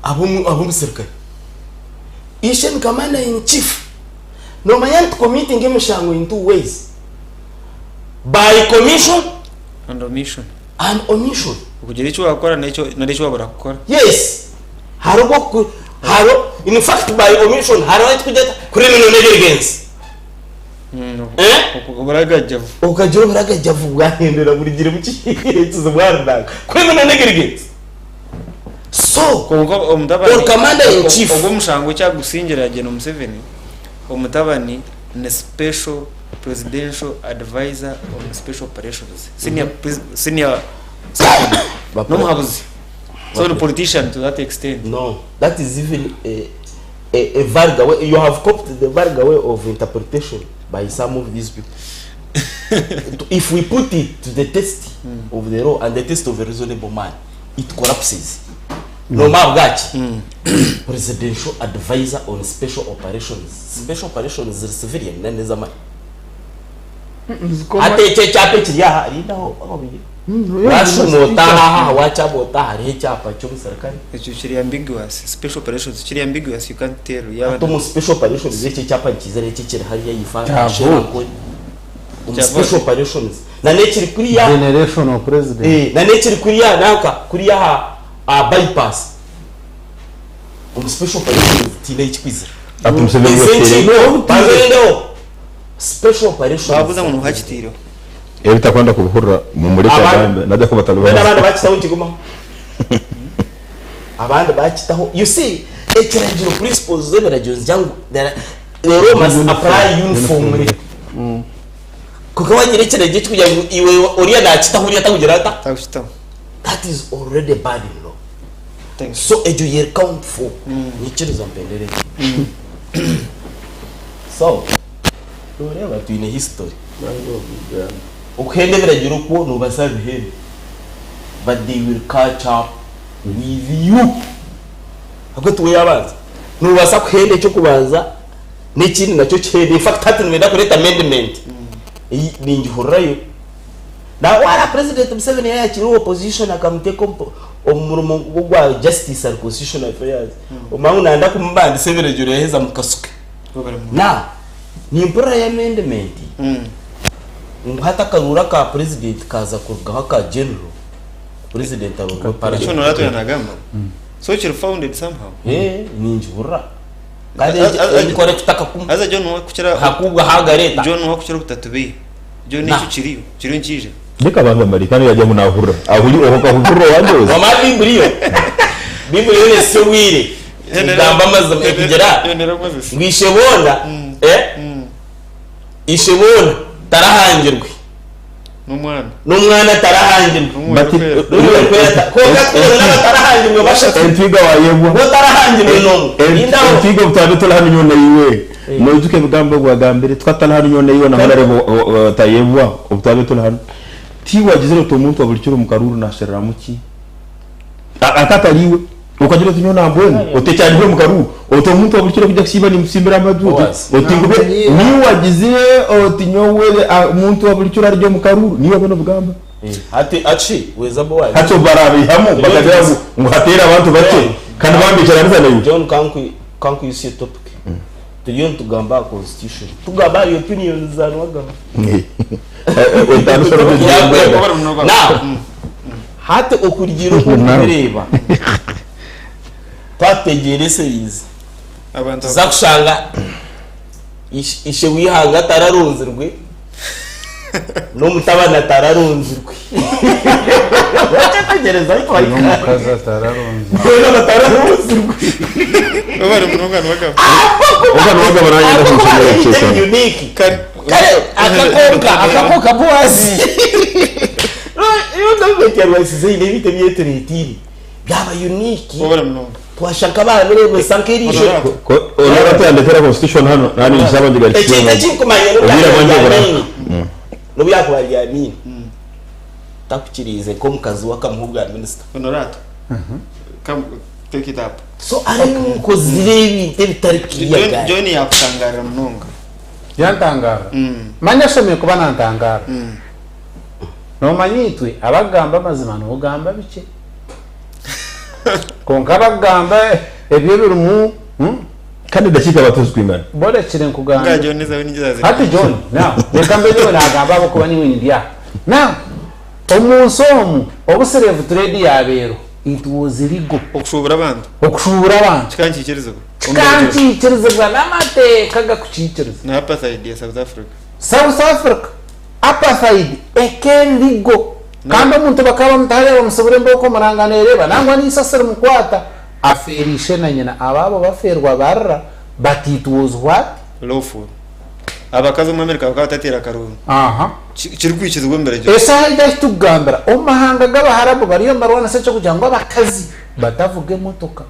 Aba omuserukare. Ishe ni commander in chief. Nomanya nti committing emishango in two ways. By commission And omission. And omission. Okugira eki wakora nari eki wabura kukora. Yes. Hariho oku hariho in fact by omission hariho ekikugira ati criminal negligence. Eh? Oburagajavu. Okagira oburagajavu bwahendera burugire muki ekizibu aha runanka. Criminal negligence. So, Kwonka omutabani or commander in chief. Ogwo omushango eki agusingira Gen Museveni, omutabani ni special presidential advisor on special operations. Senior senior n'omuhabuzi. So ni politician to that extent. No, that is even a, a, a vulgar way. You have copied the vulgar way of interpretation by some of these people. If we put it to the test of the law and the test of a reasonable man, it collapses. No bwaki presidential advisor on special operations. Special operations ziri civilian na n'ez'amahe. Hati ekyo ekyapa ekiri aha rindaho aho biri. Washuma otaaha aha wakyaba otaaha hariho ekyapa ky'omuserukare. Ekyo kiri ambiguous. Special operations kiri ambiguous you can't tell yaaba Hati omu special operations ekyo ekyapa nikiiza reero ekiri hariya ifa Kyavo. Omu special operations na n'ekiri kuriya Generational president. Eh, na n'ekiri kuriya nanka kuriya aha aha bypass omu special operations tihaine ahi kikwizira. Hati Museveni Ezi yateire enkiiko bazirendeho special operations. Baabuuza ngu noha akitaireho. Ebitakwenda kubihurira mumureke Abandi- agambe najya kuba Mbwenu abandi atari bakitaho nikigumaho. Abandi bakitaho you see ekiragiro principles z'ebiragiro nizigira ngu there are- the law must apply uniformly. Kwonka wagira ekiragiro ekirikugira ngu iwe oriya nakitaho oriya takugira ata? Takukitaho. That is already bad in law. Thank you. So egyo yeri count for. Nyikiriza mpendere egyo. So noreeba twine history. Okuhenda ebiragiro kwo nobaasa bihende but they will catch up with you. Ahabw'okuba tiwe yabanza. Nobaasa kuhenda eky'okubanza n'ekindi nakyo kihende. In fact hati nibenda kureeta amendment. Ei ningihurirayo. Na wara President Museveni yayakire opposition akamuteeka omu omu murimo gw'ogwa Justice and Constitutional Affairs. Omanye ngu nayenda kumubandisa ebiragiro yaheza amukasuke. Now, nimpurirayo amendment ngu hati akaruuru aka President kaaza kurugaho aka General, President arondwe Ekyo Parliament. Honorato yanagamba. So kiri founded somehow. Eh, ningihurira. Kandi enkora ekutaka kumwe. Haza John wakukira Hakubwa hagareta. John wakukira obutatubiiha. John Na. ekyo kiriyo, kiriyo nikiija. Reka abanze amare kandi yajya ngu nahurira ahuri oho okahurira owangye ozi. Wamara Baiburi yo, Baiburi yo nesya obwire egamba amazima ekugira ngu Isheboona eh, Isheboona tarahangirwe N'omwana. n'omwana tarahangirwe But N'omwana kwera kwonka twine n'abatarahangirwe bashatu Entwiga wayebwa. Bo tarahangirwe n'omwe Rindaho. Entwiga obutwabire turi hanu nyowe naiwe noijuka ebigambo ebi wagambire tukaba tutari hanu nyowe naiwe na Honarebo Tayebwa obutwabire turi hanu tiwagizire oti omuntu wa buri kiro omu karuuru nashereramu ki akatari iwe okagira oti nyowe nambwenu oti ekyandihire omu karuuru oti omuntu wa buri kiro kuija kusiiba nimusimbira amaju oti Owazi. oti ngube niiwe wagizire oti nyowe omuntu wa buri kiro arye omu karuuru niiwe wabona obugamba Hati aci weza bo waje. Hati obu barabaihamu bakagira ngu ngu hateere abantu bakye kandi bambikiranisa naiwe. John kanku kankuhisye topic. Turiyo nitugamba aha constitution. Tugamba ahari opinions za Nuwagaba. Now hati okurugiirira oku orikubireeba twategyereseriize tuza kushanga Ishe w'eihanga atararunzirwe, n'omutabani atararunzirwe. Wakyetegyereza ariko N'omukazi atararunze. Bari munonga niwagaba. Oga niwagaba nange ndakushemera Ahakuba unique. Kare. Kare akakonka akakonka bowazi. Iyo gavumenti yarwasize eine ebintu ebyetureetiire byaba unique. Bari munonga. Twashaka abaana beremesa nk'eriisho. Honorable yandetera constitution hano nani nsaba ndigarikire. Ekintu ekikumanya Obwire bwangye bura. n'obu yakuba ryamiini takukiriize nk'omukazi wakamuha obwa minisita. Honorato. Come take it up. So ari nkozire ebintu ebitari John kiriya. John yakutangarira munonga. Yantangara. Manya ashemeye kuba nantangara. Nomanya itwe abagamba amazima nogamba bike. Konka abagamba ebyo birimu Kandi dakika batuzi kwingana. Borekire Nga nkugamba. John zawe nigizaze. Hati John, now, reka mbe nyowe nagamba abo kuba niwe ndya. Now, omunsi omu, obu slave trade yabeero, it was illegal. Okushubura abantu. Okushubura abantu. Kikankikirizibwa. Kikankikirizibwa n'amateeka gakukikiriza. Na apartheid ya South Africa. South Africa, apartheid, ekerigo. Kandi omuntu bakaba bamutahare bamusubira emboko murangana ereba, nangwa n'isasi rimukwata, aferishe na nyina, ababo baferwa barra, but it was what? Lawful. Abakazi mu America bakaba batatera akaruru. Aha. Kiri kwikizibwa mbere gyo. Esaha ijya tugambira omu mahanga g'abaharabu bariyo mbarwana se kugira ngo abakazi batavuga emotoka.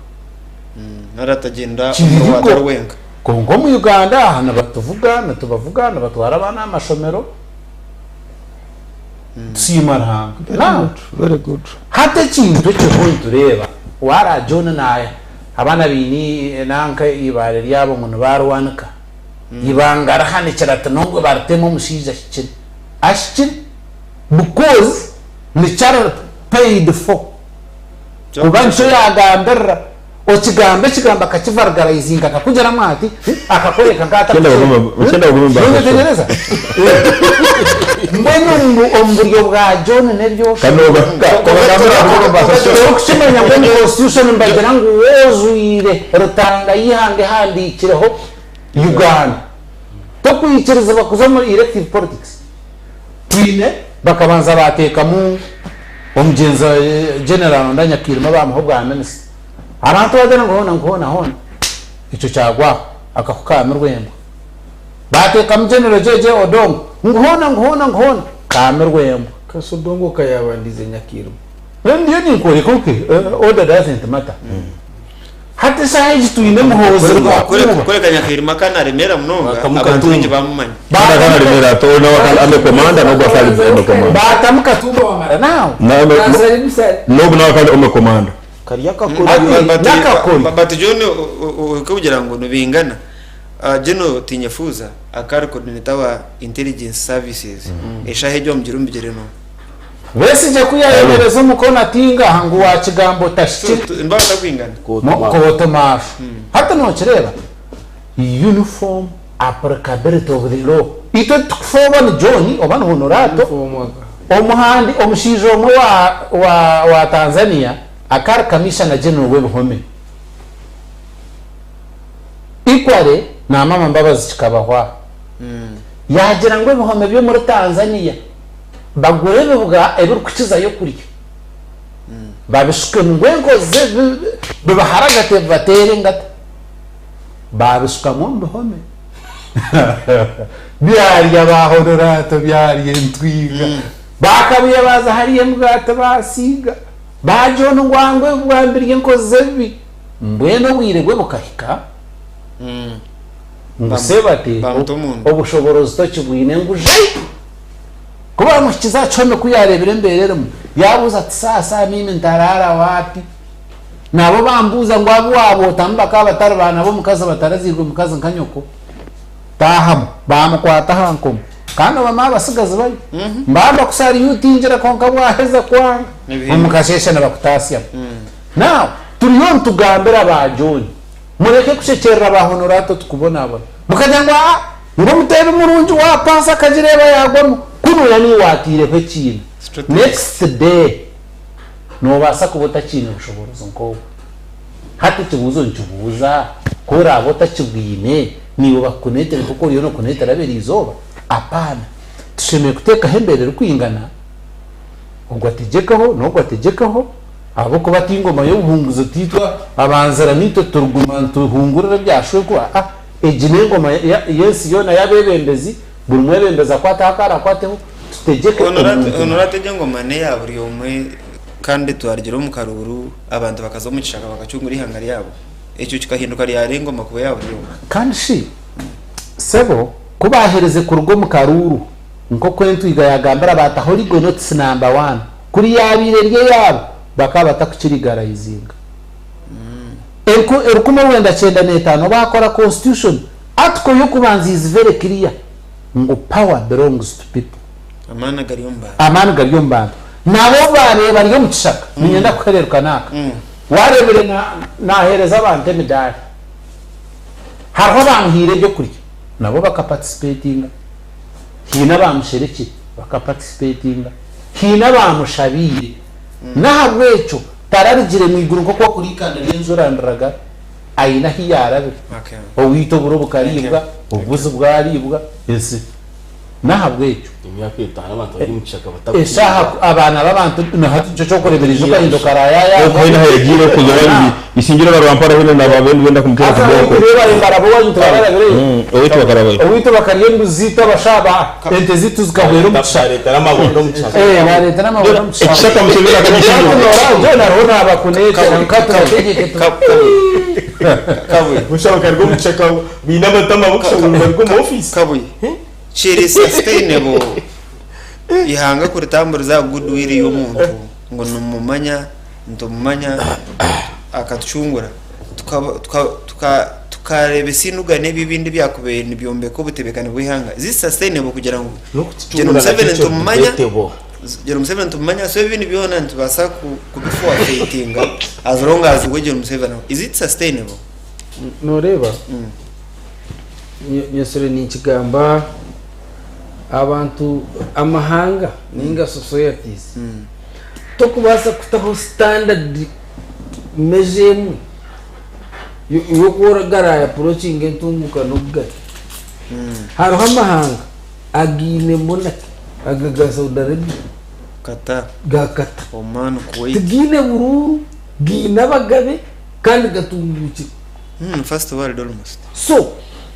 Naratagenda Kiririgo. watari wenka. Kongo mu Uganda aha nibatuvuga nitubavuga nibatwara abaana aha mashomero. Tusiima Ruhanga. Now, Very good. hati ekintu ekiriho nitureeba wara John naaya abaana baine nanka ibare ryabo ngu nibarwanika ibanga rihanikira ati nongwe baritema omushaija ahikire ahikire because nikyari paid for kuba nikyo yagambirira okigamba ekigambo akakivargarayizinga akakugiramu ati akakwereka Kyenda kyenda bagome mbaka. nk'atategereza mbwenu omu buryo bwa John n'ebyo Kandi okukimanya ngu omu constitution mbagira ngu wozwire rutanga yihanga ehandiikireho Uganda tokwikirizibwa kuza omu elective politics twine bakabanza bateekamu omugyenzi general ndanyakirima bamuha obwa minisita abantu bagira ngu hona ngu hona hona ekyo kyagwaho akakukamirwa embwa bateekamu general jeje Odongo ngu hona ngu hona ngu hona kamirwa embwa. Kasodongo kayabandize Nyakirima. Ndiyo ninkworeka okay order doesn't matter. Hati esaha egi twine Muhoozi Rwakuba. Kureka Nyakirima kanaremera munonga Bakamuka abantu Tumba. bingi bamumanya. Kana kana rimera to na wakala ame komanda no bakali ame komanda. Batamu Katumba Wamala now. Na ame no na wakali ame komanda. Kariya Ati- kakora. Nakakori. But John kugira ngo nubingana General Tinyefuza akari coordinator wa intelligence services eshahe ryo mugira umbigire no. Besigye kuyayemereza omukono atinga ngu wakigambo tashikire. Mbata kwingana. Kotomasho hati nokireba uniform applicability of the law itwe tukufa ni John oba ni Honorato omuhandi omushaija omwe wa Tanzania akari commissioner general w'ebihome ikware na mama Mbabazi kikabahwa yagira ngu ebihome byo muri Tanzania bagure ebibwa ebirikukizayo kurya babishuke ngu enkozi bibaharagate bibatere engata babishukamu omu bihome byarya ba Honorato byarya entwiga bakabuye baza hariya emugati basiga ba John ngwangwe bwambirye enkozi zebibi mbwenu obwire bwe bukahika ngu sebati Bamuta omundu. obushoborozi tokibwine ngu jai kuba mukiza kihome kuyarebera embera erimu yabuuza ati saasa mimi ntarara wapi nabo bambuuza ngu abu wabotamu bakaba batari baana b'omukazi batarazirwe omukazi nka nyoko tahamu bamukwata aha nkomo kandi bamwe abasigazi bayo mbamba kusara iyo utinjira konka bwaheza kwanga N'ibihimba. omukasheshe nibakutasyamu now turiyo nitugambira ba John mureke kushekyerera ba Honorato tukubonabona mukagira ngu aa ngo muteebe murungi wapansa akagireba yagwamu kunuya niwe watiireho ekintu. Strategy. Next day nobaasa kuba otakiine bushoborozi nk'obwo hati ekibuuzo nikibuuza ku oraaba otakibwine niiwe bakukuneetere nk'oku oriyo nookuneetera ab'eriizooba apaana tushemereire kuteekaho embera erikwingana. Ogu ategyekeho n'ogu ategyekeho ahabw'okuba ti ngoma y'obuhunguzi tiitwe abanzira niitwe turiguma nituhungurira ebya shwenkuru aa egi n'engoma y'ensi yoona y'abeebembezi buri mwebembezi akwateho aku arakwateho tutegyeke omu ntumwa. Honorata egyo engoma n'eya buri omwe kandi twarugire omu karuuru abantu bakaza omu kishaka bakacungura eihanga ryabo ekyo kikahinduka ryari engoma kuba eya buri omwe? Kandi shi sebo ku baaherize kuruga omu karuuru Nk'oku entwiga yaagambira baataho Legal Notice Number One, kuri yaabaire eri eyaabo, bakaba batakukirigarayizinga. 1995 baakora Constitution, Article y'okubanza is very clear ngu power belongs to people. Amaani gari omu bantu. Amaani gari omu bantu. Nabo obu baabaire bari omu kishaka, niinyenda kuhereeruka n'aka, waareebire naaheereza abantu emidaari, hariho abaamuhaire ebyokurya, nabo bakaparticipatinga. Haine abaamusherekire bakaparticipatinga, haine abaamushabiire. N'ahabw'ekyo tararugire mu iguru nk'oku orikuriikanda ry'enjura ndiragara. Aine ahu yaarabire. Owaitu oburo bukariibwa, obubuzi bwariibwa, ensi. N'ahabw'ekyo Emyaka etaano abantu bari omu kishaka batakuhiiga. Eshaaha abaana b'abantu na hati nikyo ky'okureebera ijuka ahinda okaraayaaya. Oku haine ahayagiire okuza babiri isingire barwampara hine na babendi benda kumutera Haza kiboko. orikureeba embaraba owanyu tibarabireyo. Owaitu bakarabayo. Owaitu bakarya embuzi zaitu abashaaba ente zaitu zikahwera omu kishaka. Bareeta n'amabondo omu kishaka. Eh, bareeta n'amabondo omu kishaka. Ekishaka Museveni akagisingura. John ariho naabakuneetera nka tubategeke tu. Kabuye. Busha bakaruga omu kishaka baine amatama b'okushanga ngu bari omu ofiisi. Kabuye. Kiri sustainable ihanga kuritamburiza aha goodwill y'omuntu ngu nimumumanya nitumumanya akatucungura tukareeba esindugane ebi ebindi ebyakubaire nibyombeka obutebekani bw'eihanga. Is it sustainable kugira ngu Gen Museveni nitumumanya Gen Museveni nitumumanya so ebindi byona nitubaasa kubiforfeitinga as long as we Gen Museveni ariho. Is it sustainable? Noreeba Nyesire ninkigamba abantu amahanga ninga societies tokubaasa kutaho standard measure emwe y'oku oragara approachinga entunguka n'obugari. Hariho amahanga againe monarchy aga ga Saudi Arabia, Qatar, ga Qatar. Oman, Kuwait. Tigaine buruuru, gaine abagabe kandi gatunguukire. First world almost. So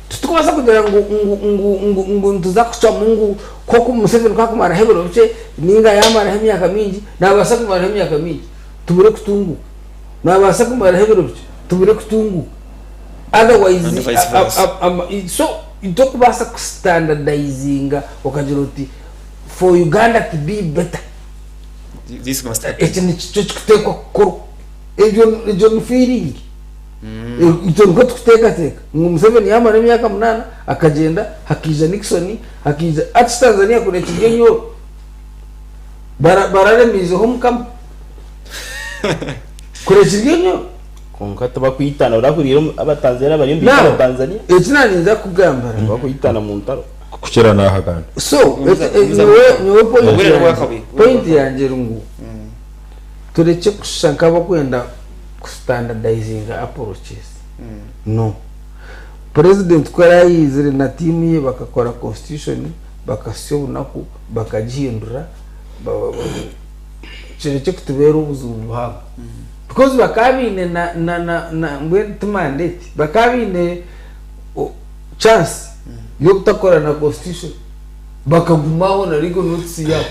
titukubaasa kugira ngu ngu ngu ngu ngu nituza kucwamu ngu nk'oku Museveni ku akumaraho ebiro bikye ninga yaamaraho emyaka mingi, naabaasa kumaraho emyaka mingi tubure kutunguuka. Naabaasa kumaraho ebiro bikye tubure kutunguuka. Otherwise And vice versa. so tokubaasa kusitandardayizinga okagira oti for Uganda to be better This must happen. eki nikyo ekikuteekwa kukorwa. Egyo egyo ni feeling. Itwe nikwo tukuteekateeka ngu Museveni yaamara emyaka munaana akagyenda hakaija Nixon hakaija hati Tanzania kuri ekiri enyoro bararemiizeho Omukama kuri ekiri enyoro. Kwonka tibakwitana orahuriire abatanzania bariyo nibaita abatanzania? Eki naninza kukugambira. Tibakwitana mu ntaro. Kukira naaha kandi. So nyowe point yangye eri ngu turekye kushusha nk'abarikwenda kusitandardayizinga approaches. No. President ku araayizire na tiimu ye bakakora constitution, bakasya obunaku, bakagihindura, kirekye kutubeera obuzibu buhango. Because bakaba baine na, na, na, na mbwenu ti mandate, bakaba baine chance y'obutakora na constitution, bakagumaho na legal notice yaabo.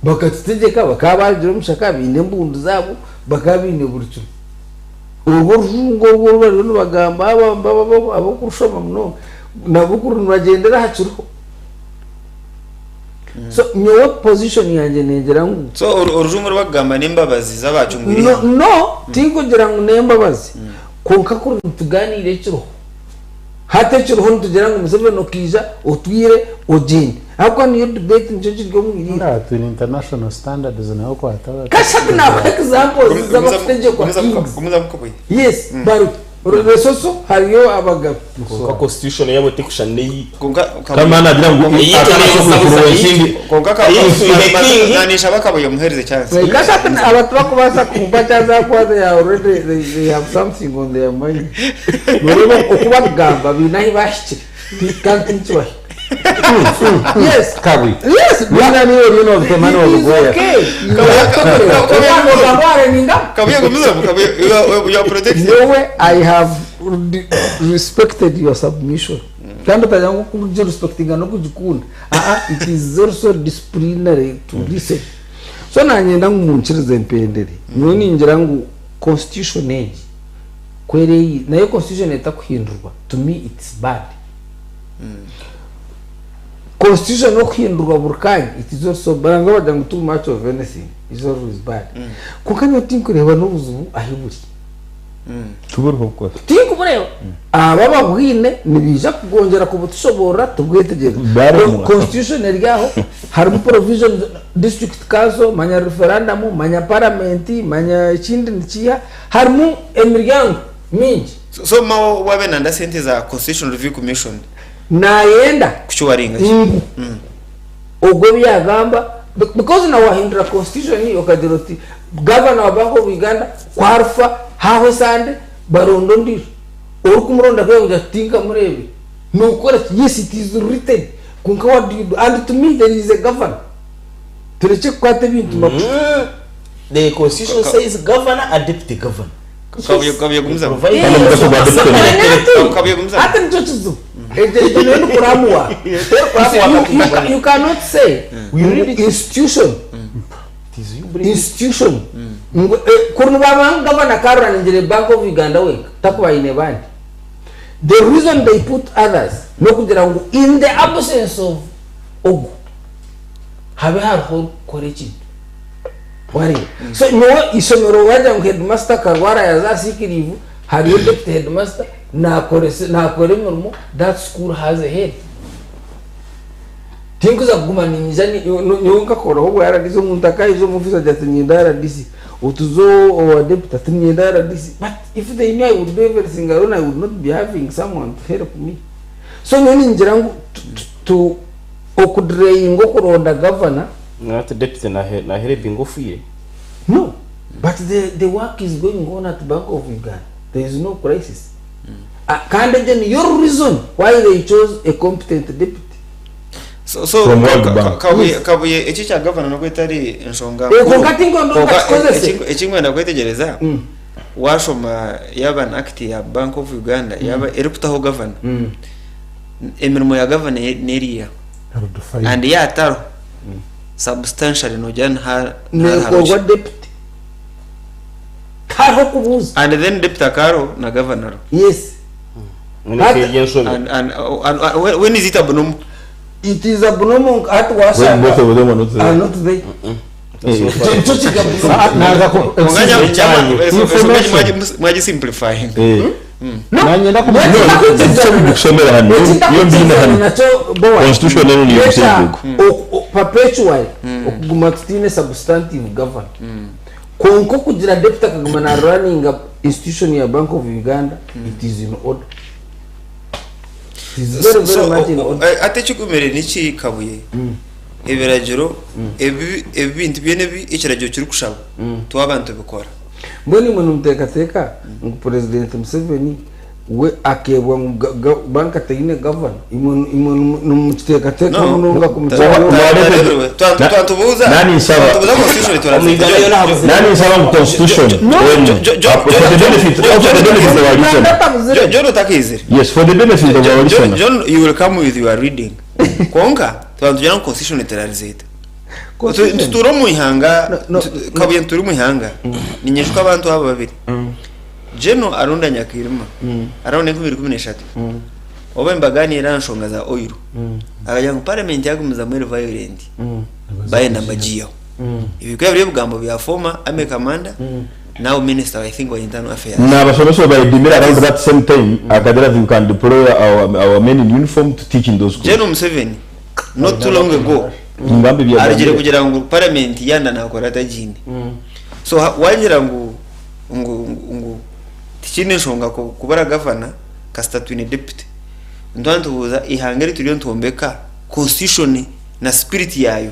Bakatutegyeka, bakaba barugire omu kishaka baine embundu zaabo, bakaba baine buri kimwe. Orwo orujungu orwo oru bariyo nibagamba ab'okurushoma munonga, nabo kuri nibagyendera aha kiriho. So nyowe position yangye negira ngu. So orujungu oru barikugamba n'embabazi z'abacungwire No, eihanga? no, tinkugira ngu n'embabazi. Kwonka kuri nitugaaniira ekiriho. Hati ekiriho nitugira ngu Museveni okaija otwire ogyende. Ahabw'okuba niyo debate nikyo kiri omu iriiro. Aha twine international standards nayo okwata bati. Kasha nakuha examples z'abakutegyekwa kings. Gumizamu Kabuye. Yes, bariho. Lesotho hariyo abagabe. Kwonka constitution yabo tekushana n'eyaitu. Kwonka Kandi nagira ngu Eyaitu akana neeyisa k'okurukurwa ensimbi. Kwonka Eyaitu the king. nanisha bakabuye omuhereze chance. Kasha abantu bakubaasa kumpa chance ahakuba they are already they have something on their mind. Noreeba oku bakugamba baine ahu bahikire kandi tinkibahika. Yes. Kabuye. Yes. Bwana niwe oriyo noobitema It is noobigoya. okay. Ogamba wareninga. Kabuye gumizamu Kabuye you are protected. Nyowe I have respected your submission. Kandi otagira ngu okugirespectinga n'okugikunda. Aa it is also disciplinary to listen. So nanyenda ngu munkirize mpendere. Nyowe ningira ngu constitution egi ku eri nayo constitution etakuhindurwa to me it's bad. Constitution okuhindurwa buri kanya it is also bad. Nangwa bagira ngu too much of anything is always bad. Kwonka nyowe tinkureeba n'obuzibu ahi buri. Tuburiho bukoze. Tinkubureeba. Aba ababwine nibaija kugongyera kubutushoboorora tubwetegyereze. Baremwa. Constitution eri aho harimu provision district council manya referendum manya parliament manya ekindi nikiiha harimu emiryango mingi. So Mao wabe nanda sente za Constitution Review Commission Nayenda kukiwaringa ki? ngu ogwo ebi yagamba because na wahindura constitution okagira oti governor wa Bank of Uganda ku arifa hahwa esande baronde ondijo orikumuronda ku yakugira ati tinkamureebire nokora ki yes it is written kwonka what do you do and to me there is a governor turekye kukwata ebintu makusha. The constitution says governor and deputy governor. Kabuye kabuye gumizamu. Provide- Kandi omugasho gwa deputy Hati Kabuye gumizamu. hati nikyo kizibu ekyo ekyo niyo nikuramuwa You, you, you cannot say institution institution ngu kuri nibaba ngu gavana akaruningire Bank of Uganda wenka takuba aine bandi. The reason they put others n'okugira ngu in the absence of ogu habe hariho orikukora ekintu. Wareeba? So nyowe ishomero wagira ngu headmaster akarwara yaza aha sick leave hariyo deputy headmaster nakoresa nakora emirimo that school has a head. Tinkuza kuguma niinyija nyowe nkakoraho obwa RDC omuntu akaija omu ofiisi agira ati niinyenda RDC otuze owa deputy ati niinyenda RDC but if they knew I would do everything alone I would not be having someone to help me. So nyowe ningira ngu tu okudireyinga okuronda gavana Hati deputy naherebinga ofiire. No, but the work is going on at Bank of Uganda. There is no crisis. Kandi egyo niyo reason why they chose a competent deputy. So so From World Bank. Kabuye Kabuye eki ekya gavana nokwo etari enshonga Eh, nkuru. kwonka tinkondo Kwonka nkakikozese. ekinkwenda kwetegyereza washoma yaba na act ya Bank of Uganda yaba erikutaho gavana emirimo ya gavana neriya and yatariho substantially nogira Neekorwa deputy. Tihariho kubuuza. And then deputy akariho na gavana ariho. Yes. Mbwenu Hati- ekeerya enshobe. And when is it abnormal? It is abnormal hati When washanga both of them are not there. are not there. Nikyo kigambo. Naza ku Munganya Information. chama mwaji simplifying. Eh. Nanyenda kumanya. Kusomera hano. Iyo mbiine hano. Nakyo Boaz. Constitution enu niyo Leta kusinga. perpetually okuguma tutiine substantive governor. Kwonka okugira deputy akaguma na running institution ya Bank of Uganda it is in order. It is very very So, much in order. ate ekigumire niki Kabuye ebiragiro ebi ebintu byona ebi ekiragiro kirikushaba twaba nitubikora. Mbwenu imwe nimuteekateeka ngu Purezidenti Museveni we akeebwa ngu banka teine gavana? Imwe imwe nimukiteekateeka No. munonga kumukyaro? Twatubuuza Nani nsaba? twatubuuza constitution Omu Uganda yoona habuze. Nani nsaba ngu constitution enu, for the benefit for the benefit of our listener. John otakeizire. Yes, for the benefit of our John, listener. John, you will come with your reading. Kwonka twatugira ngu constitution eterarizeeta. Nitutuura omu ihanga No, no, Kabuye nitutuura omu ihanga ninyijuka abantu abo babiri General Aronda Nyakirima around 2013 oba embaganiira aha nshonga za oil akagira ngu parliament yagumizamu eri violent bayenda mbagiyeho. Ebi bikaba biri ebigambo bya former army commander now minister I think wa internal affairs. Nabasomesa bayidimira around that same time akagira ati we can deploy our men in uniform to teach in those schools. General Museveni not too long ago Ngambi bya arugire kugira ngu parliament yanda nakora atagiine. So wagira ngu ngu ngu tikiine nshonga kubara gavana kasita twine deputy. Nituba nitubuuza ihanga eri turiyo nitwombeka constitution na spirit yaayo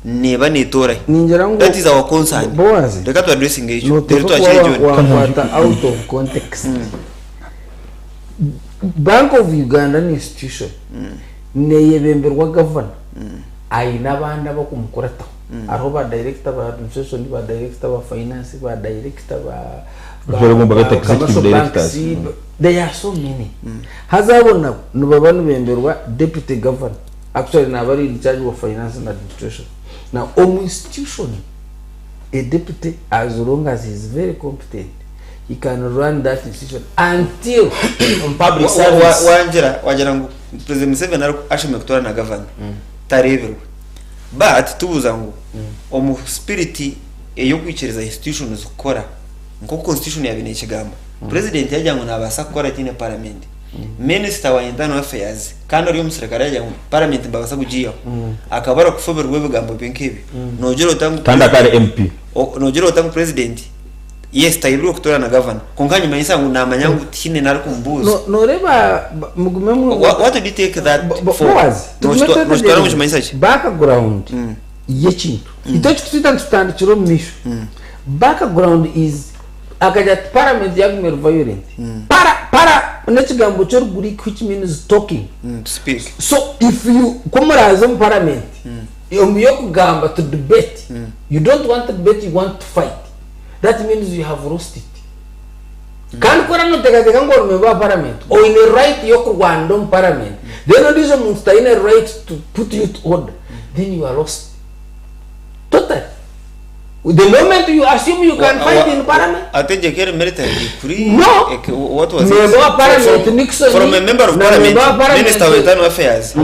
neeba netoora hi? Ningira ngu That is our concern. Boaz, Reka tu addressing ekyo noteekwa reero twakire kuba John. wakwata out of context. Bank of Uganda ni institution. Neyebemberwa gavana aine abandi abakumukurataho hariho ba director ba administration ba director ba finance ba director ba commercial banks there are so many haza abo nabo nibaba nibemberwa deputy governor actually naba ari in charge of finance and administration now omu institution a deputy as long as he is very competent he can run that institution until Omu public Wa- wa- service. Wangira wagira ngu President Museveni ari ashemereire kutoora na gavana tareebirwe but tubuuza ngu omu spirit ey'okwikiriza institutions kukora nk'oku constitution yaabaire neekigamba president yagira ngu naabaasa kukora ataine parliament minister wa internal affairs kandi ori omusirikare yagira ngu parliament nibabaasa kugiihaho akaba arikufuubirwa ebigambo bye nk'ebyo noogira ota ngu Kandi akaba ari MP. Noogira ota ngu president Yes, tayebirwe kutoora na gavana. Kwonka nimanyisa ngu naamanya ngu tihaine n'arikumubuuza. No- Noreeba ba- mugume mu Wha- What did you take that for? Boaz, tugume Nokitwa- Nokitwara ngu twetegyereze kimanyisa ki? background y'ekintu. Itwe eki tutwita nitutandikira omu maisho. Background is akagira ati parliament yaguma eri violent. Para para n'ekigambo ky'oruguriiki which means talking. To speak. So if you ku muraaza omu parliament omu by'okugamba to debate, you don't want to debate you want to fight. That means you have lost it. Kandi ku oraba noteekateeka ngu ori member wa parliament, oine right y'okurwanira omu parliament, then ondiijo muntu taine right to put you to order, then you are lost. Totally. The moment you assume you can fight in parliament, Ategyeka eri military kuri No. what was it? Member wa parliament, Nixon, From a member of na parliament, member wa parliament. minister of internal affairs.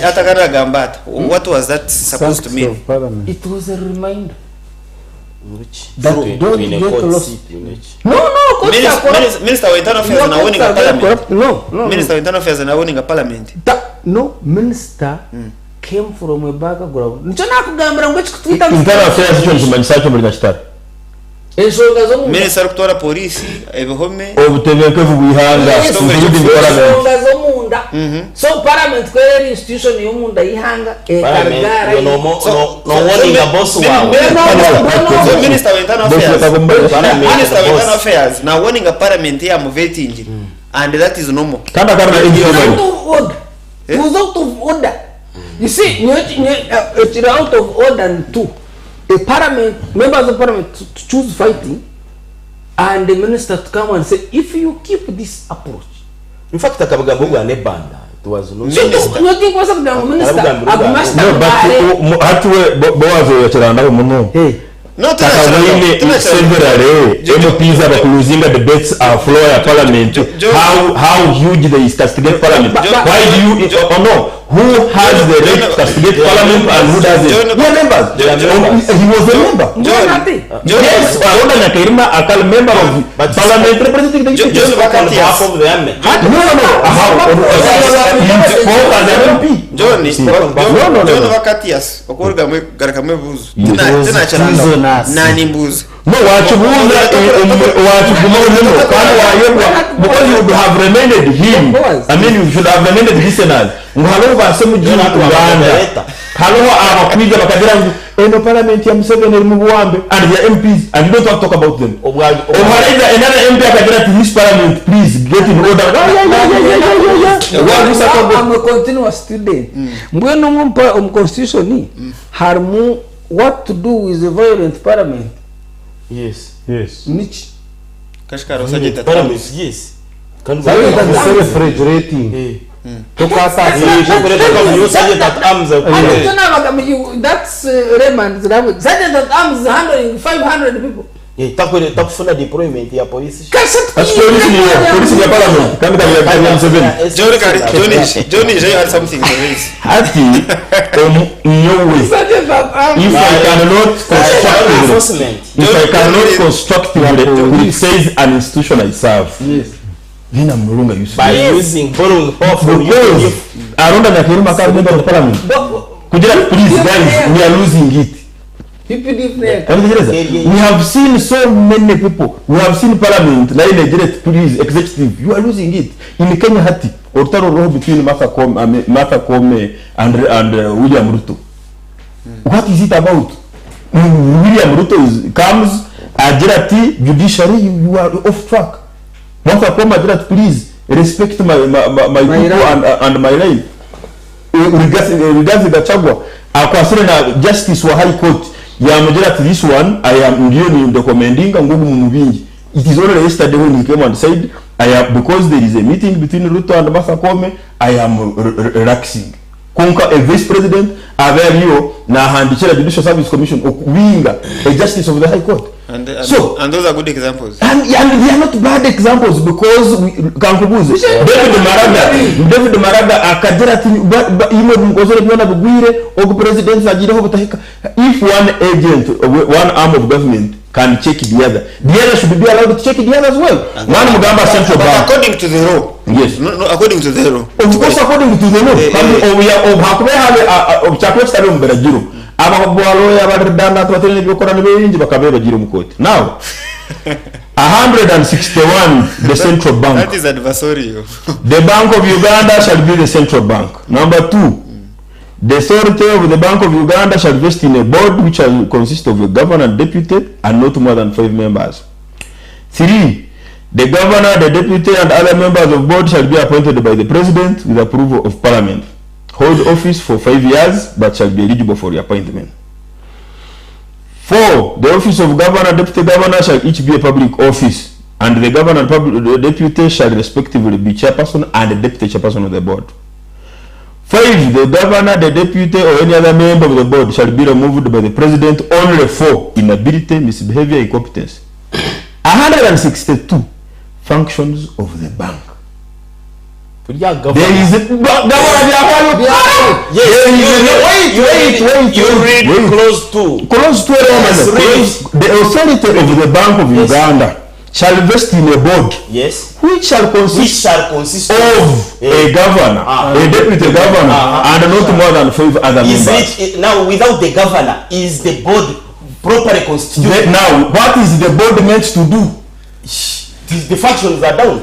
Atakanagamba ata. What was that supposed to Sanctity mean? of parliament. It was a reminder. That don't twine get court lost. seat, twine ki? No, no, courts are corrupt. Minister wa internal affairs No, na courts owning a are very parliament. corrupt. No, no, no. Minister wa internal affairs na owning a parliament. No minister came from a background. Nikyo nakugambira ngu ekikutwita Internal affairs kyo nikimanyisa ki omuri Nyakitare? Enshonga z'omunda. Minister arikutwara polisi, ebihome. Obutebenkevu bw'eihanga Yes, including parliament. enshonga z'omunda. So parliament ku eri institution y'omunda y'eihanga Parliament, ekarugara iwe nomo- So- no- so- no warning so- a boss mi- wawe. mi- No, So minister wa internal Boss affairs. bakagomba- Parliament, Minister wa boss. internal affairs na warning a parliament yamuvetingire and that is normal. Kandi akaba na It was informal. out of order. It was out of order. You see, ekiri out of order ni two. A parliament, members of parliament to choose fighting and the minister to come and say, if you keep this approach. In fact, akabugamba obwa Nebanda. It was not. Minister. Nyowe tinkubaasa kugira ngu minisita Arabugambira agume obwa- ashutami No, but are. hati we Boaz oyakiranaho muno. Hey. No, Takawaine severally MPs abakuluzinga debates are floor ya parliament. How huge they castigate parliament. Why do you oh no who has the right to castigate parliament and who doesn't? We are members. He was a member. John ati. Yes, Aronda Nyakairima akal member of But- parliament representing the John youth. On behalf of the army. No, no, no. How? He spoke as an MP. John, No, no, no, John no. Vakatias, okurugamu garukamu ebibuuzo. It was Tinakiranga. treasonous. Nani mbuuza. No, wakibuuza wakiguma muno kandi wayebwa because you would have reminded him. I mean you should have reminded listeners ngu hariho basemugiru Uganda hariho abakwija bakagira ngu eno parliament ya Museveni eri mu buwambe and they are MPs and you don't want to talk about them. Obu hariho another MP akagira ati this parliament please get in order. Yeah, yeah, yeah, yeah, yeah, yeah, yeah. Wabuuza ko- I'm a continuous student. Mbwenu omu constitution harimu what to do with a violent parliament. Yes. Yes. Niki? Kashikaro Sergeant at Parliament, Arms. yes. Kandi Self-regulating. Eh. Tokasaasira. Sergeant at arms. Hati nabaga you that's Raymond's language. Sergeant at arms is handling 500 people. Eh, takwere takufuna deployment ya police. Kasha Ati polisi ni polisi ya parliament kandi kabila ya Museveni. John Kari, Johnny, Johnny, you had something to raise. Hati nyowe Sergeant at arms. if I cannot constructively Enforcement. if I cannot constructively criticize an institution I serve, Yes. then I'm no longer useful. By using borrowing power from Because you. Aronda Nyakairima akaba member of parliament. Kugira please guys, we are losing it. PPD ne. Wabitekereza? We have seen so many people. We have seen parliament nayo negira iti please executive you are losing it. In Kenya hati orutaro ruriho between Martha Koome, I mean, Martha Koome and William Ruto. What is it about? William Ruto is, comes agira ati judiciary you, you are off track. Martha Koome agira ati please respect my people right. and my right. Rigathi Gachagua akwatsire na Justice wa High Court yamugira ati this one I am ndiyo nindekomendinga ngu ogu mumubingye. It is only yesterday when he came and said I am because there is a meeting between Ruto and Martha Koome I am relaxing. Kwonka a Vice President abe ariyo nahandikira Judicial Service Commission okubinga a Justice of the High Court. And, and, So and those are good examples. And they are not bad examples because kankubuuze David Maraga David Maraga akagira ati ba- ba- imwe mukozere byona bigwire ogu president agireho butahika. If one agent one arm of government can check the other, the other should be allowed to check the other as well. Mwana mugamba central But bank. according to the law. Yes. No, no, according to the law. Of course according to the law. Eh, Kandi eh. obu hakuba habe kyakuba kitari omu biragiro abaloya abaridanda tubateine ebyokukora ni bingi bakaba bagiire omu kooti. Now 161 the central bank. That is adversarial. The Bank of Uganda shall be the central bank. Number 2, the authority of the Bank of Uganda shall vest in a board which shall consist of a governor and deputy and not more than 5 members. 3, the governor, the deputy and other members of board shall be appointed by the president with approval of parliament. Hold office for 5 years but shall be eligible for reappointment. 4, the office of governor, deputy governor shall each be a public office, and the governor and the deputy shall respectively be chairperson and deputy chairperson of the board. 5, the governor, the deputy, or any other member of the board shall be removed by the president only for inability, misbehavior, incompetence. 162, functions of the bank. There is a governor. Yes, There is you a read- wait, you wait, read- wait, you wait, read wait. clause 2. Clause 2, Yes, read Clause, the authority of the Bank of Yes. Uganda shall vest in a board Yes. which shall consist Which shall consist of a governor, a deputy governor, and not more than 5 other Is members. it now without the governor? Is the board properly constituted? Now, what is the board meant to do? The functions are down.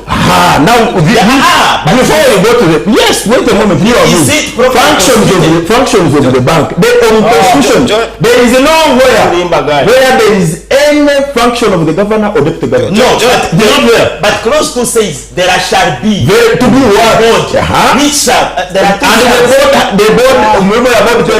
Now, but before we go to the yes, wait a moment. Here Is it properly functions of the constituted? functions of the bank? The on constitution, John- there is nowhere Remember, guy. where there is any function of the governor or deputy governor. No, John- but, They're not there. but clause 2 says there shall be There to be what? board Uh-huh. which shall there are two And shalls. the board, remember about the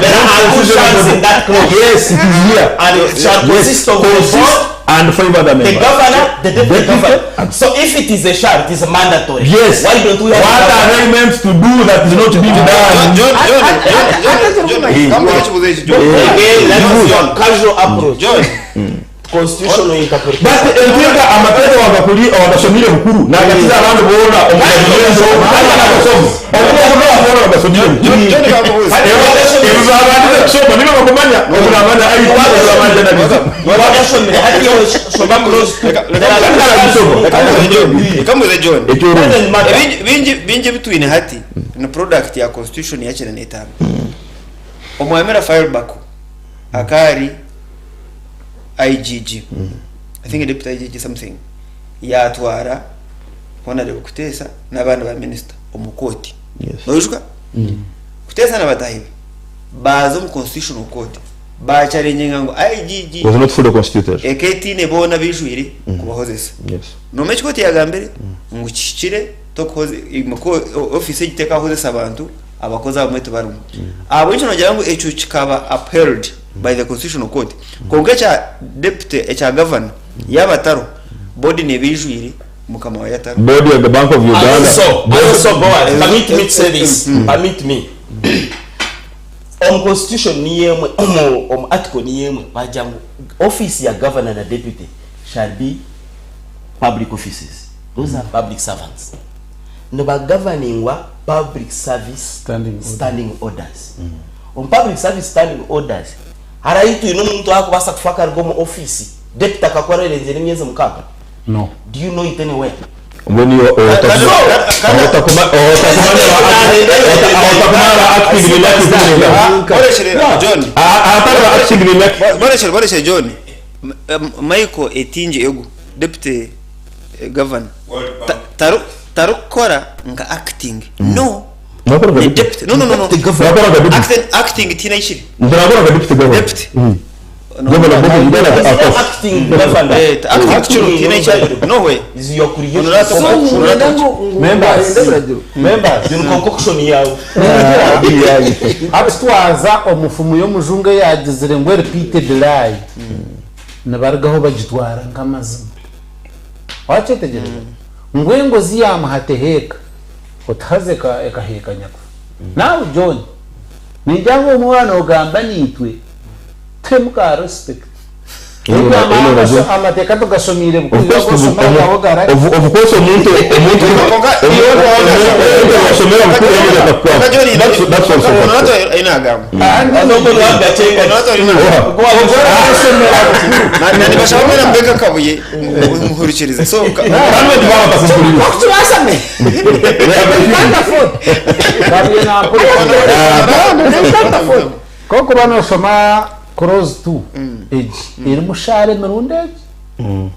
There are two shalls in that clause. Yes, it is here. And it shall Yes, consist of the consist board, and 5 other the members. governor, the deputy Deputy governor. and- So if it is a shall, it is mandatory. Yes. Why don't we have What a are governor? they meant to do that is not being done? John, John, John, John, John, Eh. come John. Again, that is your casual approach. John, Constitutional interpretation. But entega amateeka wagakuli wagasomire bukuru nagakiza abandi boona omugazimenzo kandi nagasoma okuba boona bagasomire bukuru. John, John kakubuuza. Ebyo babandize kusoma nibo bakumanya okunamanya ayiamanya nabizi. Wabashomire, hati yewe soma clause 2. There are two shalls. Reka John, reka mbuze John. Eky'orungi. Doesn't matter. Bingi bingi bitwine hati ni product ya constitution ya 95. Omwami Rafael Bako akari IGG. I think deputy IGG something. Yatwara honorable Kutesa n'abandi ba minister omu kooti. Yes. Noijuka? Kutesa n'abatahi be baza omu constitutional court bachalenginga ngu IGG Was not fully constituted. eketiine boona bijwire kubahozesa. Yes. Noma ekikooti yagambire ngu kihikire tokuhoze office egi tekahozesa abantu abakozi abamwe tibarimu. Ahabw'ekyo nogira ngu ekyo kikaba upheld by the constitutional court. Kwonka ekya deputy ekya governor yaaba atariho board neeba eijwire mukama waayo atariho. Body of the Bank of And Uganda. also, Boaz, permit me to say this. Permit me. Omu constitution niyo emwe, omu article niyo emwe, bagira ngu office ya governor na deputy shall be public offices. Those are public servants. Nibagoverningwa public service Standing orders. standing orders. Omu public service standing orders, hariho twine omuntu akubaasa kufa akaruga omu office, deputy akakora erenzire emyezi 6. No. Do you know it anywhere? When you Boreshere John. acting in Boreshere boreshere John. Michael Etingi Egu deputy governor. Tarukora nka acting. No. Nakora Ni deputy. deputy. No no no no. Nakora deputy. Acting tina ishiri. Ndakora deputy governor. Deputy. Governor Bank of Uganda akafa. Acting governor. Acting kikiro tiine eki no way. Is your creation. Honorato So Honorato mwenda ngu ngu Members. barenda ebiragiro. Members. Your concoction yawe. Abitwaza omufumu y'omujungu eyagizire ngu repeated lie nibarugaho bagitwara nk'amazima. Wakyetegyereza? Ngu engozi yamuha teheeka otihaza ekaheeka nyakufa. Nawe John, ningira ngu obumwe waaba nogamba naitwe tuhemu ka respect. Amateeka tugashomiire bukuru Of course, iwe agosoma agaho garari. of course omuntu omuntu omuntu wasomera bukuru yageza akakwata. That's also Honorato factor. aine agamba. Honorato aine Oha. Na nibashaba mwena mbega kabuye muhurikirize. So Kandi baba bakakukuririza. Bakukibasame. Can't afford. Kabuye nampurira. They can't afford. Kokuba noshoma clause 2 egi erimu shaara emirundi egi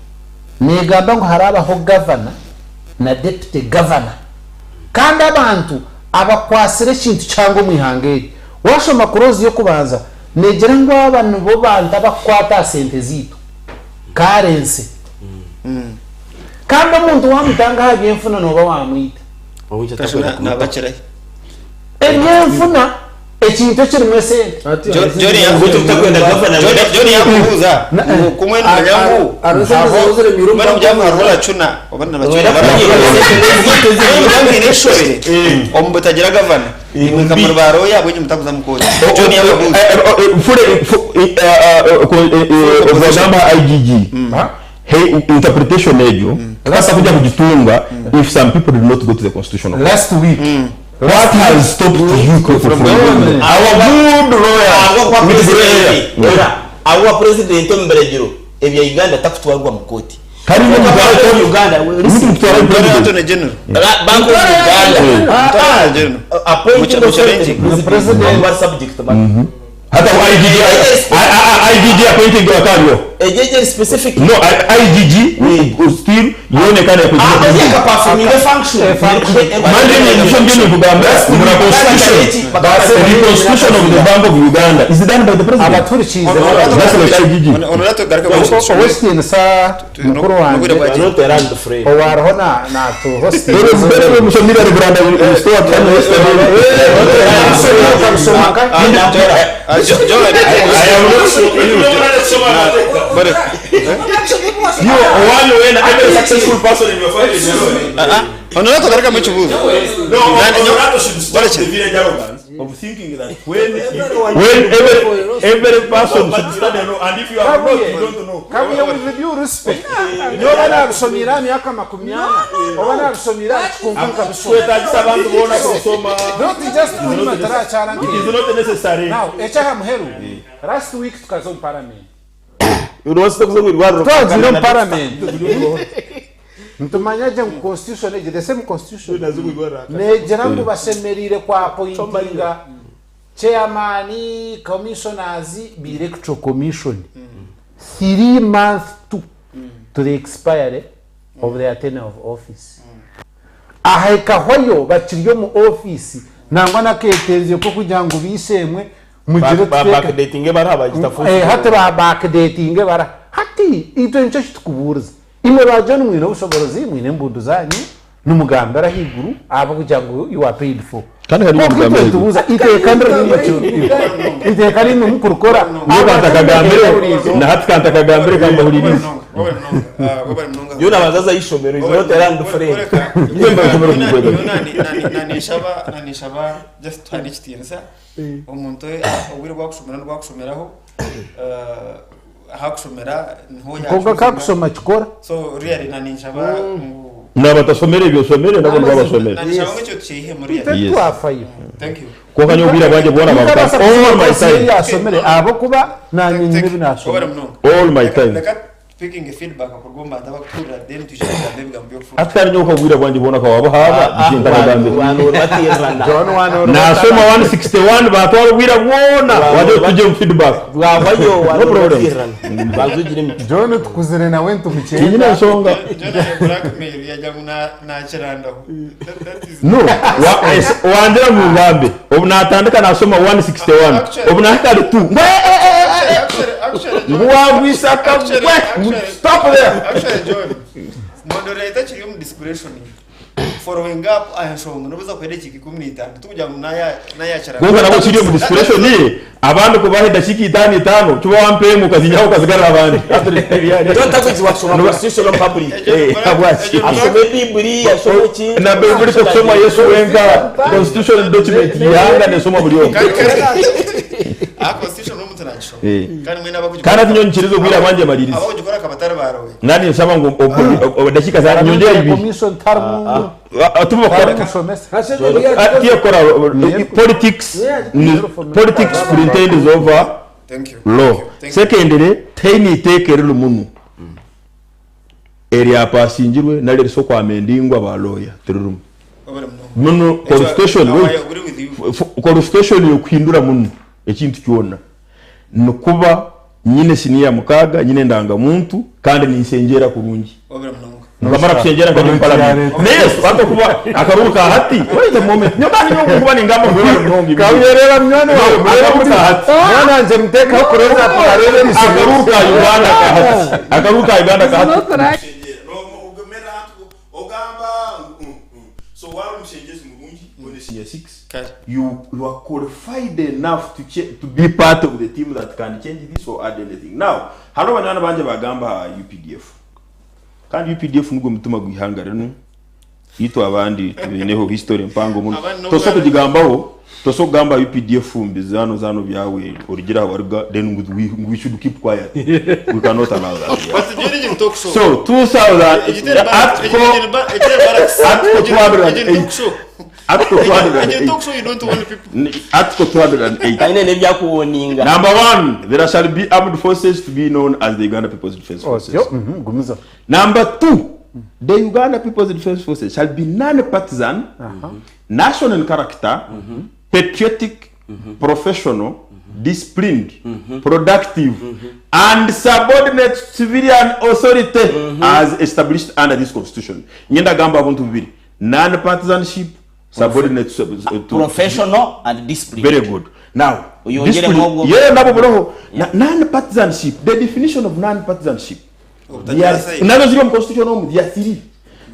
negamba ngu harabaho gavana na deputy governor kandi abantu abakwasire ekintu kyangwa omu ihanga eri washoma clause y'okubanza negira ngu aba nibo bantu abakukwata aha sente ziitu currency kandi omuntu wamutanga aha byenfuna noba wamwita nabakirayo. Ebyenfuna ekintu ekirimu esente. John yakubuuza ngu kumwe nimanya ngu kumwe nimujya hariho racuna oba nabacuna mwine eshobere omu butagira gavana imwe kamuri ba roya bwenye mutakuza mukoti. John yakubuuza. Ogamba IGG hey interpretation egyo tukasa kujya kugitunga if some people did not go to the constitutional court. Last week What has stopped you from going? Our good lawyer Abo with gray hair. Abo president omu biragiro ebya Uganda takutwarwa mu kooti. Kandi Bank of Uganda, listen. mutwara Honorato president. ne general. Bank of Uganda. Honorato general. Appointing authority. The president. President. Subject matter. Hata IGG IGG appointing akariyo. Ejeje specific. No, IGG still yonekana Ah, kugira. yaka performing a function. Mande ni mbini kugamba muna constitution. The constitution of the Bank of Uganda is done by the president. abaturikize That's like IGG. Honorato garuka owekitiinisa mukuru wange Not around the frame. owariho natuhostinga There is very mushomira Rwanda store and John I am not you one when every successful person in your family. Honorato garuka mu kibuzo. No, Honorato should stop the village arrogance of thinking that when every person should study law, and if you are not, you don't know. Kabuye, with due respect, nyoba nabishomire myaka 40 oba nabishomire kikunku nkabishoma. Kwetagisa abantu bona kusoma. Not just kunyuma tarakyara It is not necessary. Now ekyaha muheru, last week tukaza omu parliament. Urwasita Twagiire omu parliament nitumanya gye ngu constitution egi, the same constitution negira ngu bashemereire kwapointinga chairman, commissioners be electoral commission 3 months to the expiry of their tenure of office. Ahekahwayo bakiri omu office nangwa naketenzye ko kugira ngu bishemwe mugire Backdating bari abagita. Hati ba backdating bara hati itwe nicyo kitukuburiza imwe ba John mwine obushoborozi mwine embundu zanyu nimugambira ahiguru abo kugira ngu you are paid for. Kandi hari Konka n'umugambira itwe ahiguru. tubuuza iteeka ndiri iteeka rimwe mukurukora. Niyo kantakagambire na hati kantakagambire kambahuririze. Yo nabazaza y'ishomero is not around the frame. Nanishaba just tuhane ekitiinisa omuntu obwire bwakushomera nibwakushomeraho ahakushomera niho Konka kakushoma kikora. So really nanishaba ngu Nabatasomere ebyo osomere nabo nibabasomere. Nanishaba ngu ekyo tukihemu Itwe really. Yes. twafayo. Thank you. Konka nyobwira bwanje bwona Nkabaasa babuka all kusoma my constitution time. yasomere abo kuba nanye nyine Obare binashoma. munonga. All my time. Reka picking a feedback akurwa mbantu abakuturira then tuje kugambe ebigambo by'okufura. Hati kandi nyoka bwira bwanje bwona kawabo haba bikintakagambire. Abantu batirana. John wano Nasoma 161 batwara obwira bwona waje tujye mu feedback. Bwabayo No abantu problem. batirana. Bazugira imico. John tukuzire nawe Iyi ntumukenda. ni ensonga. John blackmail yajya ngo nakirandaho. That is No, wandira mu ngambe obu natandika nasoma 161 obu nahika ali 2. Actually, Ngu wagwisa akagwe. Stop there. Actually, John, moderator kiri omu discretion following up aha nshonga nobuza kuhera ekiika 15 tukugira ngu nayakira. Konka nabwo kiri omu discretion ye, abandi kubaha edakiika itaano itaano, kiba wampeemu okazinyaho okazigarura abandi. John Takwizibwa kushoma constitution omu public. Habwaki? Ashome Bibuli, ashome ki? Na Baibuli tekusomwa Yesu wenka, constitution document y'ihanga nesomwa buri omwe. Aha constitution n'omuntu nagishoma. Kandi mwena abakugikora. Kandi ati nyowe nyikiriza obwire abandi amaririze. Abakugikora akaba atari barowe. Nani nsaba ngu dakiika za nyongera ibiri. Commission tarimu Tuba bakora mushomesa. Tiyekora politics ni politics pretends over Thank you. law. Thank you. Secondly, teine iteeka eriri muno eryapasingirwe nari erisa okwamendingwa ba lawyer tiririmu. Obere muno. Muno qualification I wait. agree with you. Qualification yokuhindura muno ekintu kyona nikuba nyine siniya mukaaga, nyine ndangamuntu kandi ninsengyera kurungi. Obere muno. Nkamara kusengyera nkajya omu parliament. Naye hata kuba akaruhu ka hati, wait a moment. Nyowe kandi nyowe kuba ningamba ngu webale munonga ibi. Kauyerera munywani wawe. No, akaruhu ka hati. Mwana wangye muteekaho kuroza tukareeba emisiri. Akaruhu ka Uganda ka hati. Akaruhu ka Uganda ka hati. So while Mushengyezi murungi, when senior 6, you are qualified enough to be part of the team that can change this or add anything. Now, hariho banywani bangye bagamba aha UPDF. Kandi UPDF nigwo mutima gw'ihanga rinu. Itwe abandi tubiineho history mpango muno. Abandi n'obwa- Toso kugigambaho, toso kugamba UPDF mbizano zano byawe orugira aho waruga, then we should keep quiet. We cannot allow that. Yeah. But during the talk show. So 2000 article Article 208. Article 208. Talk show you don't want people. Article 208. Kaine n'ebyakuwoninga. Number 1, there shall be armed forces to be known as the Uganda People's Defense Forces. Otyo, gumiza. Number 2, the Uganda People's Defense Forces shall be non-partisan, national in character, patriotic, professional, disciplined, productive, and subordinate to civilian authority as established under this constitution. Ngenda gamba abantu bibiri, non-partisanship, subordinate to Professional and disciplined. Very good. Now, Uyongere discipline- nk'obwo. yeah, nabo buroho. Non-partisanship, the definition of non-partisanship. Nazo ziri omu constitution omu, there are 3.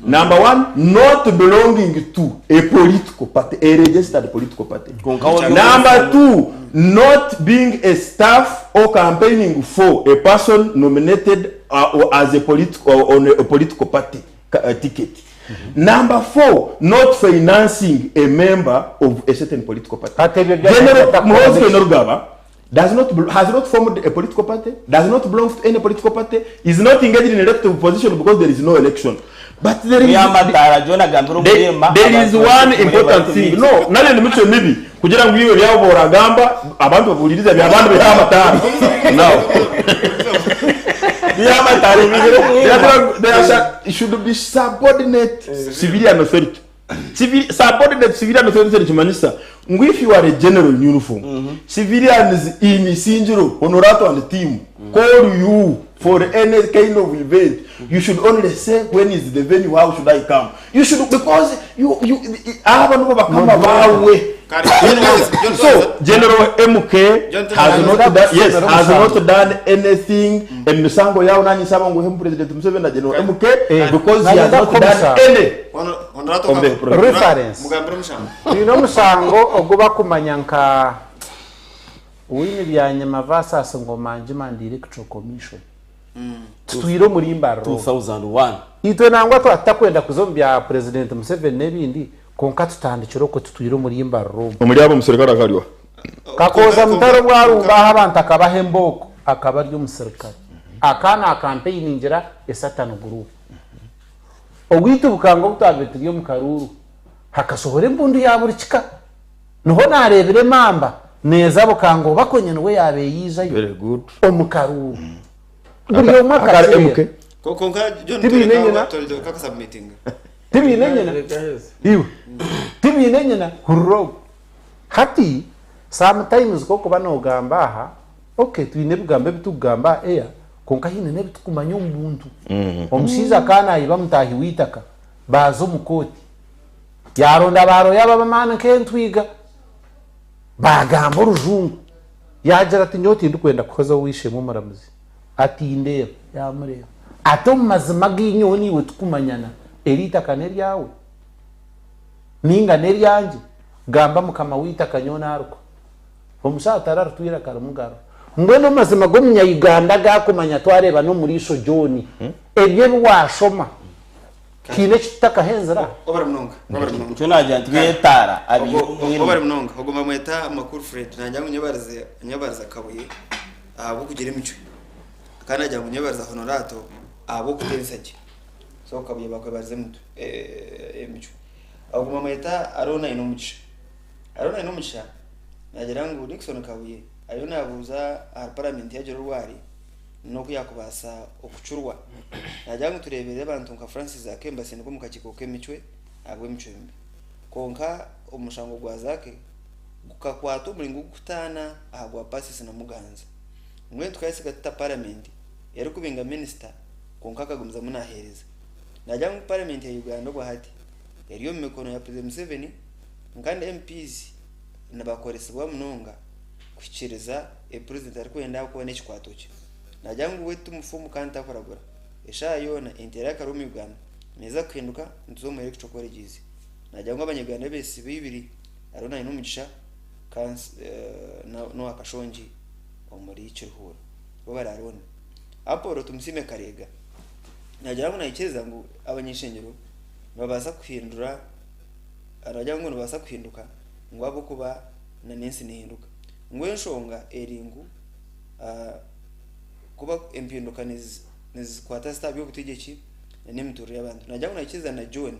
Number 1, not belonging to a political party, a registered political party. Number 2, not being a staff or campaigning for a person nominated or as a political or on a political party ticket. Number 4, not financing a member of a certain political party. General Muhoozi Kainerugaba has not formed a political party, does not belong to any political party, is not engaged in elective position because there is no election. But there is there is one important thing. No, nari nimico mibi kugira ngu iwe byabo boragamba abantu babuliriza bya abantu bya No. There should be subordinate civilian authority. Subordinate civilian authority kimanyisa ngu if you are a general in uniform, civilians in Isingiro, Honorato and team call you for any kind of event, you should only say when is the venue, how should I come? You should, because you abantu bakama bawe. So General MK has not done, yes, has not done anything. Emisango yao nani saba ngo hemu President Museveni na General MK because he has not done any of the reference. Twine omusango ogu bakumanya nka Owiny Byanyima versus Ngoma Njima and Electoral Commission. Tutwire omuri Mbarara. 2001. Itwe nangwa twatakwenda kuza omu bya President Museveni n'ebindi, konka tutandikire okwo tutwire omuri Mbarara. Omuri abo omusirikare akariwa. Kakoza mutaro bwarumba aho abantu akabaha embooko, akaba ari omusirikare. Aka na campaigningira esatani group. Obwitu bukanga obu twabire turi omu karuuru, hakasohora embundu ya buri kika. Niho nareebire emamba neeza bukanga oba konye niwe yabeeyiizayo. Very good. Omu karuuru. Buri omwe Akari akakireeba. MK. Konka John Tibiine nyina. Kaka submitting. Tibiine nyina. Iwe. Tibiine nyina. Hurura ogwo. Hati sometimes kokuba nogamba aha, okay, twine ebigambo ebi tukugamba air, konka hiine n'ebi tukumanya omu buntu. Omushaija akanayiba mutaahi w'eitaka, baaza omu kooti. Yaronda baaroya ab'amaani nk'entwiga. Baagamba orujungu. Yagira ati nyowe tindikwenda kuhoza ow'eishe-emwe omuramuzi. Ati ndeeba. Yaamureeba. Ati omu mazima agi nyowe naiwe tukumanyana, eri itaka n'eryawe? Nainga n'eryangye? Gamba mukama w'eitaka nyowe naarikuha. Omushaho tararitwire akarimugarura. Mbwenu amazima g'omunya-Uganda agaakumanya twareeba n'omuriisho John, ebyo ebi waashoma haine eki tutakahenzire aha? Obare munonga, obare munonga. Nikyo naagira nti beetaara abaire Ogo- omwirima. Obare munonga. Ogwo bamweta Makuru Fred. Nagira ngu nyebarize nyebarize Kabuye ahabw'okugira emicwe. Kandi nagira ngu nyebarize Honorato ahabw'okutensa gye. So Kabuye bakwebariza emitwe emicwe. Ogwo bamweta Arona Ainomugisha. Arona Ainomugisha nagira ngu Dickson Kabuye ariyo nabuuza ahari paramenti yagira orwari n'oku yakubaasa okucurwa. Nagira ngu tureebere abantu nka Francis Zaake nibasindikwa omu kakiiko k'emicwe ahabw'emicwe mibi. Kwonka omushango gwa Zaake gukakwata omuringo gukutaana aha gwa Persis Namuganza. Mbwenu tukayesiga tuta paramenti erikubinga minisita kwonka akagumizamu naheereza? Nagira ngu paramenti ya Uganda obwahati eri omu mikono ya President Museveni kandi MPs nibakoresibwa munonga kuhikiriza ebi purezidenti arikwenda ahabw'okuba n'ekikwato kye. Naagira ngu we ti mufumu kandi takuragura. Eshaaha yoona enteera y'akaru omu Uganda neeza kuhinduka nituza omu Electoral Colleges. Naagira ngu Abanyaganda abeesiba eibiri hariho na Ainomugisha n'owa Kashongi omuri Kiruhura bo bararoonde. Apollo Tumusiime Karega naagira ngu naikiriza ngu abany'eishengyero nibabaasa kuhindura Aragira ngu nibabaasa kuhinduka ngu ahabw'okuba na n'ensi nehinduka. Ngu enshonga eri ngu kuba empinduka nizikwata zita aha by'obutegyeki na n'emiturire y'abantu. Nagira ngu naikiriza na John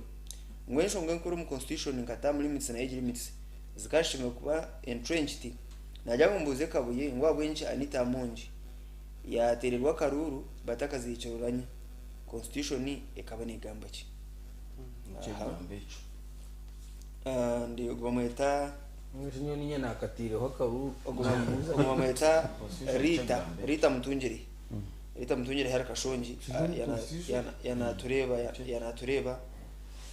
ngu enshonga enkuru omu constitution nka term limits na age limits zikashemereire kuba entrenched. Nagira ngu mbuuze Kabuye ngu ahabw'enki Anita Amongi yatererwa akaruuru batakazihikiruranye, constitution ekaba negamba ki? Nikyo ekyo. Ndi ogu bamweta Nyowe niinye naakataireho akaruru. Ogu bamweta Rita, Rita Mutungire. Rita Mutungire hari Kashongi yanatureeba yanatureeba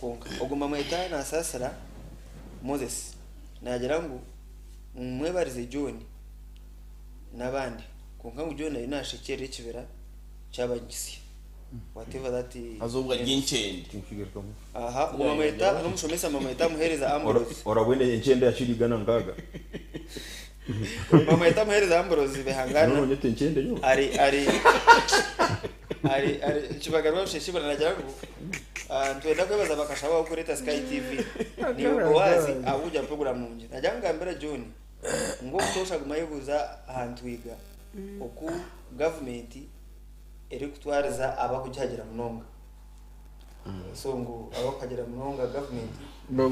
kwonka ogu bamweta Nasasira Moses naagira ngu mwebarize John n'abandi kwonka ngu John ariyo naashekyerera ekibira ky'abanyitsya. Whatever that Haza obwo ari enkyende. Aha, ogwo bamweta n'omushomesa bamweta Muheereza Ambrose. Orabwine enkyende yakira 160. Bamweta Muheereza Ambrose Bihangana. Noneho nyete enkyende nyowe. Ari ari ari ari Kibagarwa Rusheshibura nagira ngu ah, nitwenda kwebaza bakashaho abakureta Sky TV. Niwe Boazi ahabw'okugira program nungi. Nagira ngu ngambira John ngu obutoosha aguma ayebuuza aha ntwiga oku gavumenti erikutwariza abakugihagira munonga. So ngu abakuhagira munonga gavumenti.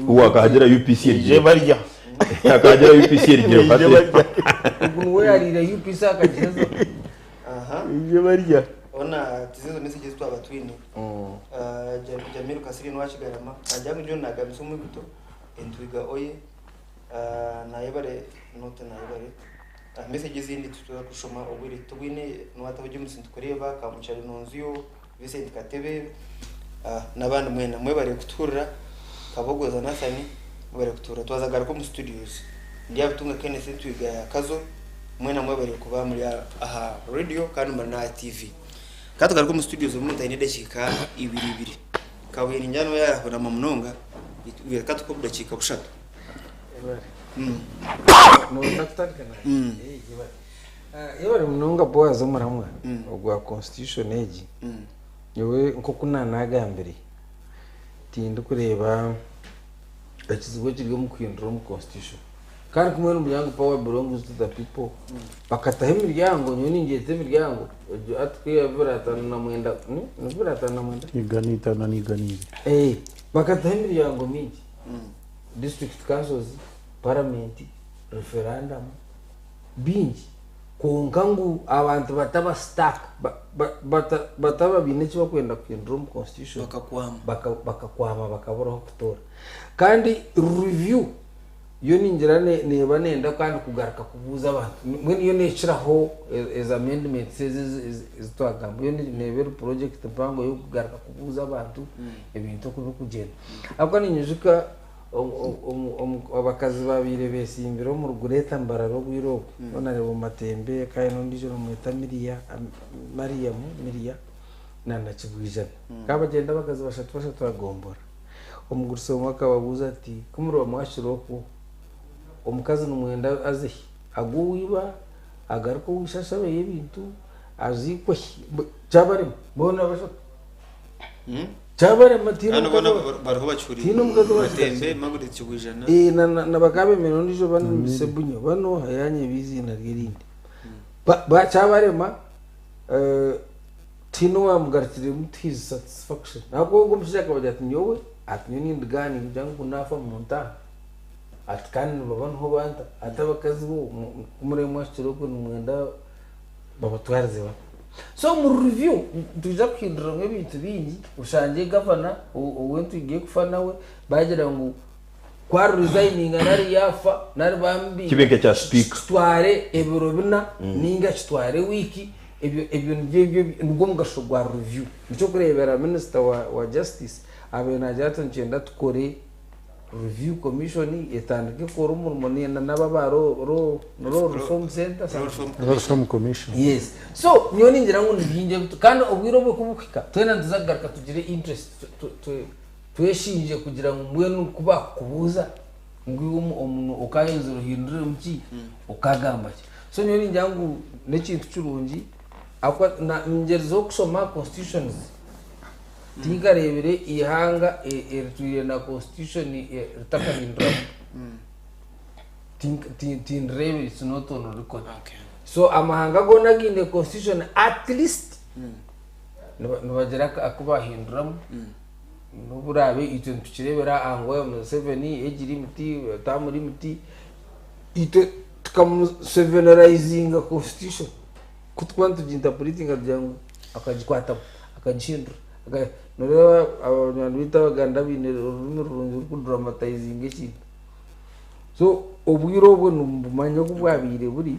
Uwe akahagira UPC Ije erigire. barya. Akahagira UPC erigire Ije fate. barya. Ogu niwe yariire UPC akagiheza. Aha. Ije barya. Ona tizizo message ezi twaba twine. Ah, Jamiru Kasirye niwe akigarama. Nagira ngu John nagambisa omwiguto entwiga oye. Ah, nayebare not nayebare. Ah, message ezindi tituza kushoma obwire titubwine niwataho James nitukureeba Kamukyari Nonzio Vincent Katebe ah, n'abandi mwena mwebare kutuhurira Kabogoza Nathan mwebare kutuhurira twaza garuka omu studios Ndyabitunga Kenneth Ntwiga ya Kazo mwena mwebare kuba muri aha radio kandi muri n'aha TV ka tugaruke omu studios omuntu aine edakiika ibiri ibiri Kabuye ningira niwe yahurama munonga ka tukuhe obudakiika bushatu. Noyenda kutandika naanye? Yebare. Yebare munonga Boaz omuramwa ogwa constitution egi. Nyowe nk'oku naanagambire, tindikureeba ekizibu ekiri omu kuhindura omu constitution. Kandi kumwe n'omuryango power belongs to the people, bakataho emiryango, nyowe ningyeta emiryango, egyo article ya 59, ni 59? 542. Bakataho emiryango mingi. District councils, parliament, referendum, bingi kwonka ngu abantu bataba stuck bataba baine eki barikwenda kuhindura omu constitution Bakakwama. Bakakwama bakabura ah'okutoora. Kandi review yo ningira neeba nenda kandi kugaruka kubuuza abantu mbwenu yo neekiraho ezi amendments ezi ezi twagamba yo neeba eri project mpango y'okugaruka kubuuza abantu ebintu oku birikugyenda. Ahabw'okuba ninyijuka. Abakazi babaire besimbire omu rugureta mbarara obwire obwo onareba omumatembe kandi n'ondiijo nomweta Miria Mariamu Miria na na Kibwijana. Bakaba bagyenda abakazi bashatu bashatu agombora. Omugurusi omwe akababuuza ati, Ku muriba mwakira okwo, omukazi nimwenda aze hi? Agwe owa iba, agaruke owa ishe ashabeyo ebintu, aziikwe hi? Kyabarema boona bashatu. Kyabarema tihaine Kandi omukazi boona owa- bariho bakihuriire. tihaine omukazi owa Matembe, Margaret Kibwijana. Eh, na na na bakaba bemereire ondiijo banu ni Sebunyo banu oha yanyeba eiziina rye erindi. Ba- ba- kyabarema eh, tihaine owamugarukiremu to his satisfaction. Ahabw'okuba ogwo omushaija akabagira ati nyowe ati nyowe nindigaaniira kugira ngu naafa muntaaha ati kandi nibaba niho banta ati abakazi bo mu- ku murebe mwahikire okwe nimwenda babatwarize bata. So omu review nitwija kuhinduramu ebintu bingi oshangye gavana ow'entwiga ekufa nawe bagira ngu ku ari resigninga nari yaafa nari bamubinga Kibe nk'ekya speaker. kitware ebiro bina ninga kitware wiiki ebyo ebyo nibyo ebyo nigwo mugasho gwa review. Nikyo orikureebera minisita wa wa justice abaire naagira ati nikyenda tukore Review Commission etandike ekore omurimo na nabo aba Law Law Reform Centre Law Reform Law Reform Commission. Yes. So nyowe ningira ngu ni bingi ebi kandi obwire obwe ku bukuhika twena nituza kugaruka tugire interest tweshinje kugira ngu mbwenu ku baakukubuuza ngu iwe omu okaayenzire ohinduremu ki okagamba ki. So nyowe ningira ngu n'ekintu kirungi ahabw'okuba na ngyerizeho kushoma constitutions Tinkareebire eihanga eritwire na constitution ritakahinduramu. Tindireebire, it's not on record. So amahanga goona againe constitution at least nibagira aku bahinduramu. N'obu oraabe itwe nitukireebera aha ngu Museveni age limit, term limit, itwe tukamusevenerayizinga constitution. Ku turikuba nitugiintapuretinga tugira ngu akagikwatamu akagihindura. Nooreeba abanywani baitu Abaganda baine orurimi rurungi rurikuduramatayizinga ekintu. So obwire obwo nimbumanya oku bwabaire buri,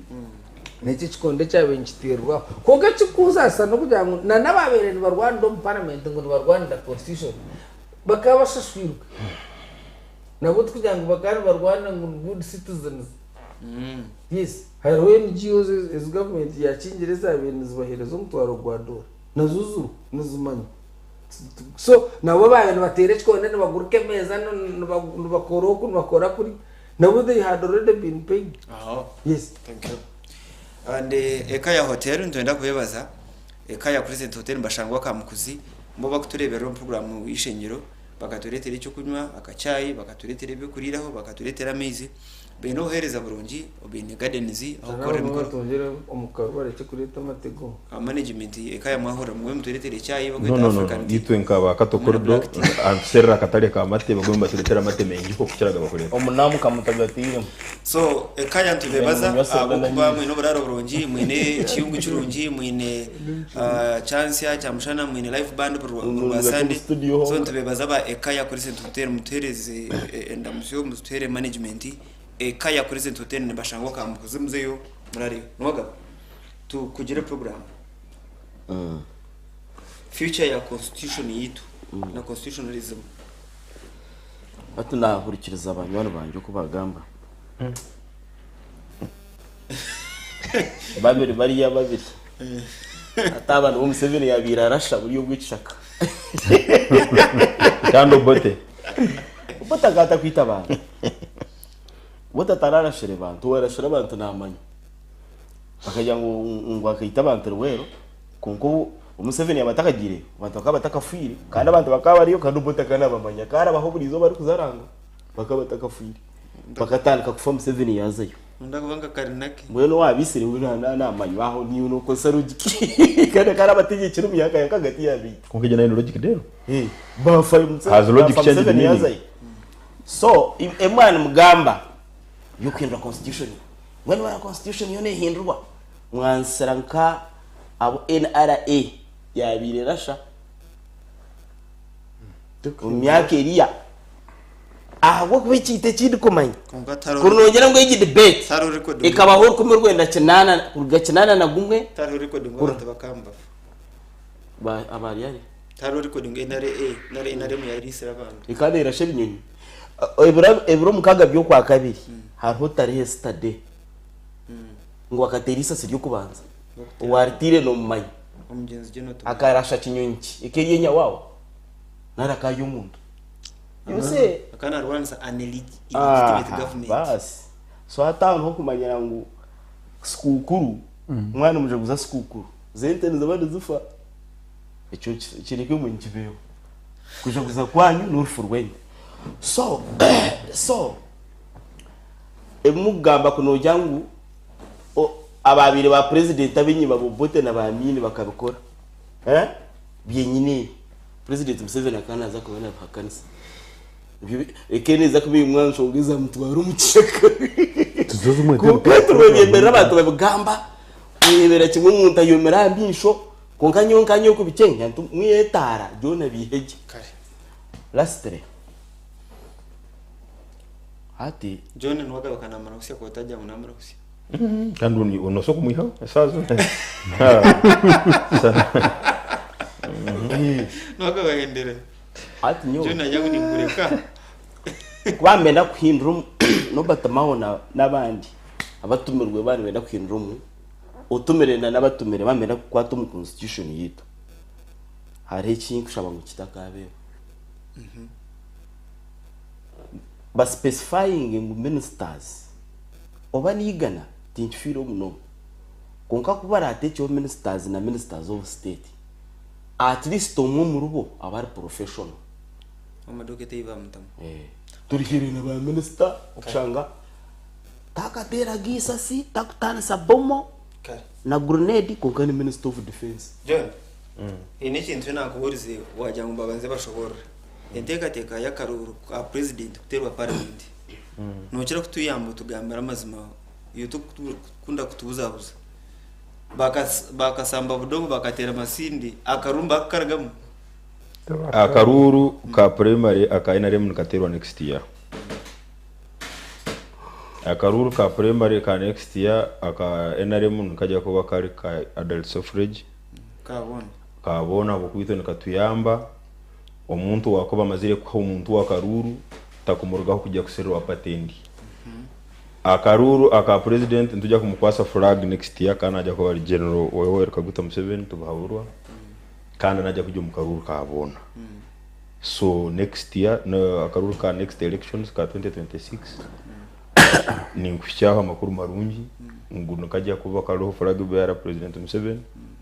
n'eki ekikondo ekyabaire nikiteerwaho. Kwonka ekirikunsasa n'okugira ngu na n'abaabaire nibarwanira omu paramenti ngu nibarwanira constitution, bakaba bashashwirwe. Nabo tikugira ngu bakaba nibarwanira ngu ni good citizens. Yes, hariho NGOs ezi gavumenti yakingire ezabaire nizibahereza omutwaro gwa doora nazo ziriho nizimanywa. So nabo babaire nibateera ekikonde nibaguruka emeeza nibakora oku nibakora kuri nabo they had already been paid. Aho. Yes. Thank you. And Ekaya Hotel nitwenda kubebaza Ekaya Crescent Hotel nibashangwa Kamukuzi bo bakutureberera omu program y'eishengyero bakatureetera ekyokunywa akachai bakatureetera ebyokuriiraho bakatureetera amaizi Baine obuheereza burungi, baine gardens ah'okukorera emikoro. Batwongyere omu karu barekye kureeta amatego. Management eka ya mwahurira mugume mutureetere chai No, bakweta no, no, African no. tea. Itwe nka ba Kato Hamwe na Corridor, black tea. antuserera akatare ka mate bagume nibatureetera amate maingi okukira aga bakureeta. Omunamu kamutagatiiremu. So eka ya nitubebaza Nimunywa soda ahabw'okuba na mwine oburaaro burungi, mwine ekiyungu kirungi, mwine kyansya, kyamushana, mwine live band buri rwa Sunday. So nitubebaza aba eka ya Crescent Hotel mutuhereze endamusyo, mutuhere management. Eka ya Crescent Hotel nibashangwa Kamukuzi muzeyo murareyo. Niwagaba tukugire program. Future ya constitution yitu na constitutionalism. Hati naahurikiriza banywani bangye oku bagamba. Babiri bariya babiri. Hati aba nibo Museveni yaabaire arasha buri obw'ekishaka. Kandi Obote. Obote akaba atakwita bantu. Obote atararashire bantu, owarashire abantu naamanya. Bakagira ngu ngu akaita abantu Luweero kwonka obu Museveni yaaba atakagiireyo abantu bakaba batakafiire kandi abantu bakaba bariyo kandi Obote akaba naabamanya akaba arabaha buri izooba arikuza aranga bakaba batakafiire. Bakatandika kufa Museveni yaazayo. Ondi akuba nka Karinake. Mbwenu owabaitsire we naamanywa aho niiwe nookozesa logic kandi akaba arabategyekire omu myaka ya nk'ahagati yaabaita. Kwonka egyo nayo ni logic deero. Bafa Has logic bafa changed Museveni meaning? yaazayo. So emwe nimugamba y'okuhindura constitution. Mbwenu waaba constitution yoona ehindurwa, mwansira nka abu NRA yaabaire erasha omu myaka eriya. Ahabw'okuba ekintu eki ndikumanya, Kwonka tihariho kuri noogira ngu egi debate tihariho recording. ekabaho orukumi rwenda kinaana kuruga kinaana na gumwe Tihariho recording Kuri- abantu bakamba. Ba- abari ari Tihariho recording NRA nari NRM yariisire abantu. Ekaba neerasha ebinyonyi. Ebiro 6 by'okwakabiri hariho tarehe sitade ngu akateera eisasi ry'okubanza owariteire nomumanya Omugyenzi General Tumwine. Akarasha kinyonyi ki eka eri enyawawa nari akarya omuntu. You see? Akaba narwanisa an illegitimate government. Baasi so hati aho niho okumanyira ngu sikuukuru mwana nimujaguza sikuukuru z'ente niziba nizifa ekyo kireke mbwenu kibeho. Kujaguza kwanyu n'orufu rw'ente. So so ebi mukugamba ku noogira ngu abaabaire ba purezidenti ab'enyima ba Obote na ba Amin bakabikora eh byenyine ebi Purezidenti Museveni akaba naaza kuba naabihakanisa. Ebyo ekaba neeza kuba emwe aha nshonga ezaamutwara omu kishaka. Tuzoze omwete Kwonka emipira. turwebyemberera abantu babigamba, oreebera kimwe omuntu ayomire aha maisho, kwonka nyowe nka nyowe kubikyenya nti mwetaara byona biihe gye. Kare. Lastly, hati. John niwe agaruka namara kusya ku otagira ngu namara kusya. Kandi nosa okumwihaho esaaha zoona. Niwe akabahendera. Hati nyowe. John nagira ngu ninkureka. Kuba nibenda kuhindura omu Norbert Mao na n'abandi abatumirwe baaba nibenda kuhindura omu otumire na n'abatumire baaba nibenda kukwata omu constitution yaitu hariho eki nkushaba ngu kitakabeho. Ba specifyinge ngu ministers oba n'eigana tinkifiireho munonga kwonka ku baraateekyeho ministers na ministers of state at least omwe omuribo abe ari professional. Omu doketi ei baamutamu. Turihiire na ba minisita okushanga takateeraga eisasi, takutaanisa bomo Kare. na grenade kwonka ni minister of defence. John, haine ekintu eki naakubuurize waagira ngu babanze bashoboorore. Enteekateeka y'akaruuru ka purezidenti kuteerwa paramenti. Nookira kutuyamba otugambire amazima iwe torikukunda kutubuzabuza. Bakasamba budongo bakateera masindi akaruuru nibakakarugamu? Akaruuru ka primary aka nrm nikateerwa next year. Akaruuru ka primary ka next year aka nrm nikajya kuba kari ka adult suffrage. Ka boona. Ka boona ahabw'okuba itwe nikatuyamba omuntu owakuba amazire kuha omuntu akaruuru takumurugaho kujya kusererwa party endi. Akaruuru aka president nitujya kumukwasa flag next year kandi najya kuba ari General Yoweri Kaguta Museveni Tibuhaburwa kandi najya kujya omu karuuru ka boona. So next year no akaruuru ka next elections ka 2026 ninkuhikyaho amakuru marungi ngu nikajya kuba kariho flag bearer President Museveni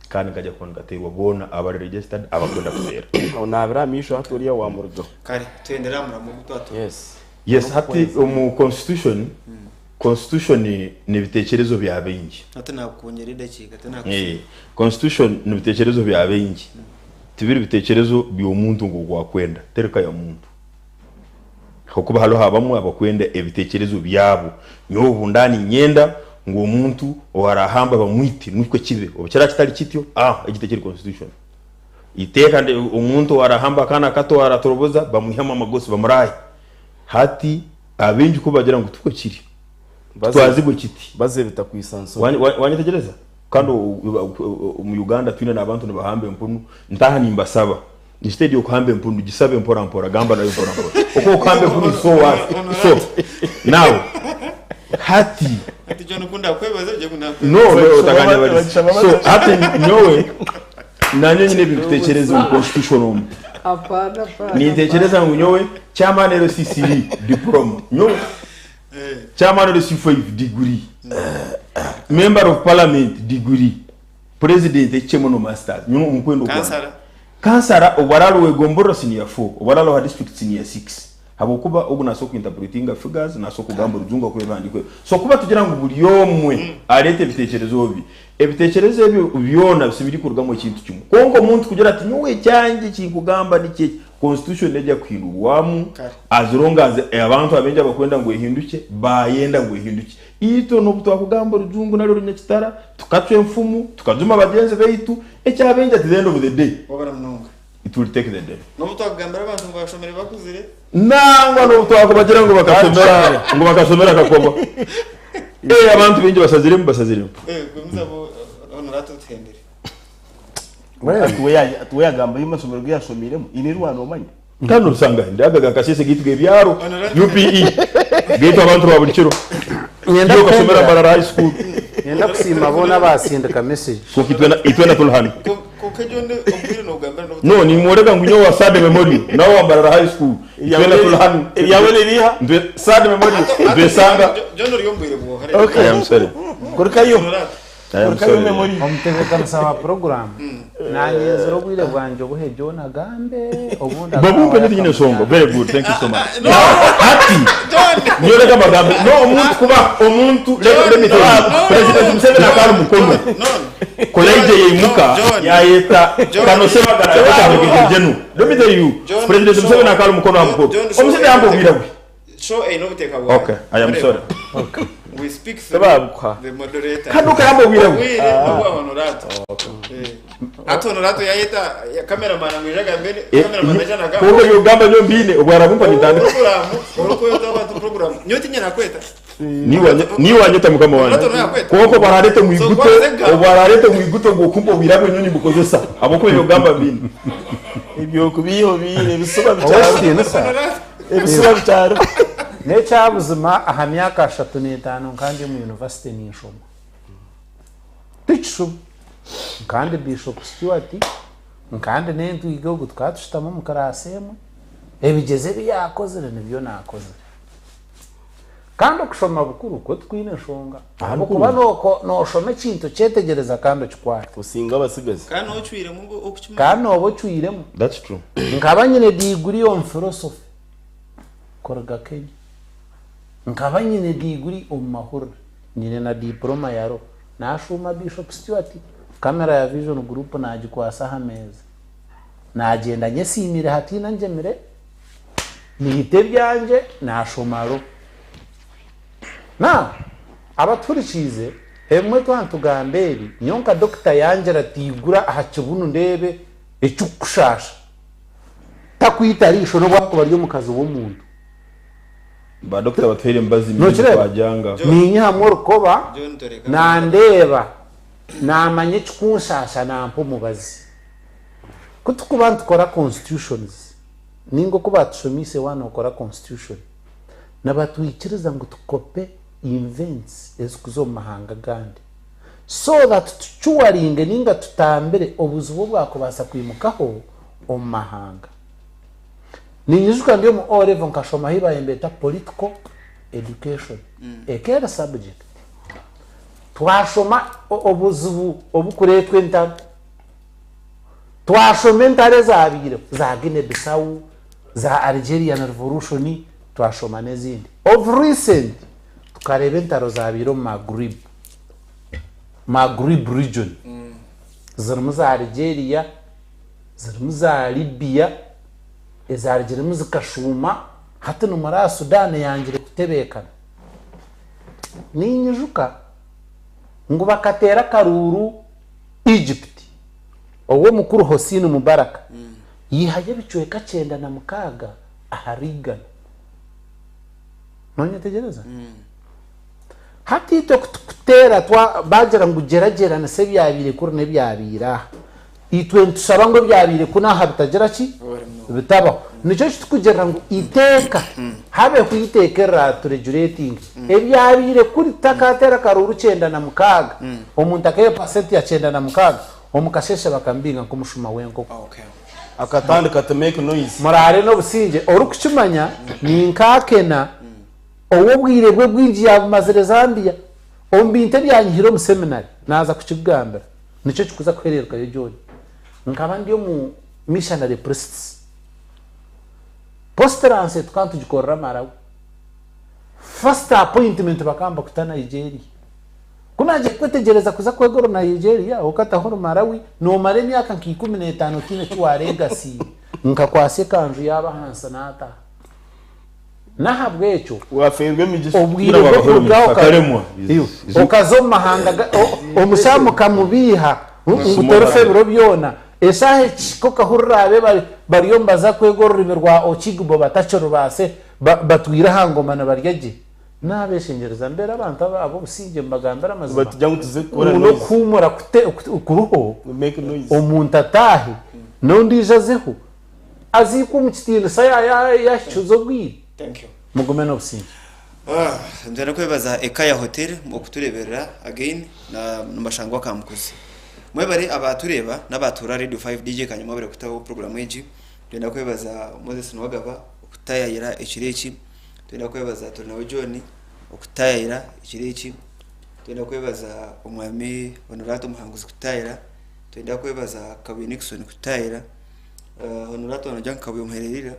kandi nikajya kuba nikateerwa boona abari registered abakwenda kuteera. Aho naabira aha maisho hati oriya waamurugaho. Kare tuhendere aha muramo ogu twatuura. Yes. Yes hati omu constitution, constitution nibiteekyerezo bya baingi. Hati naakukwongyera edakiika tinaakusiima. Constitution nibiteekyerezo bya baingi tibiri biteekyerezo by'omuntu ngu ogu akwenda teri ka ya muntu. Ahabw'okuba hariho abamwe abakwenda ebiteekyerezo byabo. Nyowe obu nda niinyenda ngu omuntu owarahamba bamwite nikwo kibe. Obu kiraba kitari kityo, ah egi tekiri constitution. Eiteeka omuntu owarahamba akaana kato owaratoroboza bamwihemu amagosi bamuraahe. Hati abaingi ku bagira ngu tikwo kiri, kitwazibwe kiti. Bazebita kwisa nsoni. Wanyetegyereza? Kandi omu Uganda twine n'abantu nibahamba empunu, ntaaha nimbasaba instead y'okuhamba empunu gisabe mpora mpora, gamba nayo mpora mpora. Oku okuhamba empunu is so worse. So now hati. Hati John ku ndakwebaza ogire ngu No, nakwebaza. no, otakanyebarize. So hati nyowe nanye nyine ebikutekyereza omu constitution omu. Hapana, hapana. Nintekyereza ngu nyowe chairman LC3 diploma. Nyowe chairman LC5 degree. Member of parliament degree. President ekicemo no masters. Nyowe omukwenda okwange. Kansara. Kansara obu arari ow'egomborora senior 4, obu arari owa district senior 6. Habw'okuba ogu naasa oku interpretinga figures, naasa okugamba orujungu oku ebihandiiko ebyo. So kuba tugira ngu buri omwe areete ebiteekyerezo bye, ebiteekyerezo ebyo byona bisibiri kurugamu ekintu kimwe. Kwonka omuntu kugira ati nyowe ekyangye eki nkugamba nikyo eki, constitution neija kuhindurwamu as long as abantu abaingi abakwenda ngu ehindukye baayenda ngu ehindukye. Itwe n'obu twakugamba orujungu nari orunyakitara, tukacwa enfumu, tukajuma bagyenzi baitu, ekyabaingi at the end of the day, Wabara munonga. It will take the day. N'obu twakugambira abantu ngu bashomire bakuzire. Nangwa n'obu twakubagira ngu bakashomera ngu bakashomera kakoba. Eh abantu baingi basaziremu basaziremu. Eh gumizamu Honorata otuhendere. Ati we yagamba ahu amasomero agu yashomiiremu, haine eri wanomanya? Kandi norusanga ndaga nkasese gitu gebyaro UPE gaitu abantu ba buli kiro. Nyenda Iyo kasomera kuhendera. Mbarara High School. Nyenda kusiima boona abasindika message. Konka itwena tuli hano. Konka John obwire nogambira no. No, nimworeka ngu nyowe wa Sade Memorial, nawe wa Mbarara High School. Itwena tuli hano. Eryawe niriha? Sade Memorial, ntwesanga. John ori ombwire bwohare. Okay. I am sorry. Kurukayo. I am Kurukayo sorry. memory. Omutebeekanisa wa puroguramu nanyenzire obwire bwangye obuhe John agambe obundi Babumpe akawa nyine nsonga. yakamugamba. Very good. Thank you so much. Now, hati nyoreka magambo. No, omuntu kuba omuntu let me tell you. President Museveni akari mukono. Koyaije yeimuka yayeta kano sebagala yata jenu. Let me tell you. President Museveni akari mukono amukoro. Omuseveni yambo bwira bwe. Show a no take away. Okay, I am sorry. We speak through Tababukwa. the moderator. Kano kayambo bwira bwe. Obwire nobwa Honorato. Ati Honorato yayeta ya cameraman amwijaga mbere cameraman aja nagamba. Kongo yogamba nyo mbine obwarabumpa nitandika. Program orukoyota abantu program. Nyoti nyina kweta. Niwanyeta mukama wange. Honorato nakweta. Kongo bararete So, mwiguto kwazenga. obararete mwiguto ngo kumpo bwira bwe nyoni bukozesa. Aboko yogamba mbine. Ebyo kubiho bine ebisuba bicyaro. Owekitiinisa Honorato. Ebisuba bicyaro. n'ekyabuzima aha myaka 35 nkandi omu university ninshoma tikishuba nkandi Bishop Stewart nkandi n'entwiga ogu tukaba tushutama omu karaasi emwe ebigyezo ebi yakozire nibyo nakozire kandi okushoma bukuru kwo tikwine enshonga ahabw'okuba noshoma ekintu kyetegyereza kandi okikwata Usinga abasigazi. Kandi ocwiremu ngo okukimanya. kandi nooba ocwiremu. That's true. Nkaba nyine degree omu philosophy kuruga Kenya, nkaba nyine degree omu mahurire, nyine na diploma ya law. Nashuma Bishop Stewart kamera ya Vision Group nagikwasa aha meeza nagyenda nyesiimire hatiina ngyemire nihita ebyangye nashoma law. Na abaturikiize emwe twantugamba ebi nyowe nka dokita yangira tigura aha kibunu ndebe ekikushasha takwita riisho n'obwakuba ry omukazi w'omuntu. Ba doctor batwere mbazi Nokireba? twajanga. Ninye hamwe orukoba John Toreka. nandeeba namanya ekikunshasha nampa omubazi. Kutukuba nitukora constitutions ninga oku batushomiise waana okora constitution nabatwikiriza ngu tukope events ezikuza omu mahanga gandi so that tucuwaringe ninga tutambire obuzibu obwakubaasa kwimukaho omu mahanga. Ninyijuka ndi omu O level nkashoma ahi bayembeta political education ekera subject twashoma obuzibu obukureetwa entaro, twashoma entaro ezabiireho za Guinea Bissau, za Algerian Revolution, twashoma n'ezindi. Of recent tukareba entaro zabiire omu Maghrib region, zirimu za Algeria, zirimu za Libya, ezarugiremu zikashuma hati ni muri Sudan yangire kutebeekana. Ninyijuka ngu bakatera akaruru Egypt owo mukuru Hosni Mubarak yihaye ebicweka 96 aharigana. Nonyetegereza hati itwe kutera twa bagira ngu gerageranise ebyabire kuri n'ebyabire itwe ntusaba ngo ebyabire kunaha bitagira ki bitabaho. Nicyo kitukugira ngu iteeka habe kuiteekerera turegulating ebyabire kuri takatera karuru 96 omuntu akeye percent ya 96 omukasheshe bakambinga nk'omushuma w'enkoko. Okay. Akatandika to make noise. Murare n'obusinge orikukimanya ninkakena ow'obwire bwe bwingi yabumazire Zambia omu bintu ebyanyihire omu seminary naza kukigambira nicyo kikuza kuhererukayo John. Nkaba ndi omu missionary priests posterance tukaba tugikorera Malawi. First appointment bakamba kuta Nigeria. Kunaje kwetegereza kuza kwegoro Nigeria okataho Malawi nomara emyaka nka 15 tine kiwaregasi nkakwase kanju yabahansa nata. Nahabwekyo waferwe emigisha obwire bwo kurugaho Akaremwa. okaza omu mahanga omushamu kamubiha ngutorufe ebiro byona eshaha ekiko kahurira abe bariyo mbaza kwega orurimi rwa Okigbo batakirubase batwire aha ngoma nibarya gye. Nabeshengereza mbere abantu ab'obusinge mbagambira amazima batujya ngu tuze kukora noise n'okuhumura kuruho make noise omuntu atahe n'ondiijo azeho. Aziikwe omu kitiinisa yaahikize obwire. Thank you. Mugume n'obusingye. Nitwenda kwebaza Ekaya Hotel okutureberera again na nibashangwa Kamukuzi. Mwebare abatureeba n'abatuura Radio 5 DJ Kanyama mwebare kutaho program egi. Nitwenda kwebaza Moses Nuwagaba okutayayira ekiro eki. Nitwenda kwebaza Turinawe John okutayayira ekiro eki. Nitwenda kwebaza Omwami Honorato Muhanguzi kutayayira. Nitwenda kwebaza Kabuye Nixon kutayayira. Honorato nogira ngu Kabuye omuhererire.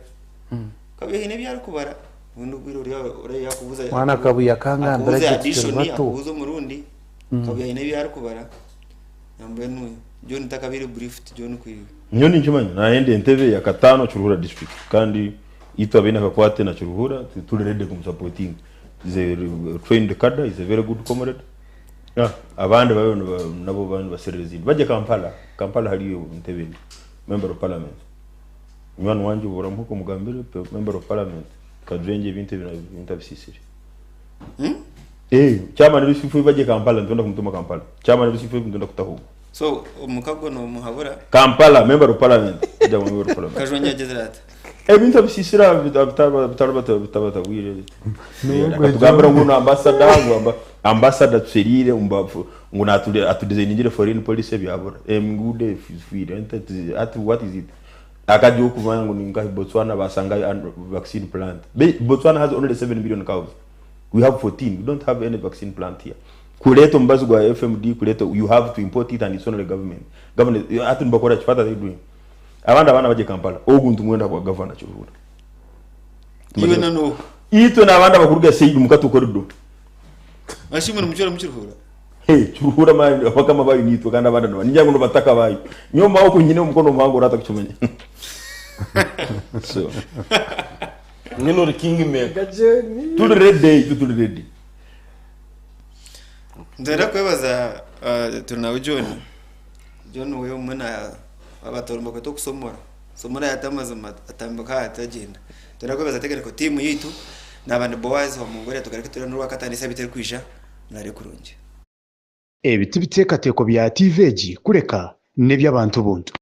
Kabuye haine ebi arikubara. Obundi obwire ori ori yakubuuza Mwana Kabuye akangambira akubuuza gye tukiri addition, bato. akubuuza omurundi. Kabuye haine ebi arikubara. Nambwenu John takabaire briefed John kwi Nyowe ninkimanya nayenda entebe ya kataano Kiruhura district kandi itwe abaine akakwate na Kiruhura turi ready kumusapotinga. Is a trained cadre, is a very good comrade. Ah, abandi babe nabo bandi baserera ezindi bajye Kampala. Kampala hariyo entebe endi member of parliament. Munywani wangye oramuhuka omugambire member of parliament Kajwengye ebintu ebi ebintu abisiisire. Eh, chairman Lusifu bajye Kampala nitwenda kumutuma Kampala. Chairman Lusifu nitwenda kutaho. So omukago nomuhabura Kampala member of parliament. Ajya mu member of parliament. Kajwengye agizire ata? Ebintu abisiisire bitarabatabwire. Akatugambira ngu ambassador ngu ambassador tuserire ngu natule atudesigningire foreign policy byabura. Enguudo efwire ati what is it? Akajya okumanya ngu ninka Botswana basanga vaccine plant. Botswana has only 7 million cows. We have 14. We don't have any vaccine plant here. Kuleta omubazi gwa FMD kuleta you have to import it and it's only government. Government ati nibakora ki? What are they doing? Abandi abaana bagye Kampala. Ogu nitumwenda bwa governor Kiruhura. Iwe na no. Itwe n'abandi abakuruga Seidi mukatu corridor. Ashimwe nimucwera mukiruhura. Hey, Kiruhura man abakama bayo nitwe kandi abandi nabo. Ningira ngu nibataka bayo. Nyowe maboko nyine omukono muhango orata kukimanya. So. Nyine ori king maker. Gajeni. Turi ready, itwe turi ready. Nitwenda kwebaza Turinawe John. John we omwe na abatora nibakweta okusomora. Somora yata amazima atambika aha atagyenda. Nitwenda kwebaza technical team yaitu naaba ni Boaz wa Mongolia tugaruke tureebe n'orwakataano esaabiiti erikwija muraare kurungi. Ebi tibiteekateeko bya tiivi egi kureka n'eby'abantu buntu.